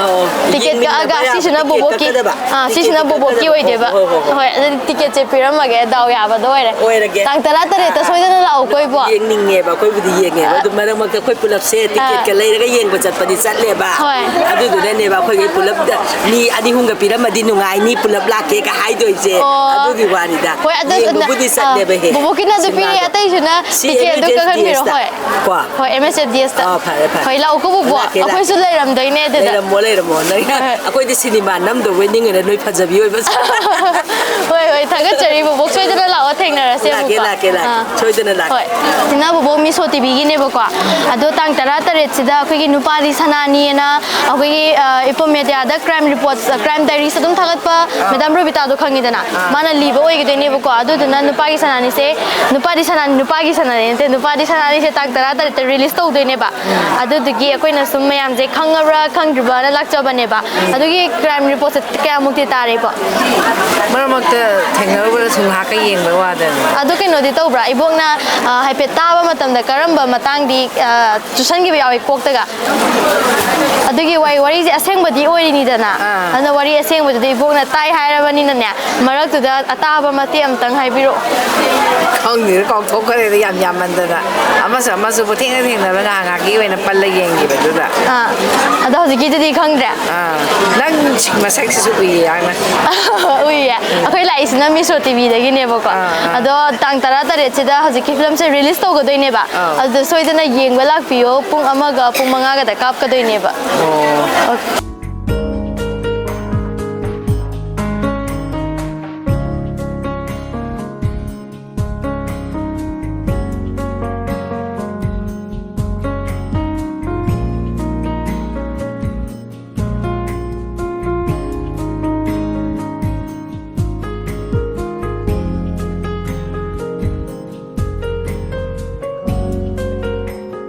ꯑꯣ, ꯇꯤꯀꯦꯠ ꯌꯦꯡꯃꯤꯟꯅꯕ ꯀꯛꯑꯒ ꯌꯥꯕ ꯁꯤꯁꯤꯅ ꯇꯤꯀꯦꯠ ꯕꯣꯕꯣꯛꯀꯤ, ꯀꯛꯀꯗꯕ꯫ ꯑꯥ, ꯁꯤꯁꯤꯅ ꯇꯤꯀꯦꯠꯇꯤ ꯕꯣꯕꯣꯛꯀꯤ ꯀꯛꯀꯗꯕ꯫ ꯑꯣꯏꯗꯣꯏꯕ꯫ ꯍꯣꯏ, ꯍꯣꯏ, ꯍꯣꯏ, ꯍꯣꯏ꯫ ꯍꯣꯏ, ꯑꯗꯨꯗꯤ ꯇꯤꯀꯦꯠꯁꯦ ꯄꯤꯔꯝꯃꯒꯦ, ꯗꯥꯎ ꯌꯥꯕꯗꯣ ꯑꯣꯏꯔꯦ꯫ ꯑꯣꯏꯔꯒꯦ꯫ ꯇꯥꯡ ꯇꯔꯥꯇꯔꯦꯠꯇ ꯁꯣꯏꯗꯅ ꯂꯥꯛꯎꯀꯣ, ꯏꯕꯣ꯫ ꯌꯦꯡꯅꯤꯡꯉꯦꯕ, ꯑꯩꯈꯣꯏꯕꯨꯗꯤ ꯌꯦꯡꯉꯦꯕ꯫ ꯑꯗꯨ ꯃꯔꯛ ꯃꯔꯛꯇ ꯑꯩꯈꯣꯏ ꯄꯨꯂꯞꯁꯦ ꯇꯤꯀꯦꯠꯀ ꯂꯩꯔꯒ ꯌꯦꯡꯕ ꯆꯠꯄꯗꯤ ꯆꯠꯂꯦꯕ꯫ ꯍꯣꯏ꯫ ꯑꯗꯨꯗꯨꯅꯅꯦꯕ ꯑꯩꯈꯣꯏꯒꯤ ꯄꯨꯂꯞꯇ ꯃꯤ ꯑꯅꯤ ꯑꯍꯨꯝꯒ ꯄꯤꯔꯝꯃꯗꯤ ꯅꯨꯡꯉꯥꯏꯅꯤ, ꯄꯨꯂꯞ ꯂꯥꯛꯀꯦꯒ ꯍꯥꯏꯗꯣꯏꯁꯦ꯫ ꯑꯣ꯫ ꯑꯗꯨꯒꯤ ꯋꯥꯅꯤꯗ꯫ ꯍꯣꯏ, ꯑꯗꯨ, ꯌꯦꯡꯕꯕꯨꯗꯤ ꯑ, ꯆꯠꯂꯦꯕ ꯍꯦ, ꯕꯣꯕꯣꯛꯀꯤꯅ ꯑꯗꯨ ꯄꯤꯔꯤ, ꯁꯤꯅꯦꯃꯥꯗꯣ꯫ ꯑꯇꯩꯁꯨꯅ ꯁꯤ ꯇꯤꯀꯦꯠ ꯑꯗꯨ ꯑꯦꯝ ꯑꯦꯁ ꯑꯦꯐ ꯗꯤ ꯑꯦꯁꯇ꯫ ꯀꯛꯍꯟꯕꯤꯔꯣ, ꯍꯣꯏ꯫ ꯀꯣ? ꯍꯣꯏ, ꯑꯦꯝ ꯑꯦꯁ ꯑꯦꯐ ꯗꯤ ꯑꯦꯁꯇ꯫ ꯑꯥ, ꯐꯔꯦ, ꯐꯔꯦ꯫ ꯍꯣꯏ, ꯂꯥꯛꯎꯀꯣ, ꯕꯣꯕꯣꯛ꯫ ꯂꯥꯛꯀꯦ, ꯂꯥꯛꯀꯦ꯫ ꯑꯩꯈꯣꯏꯁꯨ ꯂꯩꯔꯝꯗꯣꯏꯅꯦ ꯑꯗꯨꯗ꯫ ꯂꯩꯔꯝꯃꯣ, ꯂꯩꯔꯝꯃꯣ꯫ ꯅꯪ, ꯍꯣꯏ, ꯍꯣꯏ꯫ ꯑꯩꯈꯣꯏꯗꯤ ꯁꯤꯅꯦꯃꯥ ꯅꯝꯗꯧꯕꯩ ꯅꯤꯡꯉꯤꯔꯦ, ꯅꯣꯏ ꯐꯖꯕꯤ ꯑꯣꯏꯕꯁꯦ꯫ ꯍꯣꯏ, ꯍꯣꯏ, ꯊꯥꯒꯠꯆꯔꯤ꯫ ꯕꯣꯕꯣꯛ ꯁꯣꯏꯗꯅ ꯂꯥꯛꯑꯣ, ꯊꯦꯡꯅꯔꯁꯦ꯫ ꯂꯥꯛꯀꯦ, ꯑꯃꯨꯛꯀꯣ꯫ ꯂꯥꯛꯀꯦ, ꯂꯥꯛꯀꯦ꯫ ꯑꯥ꯫ ꯁꯣꯏꯗꯅ ꯂꯥꯛꯀꯦ꯫ ꯍꯣꯏ꯫ ꯁꯤꯅ ꯕꯣꯕꯣꯛ ꯃꯤꯁꯣ ꯇꯤꯚꯤꯒꯤꯅꯦꯕꯀꯣ꯫ ꯑꯗꯣ ꯇꯥꯡ ꯇꯔꯥ ꯇꯔꯦꯠꯁꯤꯗ ꯑꯩꯈꯣꯏꯒꯤ ꯅꯨꯄꯥꯗꯤ ꯁꯅꯥꯅꯤꯅ ꯑꯩꯈꯣꯏꯒꯤ, ꯑ, ꯏꯄꯣꯝ ꯃꯦꯗꯤꯌꯥꯗ ꯀ꯭ꯔꯥꯏꯝ ꯔꯤꯄꯣꯔꯠꯁ, ꯑ, ꯀ꯭ꯔꯥꯏꯝ ꯗꯥꯏꯔꯤꯁ ꯑꯗꯨꯝ ꯊꯥꯒꯠꯄ ꯃꯦꯗꯥꯝ ꯔꯣꯕꯤꯇꯥꯗꯣ ꯈꯪꯉꯤꯗꯅ? ꯑꯥ꯫ ꯃꯥꯅ ꯂꯤꯕ ꯑꯣꯏꯒꯗꯣꯏꯅꯦꯕꯀꯣ꯫ ꯑꯗꯨꯗꯨꯅ ꯅꯨꯄꯥꯒꯤ ꯁꯅꯥꯅꯤꯁꯦ, ꯅꯨꯄꯥꯗꯤ ꯁꯅꯥꯅꯤ, ꯅꯨꯄꯥꯒꯤ ꯁꯅꯥꯅꯤ ꯅꯠꯇꯦ, ꯅꯨꯄꯥꯗꯤ ꯁꯅꯥꯅꯤꯁꯦ ꯇꯥꯡ ꯇꯔꯥ ꯇꯔꯦꯠꯇ ꯔꯤꯂꯤꯁ ꯇꯧꯗꯣꯏꯅꯦꯕ꯫ ꯑꯗꯨꯗꯨꯒꯤ ꯑꯩꯈꯣꯏꯅ ꯁꯨꯝ ꯃꯌꯥꯝꯁꯦ ꯈꯪꯉꯕ꯭ꯔꯥ ꯈꯪꯗ꯭ꯔꯤꯕ꯭ꯔꯥꯅ ꯂꯥꯛꯆꯕꯅꯦꯕ꯫ ꯑꯗꯨꯒꯤ ꯀ꯭ꯔꯥꯏꯝ ꯔꯤꯄꯣꯔꯠꯁꯦ ꯀꯌꯥꯃꯨꯛꯇꯤ ꯇꯥꯔꯦꯀꯣ? ꯃꯔꯛ ꯃꯔꯛꯇ ꯊꯦꯡꯅꯔꯨꯕꯗ ꯁꯨꯝ ꯉꯥꯏꯍꯥꯛꯀ ꯌꯦꯡꯕꯩ ꯋꯥꯗꯅꯤ꯫ ꯑꯗꯨ ꯀꯩꯅꯣꯗꯤ ꯇꯧꯕ꯭ꯔꯥ? ꯏꯕꯣꯛꯅ, ꯑ, ꯍꯥꯏꯐꯦꯠ ꯇꯥꯕ ꯃꯇꯝꯗ ꯀꯔꯝꯕ ꯃꯇꯥꯡꯗꯤ, ꯑ, ꯆꯨꯁꯟꯈꯤꯕ ꯌꯥꯎꯏ ꯀꯣꯛꯇꯒ? ꯑꯗꯨꯒꯤ ꯋꯥꯔꯤ, ꯋꯥꯔꯤꯁꯦ ꯑꯁꯦꯡꯕꯗꯤ ꯑꯣꯏꯔꯤꯅꯤꯗꯅ꯫ ꯑꯥ꯫ ꯑꯗꯨꯅ ꯋꯥꯔꯤ ꯑꯁꯦꯡꯕꯗꯨꯗꯤ ꯏꯕꯣꯛꯅ ꯇꯥꯏ ꯍꯥꯏꯔꯕꯅꯤꯅꯅꯦ, ꯃꯔꯛꯇꯨꯗ ꯑꯇꯥꯕ ꯃꯇꯦꯛ ꯑꯝꯇꯪ ꯍꯥꯏꯕꯤꯔꯛꯑꯣ꯫ ꯈꯪꯗꯦꯗ, ꯀꯥꯎꯊꯣꯛꯈ꯭ꯔꯦꯗ, ꯌꯥꯝ ꯌꯥꯝꯃꯟꯗꯅ꯫ ꯑꯃꯁꯨ ꯑꯃꯁꯨ ꯄꯨꯊꯦꯡꯅ ꯊꯦꯡꯅꯕ ꯉꯥꯏꯍꯥꯛ ꯉꯥꯏꯍꯥꯛꯀꯤ ꯑꯣꯏꯅ ꯄꯜꯂ ꯌꯦꯡꯈꯤꯕꯗꯨꯗ꯫ ꯑꯥ꯫ ꯑꯗꯣ ꯍꯧꯖꯤꯛꯀꯤꯗꯨꯗꯤ ꯈꯪꯗ꯭ꯔꯦ? ꯑꯥ꯫ ꯅꯪ ꯃꯁꯛꯁꯤꯁꯨ ꯎꯏꯌꯦ ꯌꯥꯝꯅ꯫ ꯎꯏꯌꯦ꯫ ꯑꯩꯈꯣꯏ ꯂꯥꯛꯏꯁꯤꯅ ꯃꯤꯁꯣ ꯇꯤꯚꯤꯗꯒꯤꯅꯦꯕꯀꯣ꯫ ꯑꯥ, ꯑꯥ꯫ ꯑꯗꯣ ꯇꯥꯡ ꯇꯔꯥ ꯇꯔꯦꯠꯁꯤꯗ ꯍꯧꯖꯤꯛꯀꯤ ꯐꯤꯂꯝꯁꯦ ꯔꯤꯂꯤꯁ ꯇꯧꯒꯗꯣꯏꯅꯦꯕ꯫ ꯑꯥ꯫ ꯑꯗꯨꯗ ꯁꯣꯏꯗꯅ ꯌꯦꯡꯕ ꯂꯥꯛꯄꯤꯌꯣ꯫ ꯄꯨꯡ ꯑꯃꯒ ꯄꯨꯡ ꯃꯉꯥꯒꯗ ꯀꯥꯞꯀꯗꯣꯏꯅꯦꯕ꯫ ꯑꯣ꯫ ꯑꯣꯀꯦ꯫